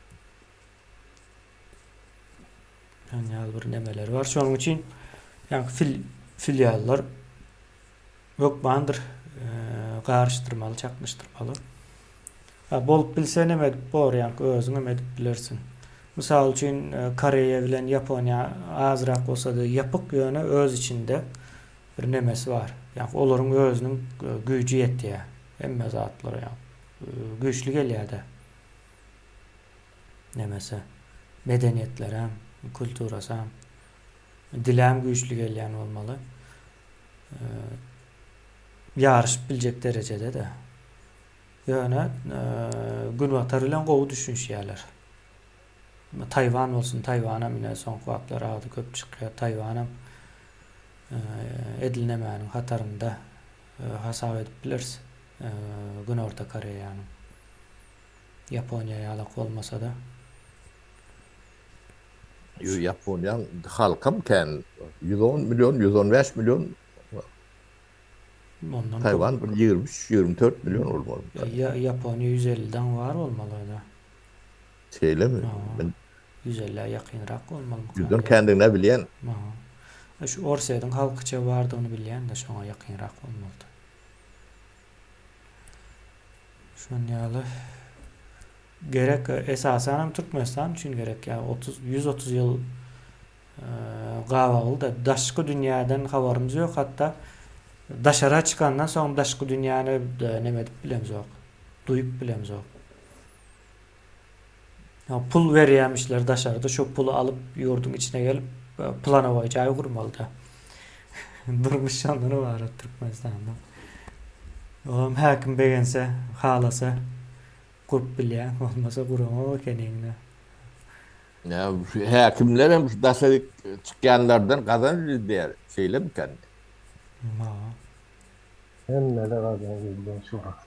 Şonuň ýaly bir nemeleri bar. Şonuň üçin ýaňky fil filiallar hökmandyr garyşdyrmaly, çaknyşdyrmaly. Ha, bolup bilse neme edip bor, ýaňky özüň hem edip bilersiň. Mysal üçin, Koreýa bilen Ýaponiýa azrak bolsa-da ýapyk, ýöne öz içinde bir nemesi bar. Ýagny olaryň özüniň güýji ýetýär. Hemme zatlara ýagny güýçli gelýär-de. Nemesi, medeniýetlerem, kulturasam, dilem güýçli gelýän bolmaly. Ýaryşyp biljek derejede-de. Ýöne Günbatar bilen gowy düşünişýärler. Taýwan bolsun, Taýwanam ine soňky wagtlar ady köp çykýar. Taýwanam edil nemäniň hatarynda hasap edip bileris. Günorta Koreýanyň. Ýaponiýa ýalak bolmasa-da. Ýaponiýaň halkam kän. 110 million, 115 million. Ondan köp. Taýwan bir 23, 24 million bolmaly. Ýaponiýa 150-den bar bolmaly-da. Şeýlemi? Men 150-ä ýakynrak bolmalymyka? Ýüzden kändigini-ä bilýän. Aha. Şu Orsýetiň halkyça bardygyny bilýän-de, şoňa ýakynrak bolmalydy. Şon ýaly gerek, esasanam Türkmenistan üçin gerek. Ýa 30, 130 ýyl gabagylda daşky dünýäden habarymyz ýok, hatda daşara çykandan soň daşky dünýäni neme edip bilemzok, duýup bilemzok. Pul berýämişler daşarda şo puly alyp ýurduň içine gelip planowoý jaý gurmalyda. Durmuş şondan ybarat Türkmenistanda. Olam häkim begense, halasa gurup bilýäň, bolmasa guraňok ekeniňde. Ýa şu häkimler hem şu daşary çykýanlardan gazanç izleýär, şeýlemikan? Hemmede gazanç izleýär şu wagt.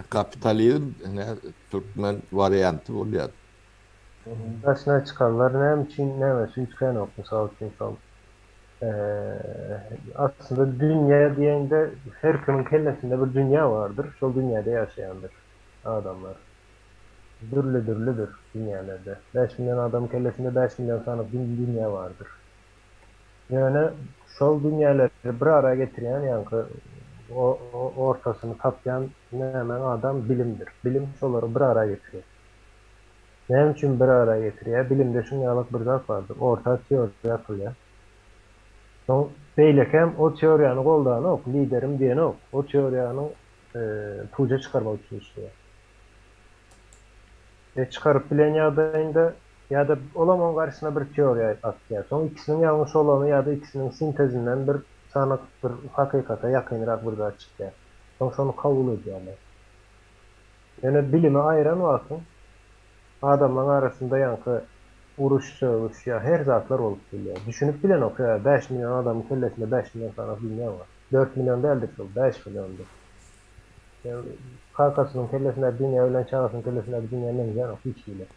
Kapitalizm ine türkmen warianty bolýar. Daşyna çykanlar näme üçin nämesi üýtgänok mysal üçin şol aslynda dünýä diýeňde her kimiň kellesinde bir dünýä bardyr şol dünýäde ýaşaýandyr adamlar dürli dürlidir dünýälerde 5 million adamyň kellesinde 5 million sany dünýä bardyr Ýöne şol dünýäleri bir ara getirýän ýaňky ortasyny tapýan näme adam bilimdir. Bilim şolary bir ara getirýär. Näme üçin bir ara getirýär? Bilimde şuň ýalak bir zat bardyr. Orta teoriýa atylýar. Soň beýlekem o teoriýany goldanok, liderim diýenok. O teoriýanyň puja çykarmak üçin işleýär. E çykaryp bilen ýagdaýynda ýa-da olam oň garşysyna bir teoriýa atýar. Soň ikisiniň ýalňyş bolany ýa-da ikisiniň sintezinden bir sanyk bir hakykata ýakynrak bir zat çykýar. Soň şony kabul edýärler. Ýöne bilimi aýyran wagtyň adamlaň arasynda ýaňky uruş, sögüş ýa her zatlar bolup bilýär. Düşünip bilenok sebäbi 5 million adamyň kellesinde 5 million sany dünýä bar. 4 million däldir şol, 5 milliondyr. Kakasynyň kellesindäki dünýä bilen çagasynyň kellesindäki dünýä meňzänok hiç hili.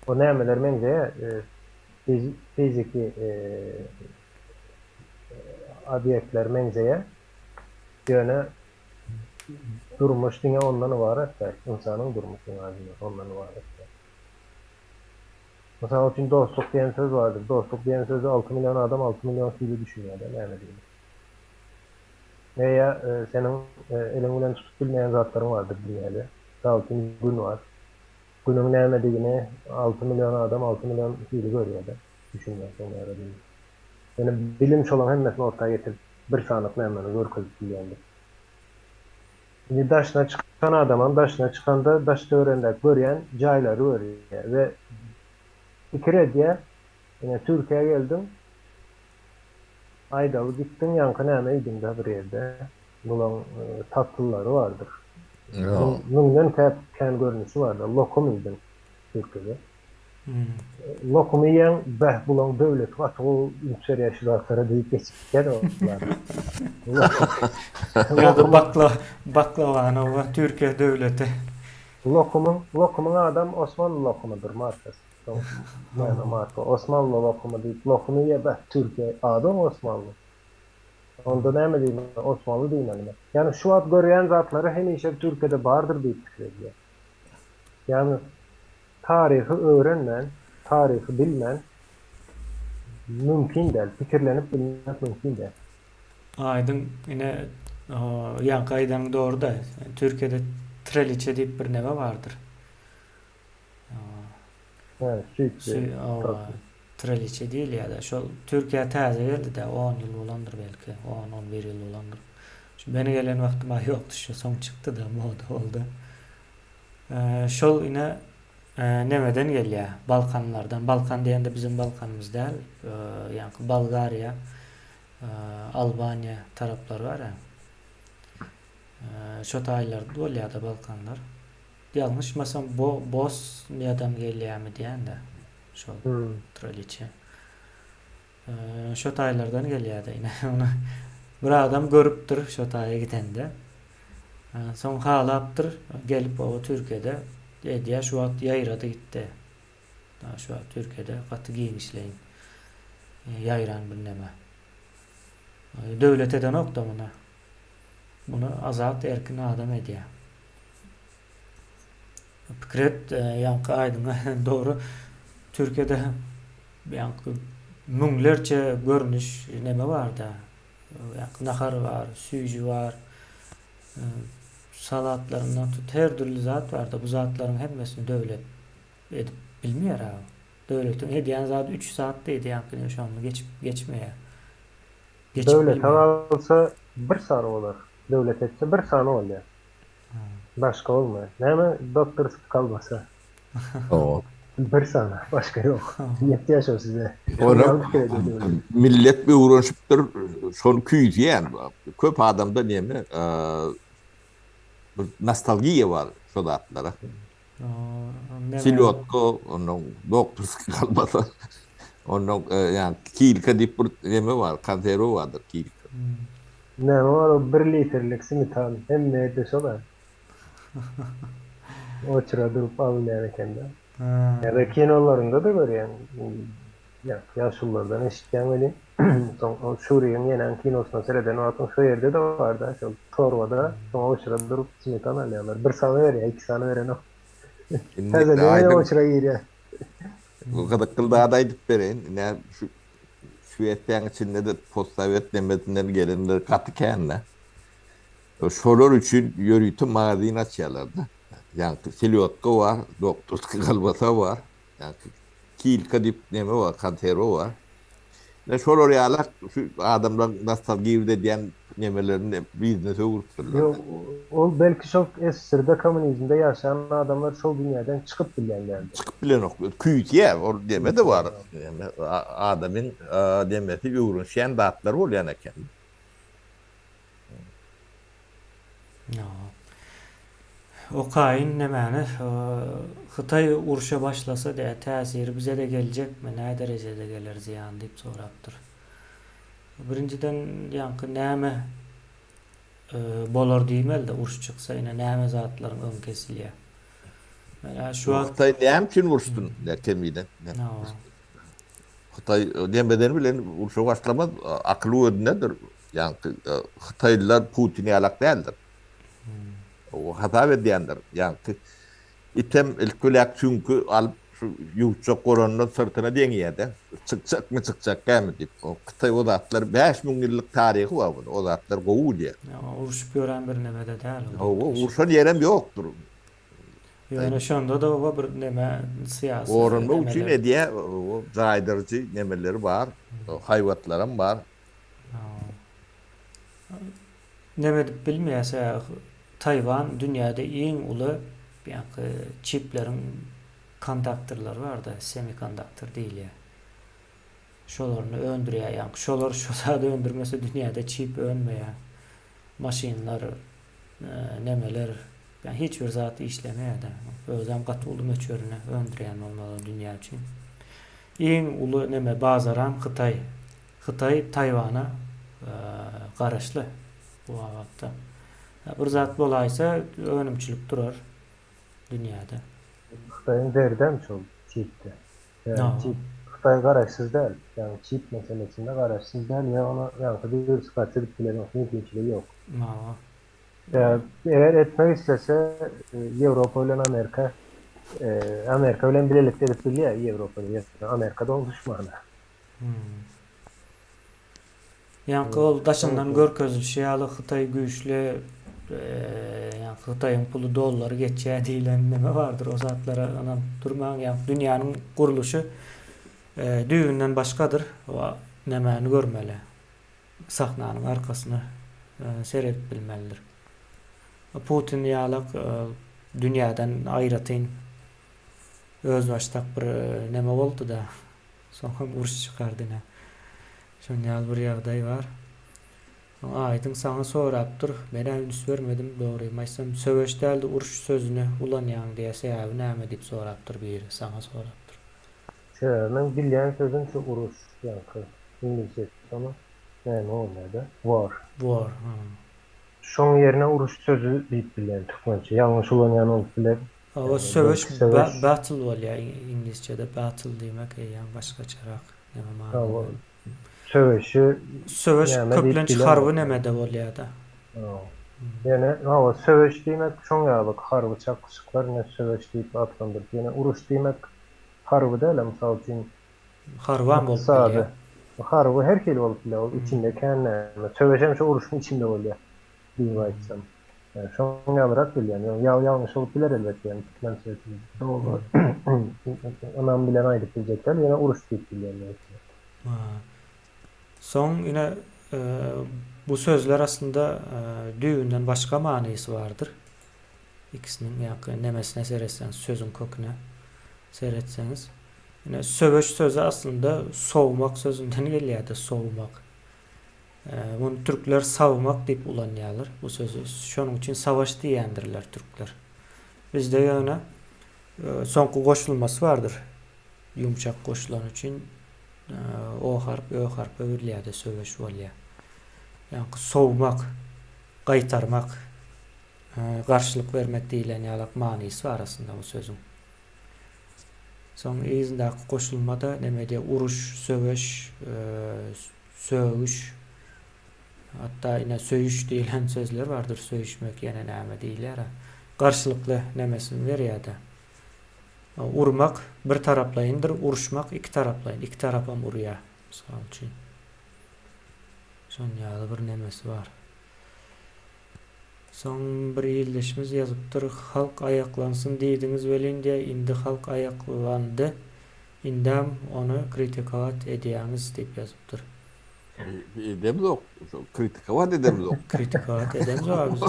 O nämeler meňzeýär? Fiziki obýektler meňzeýär. Ýöne durmuş diňe ondan ybarat däl. Ynsanyň durmuşy ondan ybarat däl. Mysal üçin dostluk diýen söz bardyr. Dostluk diýen sözi 6 million adam 6 million hili düşünýär-de nämedigini. Ýa seniň eliň bilen tutup bilmeýän zatlaryň bardyr dünýäde. Mysal üçin Gün bar. Günüň nämedigini 6 million adam 6 million hili görýär-de, düşünýär şoň nämedigini. Ýöne bilim şolaryň hemmesini orta getirip bir sanyk nämäni görkezip bilýändir. Indi daşyna çykan adamam daşyna çykanda daş-töweregindäki görýän jaýlary görýär we pikir edýär, ine Türkiýä geldiň, Aýdaly gitdiň ýaňky näme iýdiňdä bir ýerde bulaň tatlylary bardyr. Müňden käp kän görnüşi bar-da, lokum iýdim Türkiýede. Lokum iýýäň, bäh, bulaň döwleti gaty gowy üns berýär şu zatlara diýip geçip gidýär olar. Ýa-da bakla, baklawany oba Türkiýe döwleti. Lokumyň, lokumyň adam Osmanly lokumydyr markasy. Näme marka? Osmanly lokumy diýip lokum iýýär, bäh, Türkiýe adam Osmanly. Onda näme diýmeli, Osmanly diýmelimi? Ýagny şu wagt görýän zatlary hemişe Türkiýede bardyr diýip pikir edýär. Ýagny taryhy öwrenmän, taryhy bilmän mümkin däl, pikirlenip bilmek mümkin däl. Aýdyň ine ýaňky aýdanyň dogry-da. Türkiýede treliçe diýip bir neme bardyr. Hä, süýtli. Treliçe diýilýär-de. Şol Türkiýä täze geldi-de, on ýyl bolandyr belki, on, on bir ýyl bolandyr. Şu meni gelen wagtym-a ýokdy şu, soň çykdy-da, moda boldy. Şol ine nemeden gelýär, Balkanlardan. Balkan diýende biziň Balkanymyz däl, ýaňky Bolgariýa, Albaniýa taraplar bar-a. Şo taýlarda bolýar-da Balkanlar. Ýalňyşmasam bo Bosniýadan gelýämi diýende şol troliçe. Şo taýlardan gelýärdi ine ony bir adam görüpdir şo taýa gidende. Soň halapdyr gelip o Türkiýede edýär şu wagt ýaýrady gitdi. Şu wagt Türkiýede gaty giňişleýin ýaýran bir neme. Döwlet edenok-da muny. Muny azat erkin adam edýär. Pikir et, ýaňky aýdyň dogry. Türkiýede ýaňky müňlerçe görnüş neme bar-da. Ýaňky nahar bar, süýji bar, salatlaryndan tut her dürli zat bar-da. Bu zatlaryň hemmesini döwlet edip bilmeýär-ä. Döwletiň edýän zady üç zat diýdi ýaňky şony geçip geçmeýär. Geçip Döwlete bilmeýär. galsa bir sany bolar. Döwlet etse bir sany bolýar. Başga bolmaýar. Näme doktorski kolbasa? Hawa. Bir sany, başga ýok. Ýetýär şo size. Ony millet öwrenişipdir, şony küýseýän. Köp adamda neme, bir nostalgiýa bar şo zatlara. Selýotka, ondan doktorski kolbasa, ondan ýa kilka diýip bir neme bar, konserwa bardyr kilka. Näme bar o bir litrlik smetan hemme ýerde şol a. Oçura durup alynýan ekende. Ýa-da kinolarynda-da görýäň. Ýa ýaşululardan eşitýäň welin soň ol Şurigiň ýenäň kinosyna sereden wagtyň şo ýerde-de bar-da şol torbada soň oçura durup smetan alýarlar. Bir sany berýär, iki sany berenok. Indi Täzeden ýene aýdyň oçura girýär. Gyzykly zat aýdyp bereýin. Ine şu Şwesiýanyň içinde-de postsowet nemesinden gelenler gaty kän-de. Şolar üçin ýörite magazin açýarlar-da. Ýaňky selýotka bar, doktorskiý kolbasa bar, ýaňky kilka diýip neme bar, konserwa bar. Ine şolar ýalak şu adamlaryň nostalgiýa edýän nemelerini biznese öwrüpdirler. Ýok, ol belki şol SSR-de kommunizmde ýaşan adamlar şol dünýäden çykyp bilýän däldir. Çykyp bilenok. Küýseýär. Ol neme-de bar. Neme adamyň nemesi öwrenişýän zatlary bolýan eken. Okaýyn nemäni Hytaý urşa başlasa diýä täsiri bize-de geljekmi, nä derejede geler zyýan diýip sorapdyr. Birinjiden ýaňky näme bolar diýmeli-de uruş çyksa ine näme zatlaryň öňi kesilýär. Menä şu wagt Hytaý näme üçin uruşsyn nä kemine. Hytaý nemeden bilen urşa başlamaz akyly özündedir. Ýaňky hytaýlylar Putin ýalak däldir. O hasap edýändir. Ýaňky Item ilki biläk süňki alyp şu ýuwtjak bolanda syrtyna deňýär-de. Çykjakmy, çykjak dälmi diýip. O Hytaý o zatlar 5000 ýyllyk taryhy bar bunuň. O zatlar gowy bilýär. Ýa urşup ýören bir neme-de däl ol. Hawa, urşan ýerem ýokdur. Ýöne şonda-da oba bir neme syýasy Goranmak üçin nemeler. edýär. O jaýdyryjy nemeleri bar. Haýbatlaram bar. Neme edip bilmeýär sebäbi Taýwan dünýäde iň uly ýaňky çipleriň kondaktorlary barda semikondaktor diýilýär. Şolaryny öndürýär ýaňky şolar şo zady öndürmese dünýäde çip önmeýär. Maşynlar nemeler. Ýa hiç bir zat işlemeýär-de. Özem gaty uly möçberinde öndürýän bolmaly dünýä üçin. Iň uly neme bazaram Hytaý. Hytaý Taýwana garaşly bu babatda. Bir zat bolaýsa önümçilik durar dünýäde. Hytaýyň derdem şol çipde. Ýagny çip Hytaý garaşsyz däl. Ýagny çip meselesinde garaşsyz däl we ony ýaňky diwersifikasiýa edip bilenok, mümkinçiligi ýok. Eger etmek islese Ýewropa bilen Amerika Amerika bilen bilelikde edip bilýär Ýewropa bilen Amerika da oň duşmany. Ýaňky ol daşyndan görkezilişi ýaly Hytaý güýçli ýaňky Hytaýyň puly dollary geçýär diýlen neme bardyr o zatlara ynanyp durmaň ýaňky dünýäniň gurluşy düýbünden başgadyr o nemäni görmeli. Sahnanyň arkasyna seredip bilmelidir. Putin ýalak dünýäden aýratyn özbaşdak bir neme boldy-da. Soň hem uruş çykardy ine. Şoň ýaly bir ýagdaý bar. Soň Aýdyň saňa sorapdyr. Men-ä üns bermedim, dogrymy aýtsam. Söweş däl-de uruş sözüni ulanýaň diýýär. Sebäbi näme diýip sorapdyr biri. Saňa sorapdyr. Sebäbi meň bilýän sözüm şu uruş ýaňky iňlisçesi onuň näme bolýada war. War ha. Şoň ýerine uruş sözi diýip bilýän türkmençe ýalňyş ulanýan bolup biler. Hawa söweş battle bolýar iňlisçede battle diýmek eýýäm başgaçarak näme manyda. Hawa söweşi Söweş köplenç harby nemede bolýada. Ýöne hawa söweş diýmek şoň ýaly harby çaknyşyklar ine söweş diýip atlandyryp ýöne uruş diýmek Harby däl-ä, mysal üçin, Harbam bolup bilýär. Harby her hili bolup bilýär, ol içinde kän näme. Söweşem şo urşuň içinde bolýar, diýip aýtsam. Ýani şoň ýalyrak bilýän. Ýöne ýalňyş bolup biler elbetde, ýani türkmençe doly ynam bilen aýdyp biljek däl, ýöne uruş diýip bilýän men. Soň ine bu sözler aslynda düýbünden başga manysy bardyr. Ikisiniň ýaňky nemesine seretseňiz, sözüň köküne seretseňiz. Ine söweş sözi aslynda sowmak sözünden gelýär-de, sowmak. Muny türkler sawmak diýip ulanýarlar bu sözi. Şonuň üçin savaş diýýändirler türkler. Bizde ýöne soňky goşulmasy bardyr. Ýumşak goşulany üçin o harp ö harpa öwrülýär-de söweş bolýar. Ýaňky sowmak, gaýtarmak Garşylyk bermek diýlen ýalak manysy bar aslynda bu sözüň. Soň yzyndaky goşulma-da neme diýýär, uruş, söweş, sögüş, hatda ine söýüş diýlen sözler bardyr, söýüşmek ýene näme diýilýär-ä. Garşylykly nemesini berýär-de. Urmak bir taraplaýyndyr, uruşmak iki taraplaýyn, iki tarapam urýar, mysal üçin. Şonuň ýaly bir nemesi bar. Soň bir ildeşimiz ýazypdyr, Halk aýaklansyn diýdiňiz welin diýä indi halk aýaklandy, indem ony kritikowat edýäňiz diýip ýazypdyr. Edemzok, kritikowat edemzok. Kritikowat edemzok-a biz.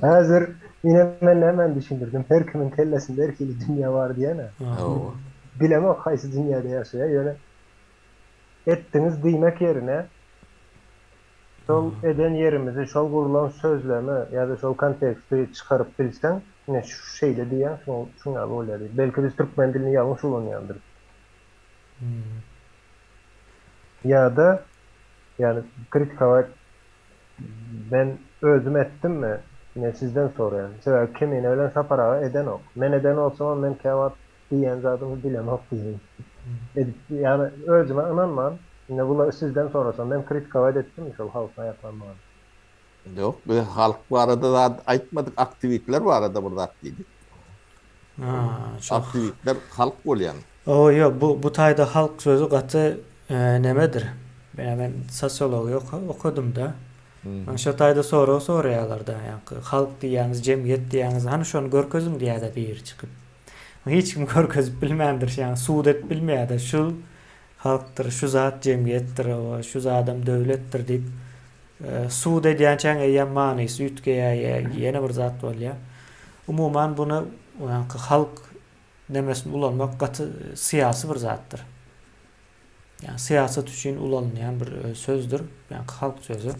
Häzir ine men nämäni düşündirdim, her kimiň kellesinde her hili dünýä bar diýen-ä. Hawa. Bilemok haýsy dünýäde ýaşaýar, ýöne etdiňiz diýmek ýerine Şol eden ýerimizi, şol gurlan sözlemi ýa-da şol konteksti çykaryp bilseň, ine şu şeýle diýýäň, şuň şuň ýaly bolýar diýip. Belki biz türkmen dilini ýalňyş ulanýandyrys. Ýa-da ýagny kritikować men özüm etdimmi? Ine sizden soraýan. Sebäbi Kemine bilen Sapar aga edenok. Men eden bolsamam men käwagt Diýýän zadyňy bilemok diýeýin. Edip, ýagny özüme ynanman, indi bular sizden sorasam, men kritikowat etdimmi şol halkyň aýaklanmagyny? Ýok, biz halk barada zat aýtmadyk, aktiwistler barada bir zat diýdik. Aktiwistler halk bolýan. Hawa, ýok, bu bu taýda halk sözi gaty nemedir. Menä men sosiologiýa okadym-da. Şo taýda sorag soraýarlar-da, ýaňky halk diýýäňiz, jemgyýet diýýäňiz, hany şony görkeziň diýýär-de biri çykyp. Hiç kim görkezip bilmändir, ýagny subut edip bilmeýär-de, şu halkdyr, şu zat jemgyýetdir, şu zadam döwletdir diýip subut edýänçäň eýýäm manysy üýtgeýär ýa ýene bir zat bolýar. Umuman buny ýaňky halk nemesini ulanmak gaty syýasy bir zatdyr. Ýagny syýasat üçin ulanylýan bir sözdür, ýaňky halk sözi.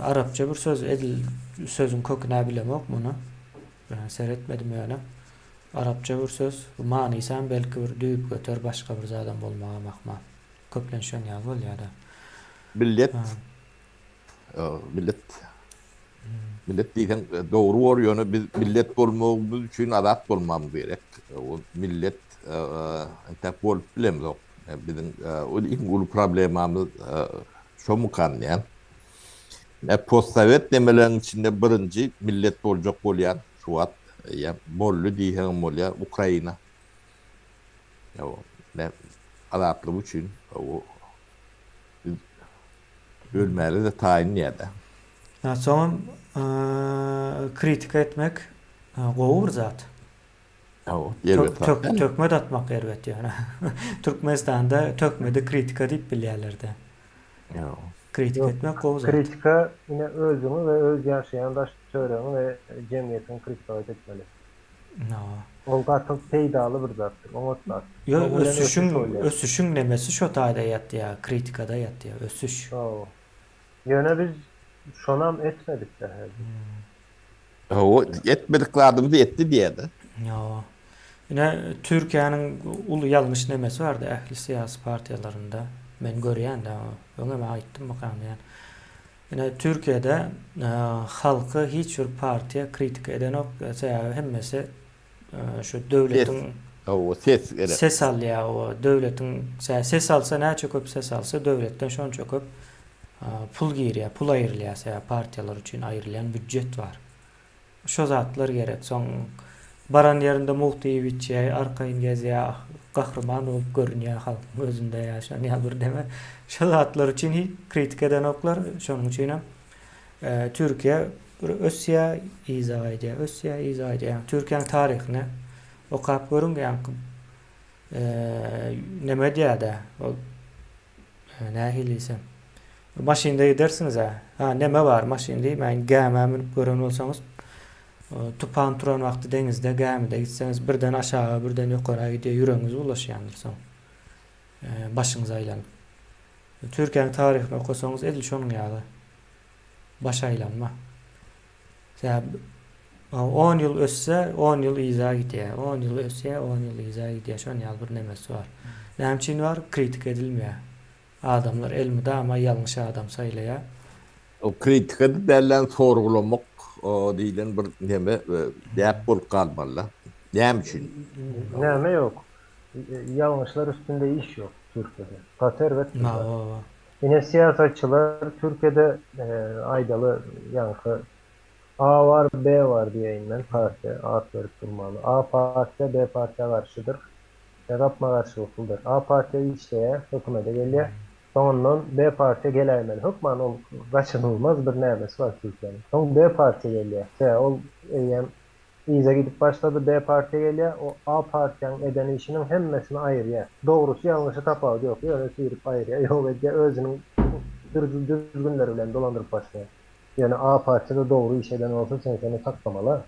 Arapça bir söz edil sözüň kökünä bilemok muny. Seretmedim ýöne. Arapça bir söz. Manysam belki bir düýpgöter başga bir zadam bolmagam ahmal. Köplenç şoň ýaly bolýar-da. Millet millet millet diýseň dogry bor ýöne biz millet bolmagymyz üçin azat bolmagymyz gerek. O millet entäk bolup bilemzok. Biziň iň uly problemamyz şomukan diýýän. Ine postsowet nemeleriň içinde birinji millet boljak bolýan şu wagt ýa boldy diýseňem bolýar Ukraina. Ine azatlyk üçin biz ölmäge-de taýyn diýýär-de. Soňam kritika etmek gowy bir zat. Erbet zat däl. Töhmet atmak erbet ýöne. Türkmenistanda töhmedi kritika diýip bilýärler-de. Kritika etmek gowy zat. Kritika ine özüňi we öz ýaşaýan daş töweregiňi we jemgyýetiňi kritikować etmeli. Ol gaty peýdaly bir zatdyr, oňat zat. Ýo ösüşiň ösüşiň nemesi şo taýda ýatýar, kritikada ýatýar, ösüş. Ýöne biz şonam etmedik-dä häzir. Hawa, etmedik zadymyzy etdi diýýär-de. Hawa. Ine, Türkiýäniň uly ýalňyş nemesi bardy ähli syýasy partiýalarynda. Men görýän-de, öňem aýtdymmykam diýýän. Ine, Türkiýede halky hiç bir partiýa kritika edenok, sebäbi hemmesi şu döwletiň Ses. Hawa, ses gerek. Ses alýar, hawa, döwletiň ses alsa, näçe köp ses alsa, döwletden şonça köp pul girýär, pul aýrylýar, sebäbi partiýalar üçin aýrylýan býudjet bar. Şo zatlar gerek. Soň baran ýerinde mugt iýip içýär, arkaýyn gezýär, gahryman bolup görünýär halkyň gözünde ýa şon ýaly bir deme. Şo zatlar üçin hiç kritika edenoklar. Şonuň üçinem Türkiýe bir ösýär, yza gaýdýar, ösýär, yza gaýdýar. Ýagny Türkiýäniň taryhyny okap görüň, ýaňky neme diýýär-dä, ol Nähili diýsem. Maşynda gidersiňiz-ä. Ha, neme bar, maşyn diýmäýin, gämä münüp gören bolsaňyz, tupan turan wagty deňizde gämide gitseňiz, birden aşaga, birden ýokara gidýär, ýüregiňiz bulaşýandyr soň. Başyňyz aýlanyp. Türkiýäniň taryhyny okasaňyz, edil şonuň ýaly. Baş aýlanma. Sebäbi on ýyl össe, on ýyl yza gidýär. On ýyl ösýär, on ýyl yza gidýär. Şonuň ýaly bir nemesi bar. Näme üçin bar? Kritika edilmeýär. Adamlar elmydama ýalňyş adam saýlaýar. O kritika-da dälden sorgulamak diýlen bir neme däp bolup galmaly-da. Näme üçin? Näme ýok? Ýalňyşlar üstünde iş ýok Türkiýede. Gaty erbet bir zat. Ine syýasatçylar Türkiýede aýdaly ýaňky A bar B bar diýeýin men partiýa at berip durmaly. A partiýa B partiýa garşydyr. Ýa gapma garşylyklydyr. A partiýa işleýär, hökümede gelýär. Soňundan B partiýa geläýmeli. Hökman ol gaçynylmaz bir nämesi bar Türkiýäniň. Soň B partiýa gelýär. Sebäbi ol eýýäm Yza gidip başlady, B partiýa gelýär, o A partiýaň eden işiniň hemmesini aýyrýar. Dogrusy ýalňyşy tapawudy ýok, ýöne süýrüp aýyrýar, ýok edýär, özüniň düzgünleri bilen dolandyryp başlaýar. Ýöne A partiýada dogry iş eden bolsa sen şony saklamaly.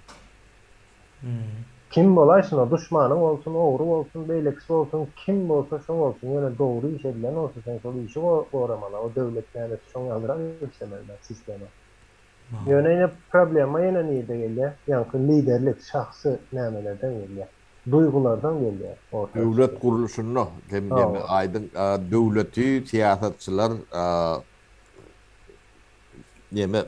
Kim bolaýsyn o, duşmanyň bolsun, ogry bolsun, beýlekisi bolsun, kim bolsa şo bolsun, ýöne dogry iş edilen bolsa sen şol işi goramaly, o döwlet nämesi şoň ýalyrak işlemeli sistema. Ýöne ine problema ýene nirde gelýär? Ýaňky liderlik, şahsy nämelerden gelýär? Duýgulardan gelýär orta Döwlet çykýar. gurluşynda hem neme Hawa. aýdyň döwleti syýasatçylar neme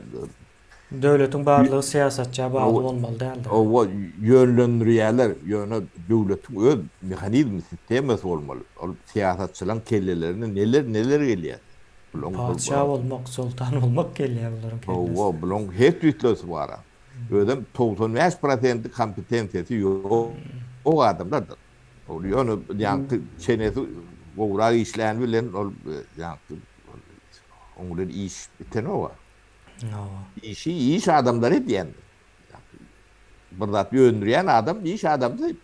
Döwletiň barlygy syýasatça bagly bolmaly däldir. Hawa ýönlendirýärler ýöne döwletiň öz mehanizmi sistemasy bolmaly. Ol syýasatçylaň kellelerine neler neler gelýär. Bulaň Patyşa bolmak, soltan bolmak gelýär bularyň kellesine. Hawa, bulaň her tüýslesi bar-a. Özem 95 prosenti kompetensiýasy ýok adamlardyr. Ol ýöne ýaňky çenesi gowrak işlän bilen ol ýaňky oň bilen iş bitenok-a. Hawa. Işi iş adamlary edýändir. Bir zat öndürýän adam iş adamsy.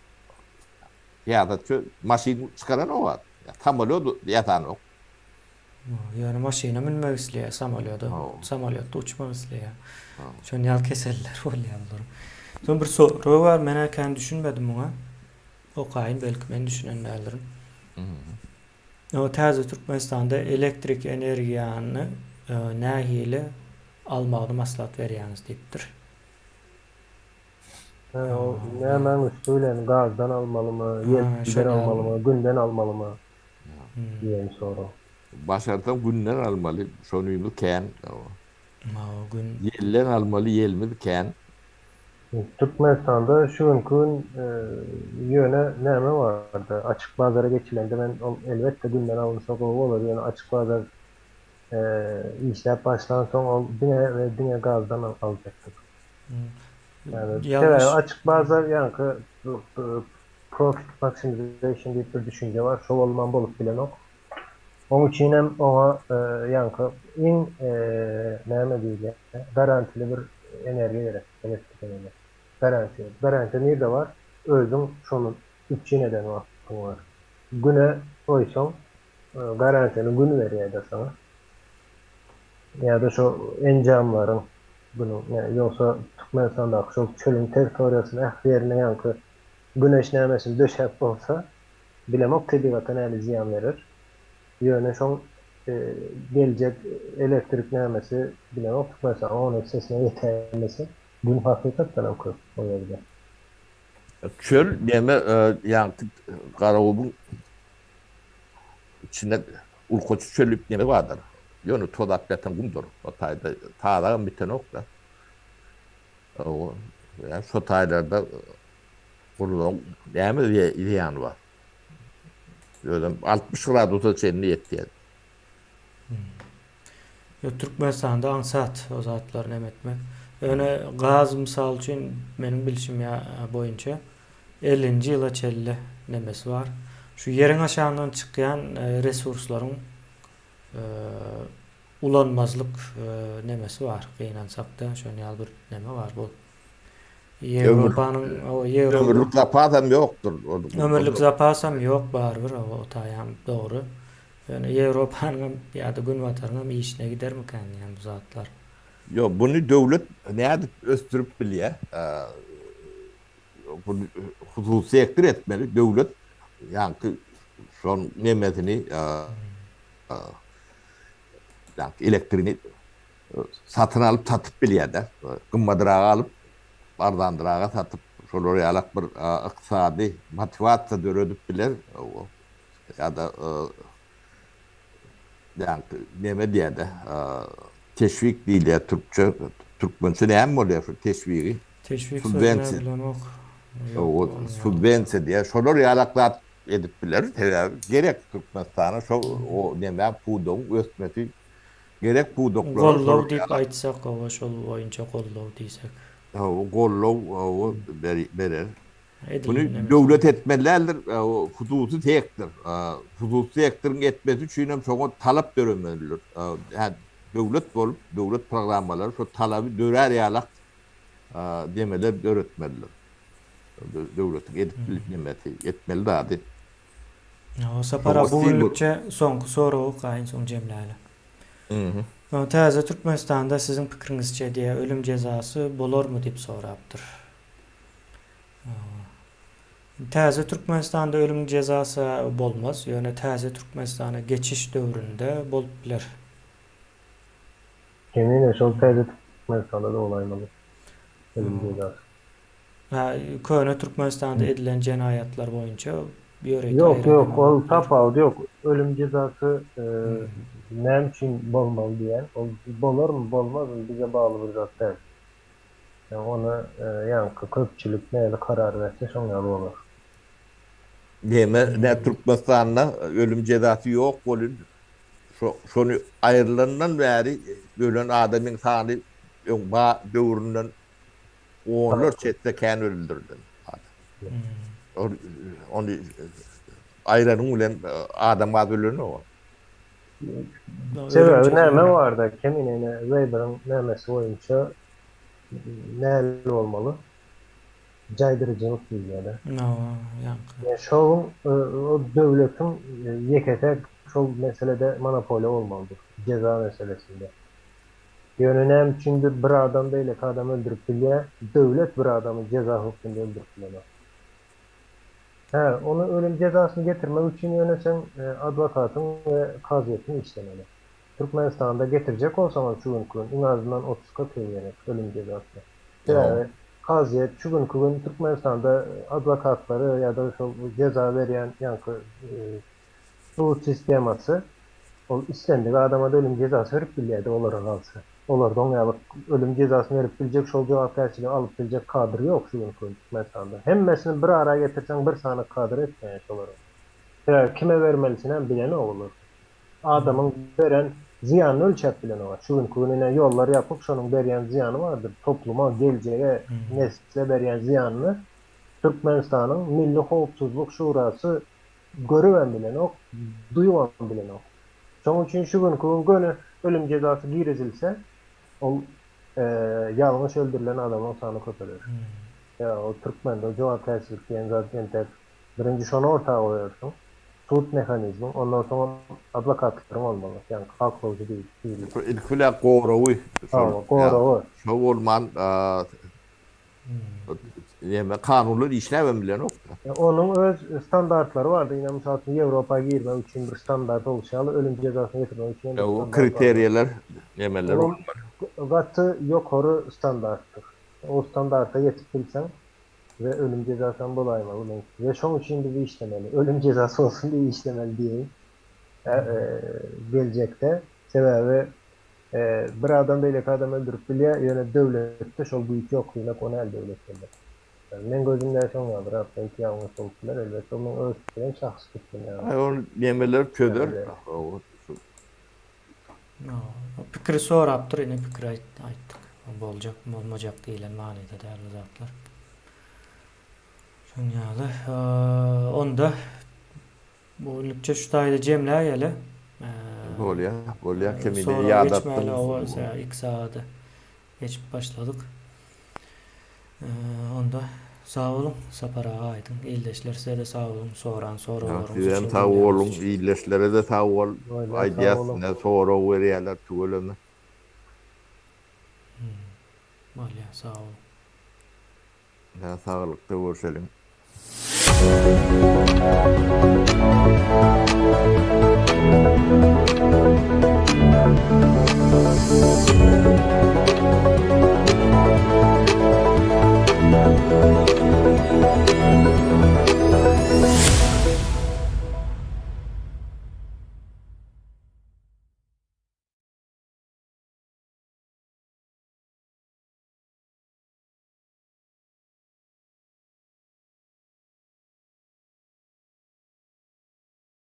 Syýasatçy maşyn çykaranok-a, samolýot ýasanok. Ýöne maşyna münmek isleýär, samolýoda, samolýotda uçmak isleýär. Şonuň ýaly keseller bolýar bularyň. Soň bir sorag bar, men-ä kän düşünmedim muňa. Okaýyn, belki men düşünen däldirin. O täze Türkmenistanda elektrik energiýany nähili? almagyny maslahat berýäňiz diýipdir. Hä, ol nämäň üsti bilen gazdan almalymy, ýelden almalymy, günden almalymy diýen sorag. Başarsaň günden almaly, şonymyz kän. Hawa, gün. Ýelden almaly, ýelimiz kän. Türkmenistanda şu günki gün ýöne näme barda, açyk bazara geçilende men ol elbetde günden alynsa gowy bolar, ýöne açyk bazar işläp başlansoň ol diňe we diňe gazdan aljakdyr. Sebäbi açyk bazar ýaňky profit maximization diýip bir düşünje bar, şo bolman bolup bilenok. Oň üçin hem oňa ýaňky iň näme diýilýär, garantili bir energiýa gerek, elektrik energiýasy. Garantiýa. Garantiýa nirde bar? Özüň şony üpjün eden wagtyň bar. Güne goýsaň, garantiýany gün berýär-de saňa. Ýa-da şo enjamlaryň günüň, ýogsa Türkmenistandaky şol çölüň territoriýasynyň ähli ýerine ýaňky güneş nämesini döşäp bolsa, Bilemok tebigata näli zyýan berer. Ýöne şoň geljek elektrik nämesi bilemok Türkmenistanyň on essesine ýetäýmese gün hakykatdanam köp o ýerde. Çöl neme ýaňky Garagumuň içinde Urkaçy çöl diýip neme bardyr. Ýöne tozap ýatan gumdur. O taýda tazagam bitenok-da. Şo taýlarda Gurlagyň näme zyýany bar? Özem 60 gradusa çenli ýetýär. Ýok, Türkmenistanda aňsat o zatlary neme etmek. Ýöne gaz mysal üçin meniň bilşim ýa boýunça 50-nji ýyla çenli nemesi bar. Şu ýeriň aşagyndan çykýan resurslaryň ulanmazlyk nemesi bar. Gynansakda şon ýaly bir neme bar bu. Ýewropanyň ömürlik zapasam ýokdur. Ömürlik zapasam ýok barybir o taýam dogry. Ýöne Ýewropanyň hem ýa-da Günbataryň hem işine gidermikän diýýän bu zatlar. Ýok, buny döwlet nädip ösdürip bilýär? Buny hususy sektor etmeli, döwlet ýaňky şoň nemesini ýaňky elektrini satyn alyp satyp bilýär-de. Gymmadyraga alyp, arzandyraga satyp, şolar ýalak bir ykdysady motiwasiýa döredip biler. Ýa-da ýaňky neme diýýär-de, teşwik diýilýär türkçe, türkmençe näme bolýar şu teşwigi? Teşwik sözüni bilemok. Subwensiýa diýýär. Şolar ýalak zat edip biler. Sebäbi gerek Türkmenistana şo o neme pudagyň ösmesi Gerek pudaklara Goldaw diýip aýtsak hawa şol boýunça goldaw diýsek. Hawa goldaw hawa berer. Muny döwlet etmeli däldir, hususy sektor. Hususy sektoryň etmesi üçin hem şoňa talap döremelidir. Döwlet bolup, döwlet programmalary şo talaby dörär ýalak demeler döretmelidir. Döwletiň edip nemesi, etmeli zady. Sapar aga bu günlükçe soňky soragy okaýyn soň jemläli. Täze Türkmenistanda siziň pikiriňizçe diýýär ölüm jezasy bolarmy diýip sorapdyr. Täze Türkmenistanda ölüm jezasy bolmaz, ýöne täze Türkmenistana geçiş döwründe bolup biler. Kemine şol täze Türkmenistanda-da bolaýmaly ölüm jezasy. Hä, köne Türkmenistanda edilen jenaýatlar boýunça ýörite Ýok, ýok, ol tapawudy ýok. Ölüm jezasy näme üçin bolmaly diýýän, ol bolarmy, bolmazmy bize bagly bir zat däl. Ýa ony ýaňky köpçülik nähili karar berse şoň ýaly bolar. Neme, nä Türkmenistanda ölüm jezasy ýok welin, şo şony aýrylandan bäri ölen adamyň sany öň ba döwründen Onlarça etse kän öldürilen adam. Ol ony aýranyň bilen adam az ölenok. Sebäbi näme barda Kemine Weberiň nämesi boýunça näl bolmaly? Jaýdyryjylyk diýilýär-de. Ýaňky. Şoň o döwletiň ýeke-täk şol meselede monopoliýa bolmalydyr. Jeza meselesinde. Ýöne näme üçindir bir adam beýleki adamy öldürip bilýär, döwlet bir adamy jeza hökmünde öldürip bilenok. Hä, ony ölüm jezasyny getirmek üçin ýöne seň adwokatyň we kazyýetiň işlemeli. Türkmenistanda getirjek bolsaňam şu günki gün iň azyndan 30-40 ýyl gerek ölüm jezasyna. Sebäbi kazyýet şu günki gün Türkmenistanda adwokatlary ýa-da şol jeza berýän ýaňky sud sistemasy ol islendik adama-da ölüm jezasy berip bilýärdi olara galsa. Olarda oň ýaly ölüm jezasyny berip biljek şol jogapkärçiligi alyp biljek kadr ýok şu günki gün Türkmenistanda. Hemmesini bir ara getirseň bir sany kadr etmeýär şolaryň. Sebäbi kime bermelisinem bilenok olar. Adamyň beren zyýanyny ölçäp bilenok. Şu günki gün ine ýollar ýapyk şonuň berýän zyýany bardyr. Topluma, geljege, nesle berýän zyýanyny Türkmenistanyň Milli howpsuzlyk şurasy görübem bilenok, duýubam bilenok. Şonuň üçin şu günki gün göni ölüm jezasy girizilse, ol ýalňyş öldürilen adamlaryň sany köpeler. Ýa o türkmende jogapkärçilik diýen zat entek birinji şony orta goýarsyň, sud mehanizmiň, ondan soňam adwokatlaryň bolmaly, ýaňky aklawjy diýilýär. Ilki bilen goragy şol. Hawa, goragy. Şo bolman Näme kanunlar işläbem bilenok-da. Onuň öz standartlary bardy. Ine, mysal üçin, Ýewropa girmek üçin bir standart bolşy ýaly, ölüm jezasyny getirmek üçin hem bir standart bardy. Kriteriýalar nemeler Olam gaty ýokary standartdyr. O standarta ýetip bilseň we ölüm jezasam bolaýmaly meň we şoň üçin biz işlemeli. Ölüm jezasy bolsun diýip işlemeli diýeýin. Geljekde. Sebäbi Bir adam beýleki adamy öldürip bilýär, ýöne döwletde şol güýç ýok, diýmek ony el döwlet belli. Meň gözümde şoň ýalyrak, belki ýalňyş bolup biler, elbetde o meň öz pikirim, şahsy pikrim ýaly. Aý ol nemeler çözer. Pikiri sorapdyr ine pikir aýtdyk. Boljak bolmajak diýlen manyda däl bu zatlar. Şoň ýaly onda Bu günlükçe şu taýda jemläýeli. Bolýa, bolýa kemine Soraga ýadatdyň. geçmäli oba 2 sagada geçip başladyk. Onda sag boluň Sapar aga aýdyň ildeşler size-de sag boluň soran soraglaryňyz Sizem üçin sag diňläniniz boluň üçin. ildeşlere-de sag bol. Bolýa sag Aýdýas boluň. ne sorag berýäler tüweleme. Bolýa sag boluň. Saglykda görşeliň.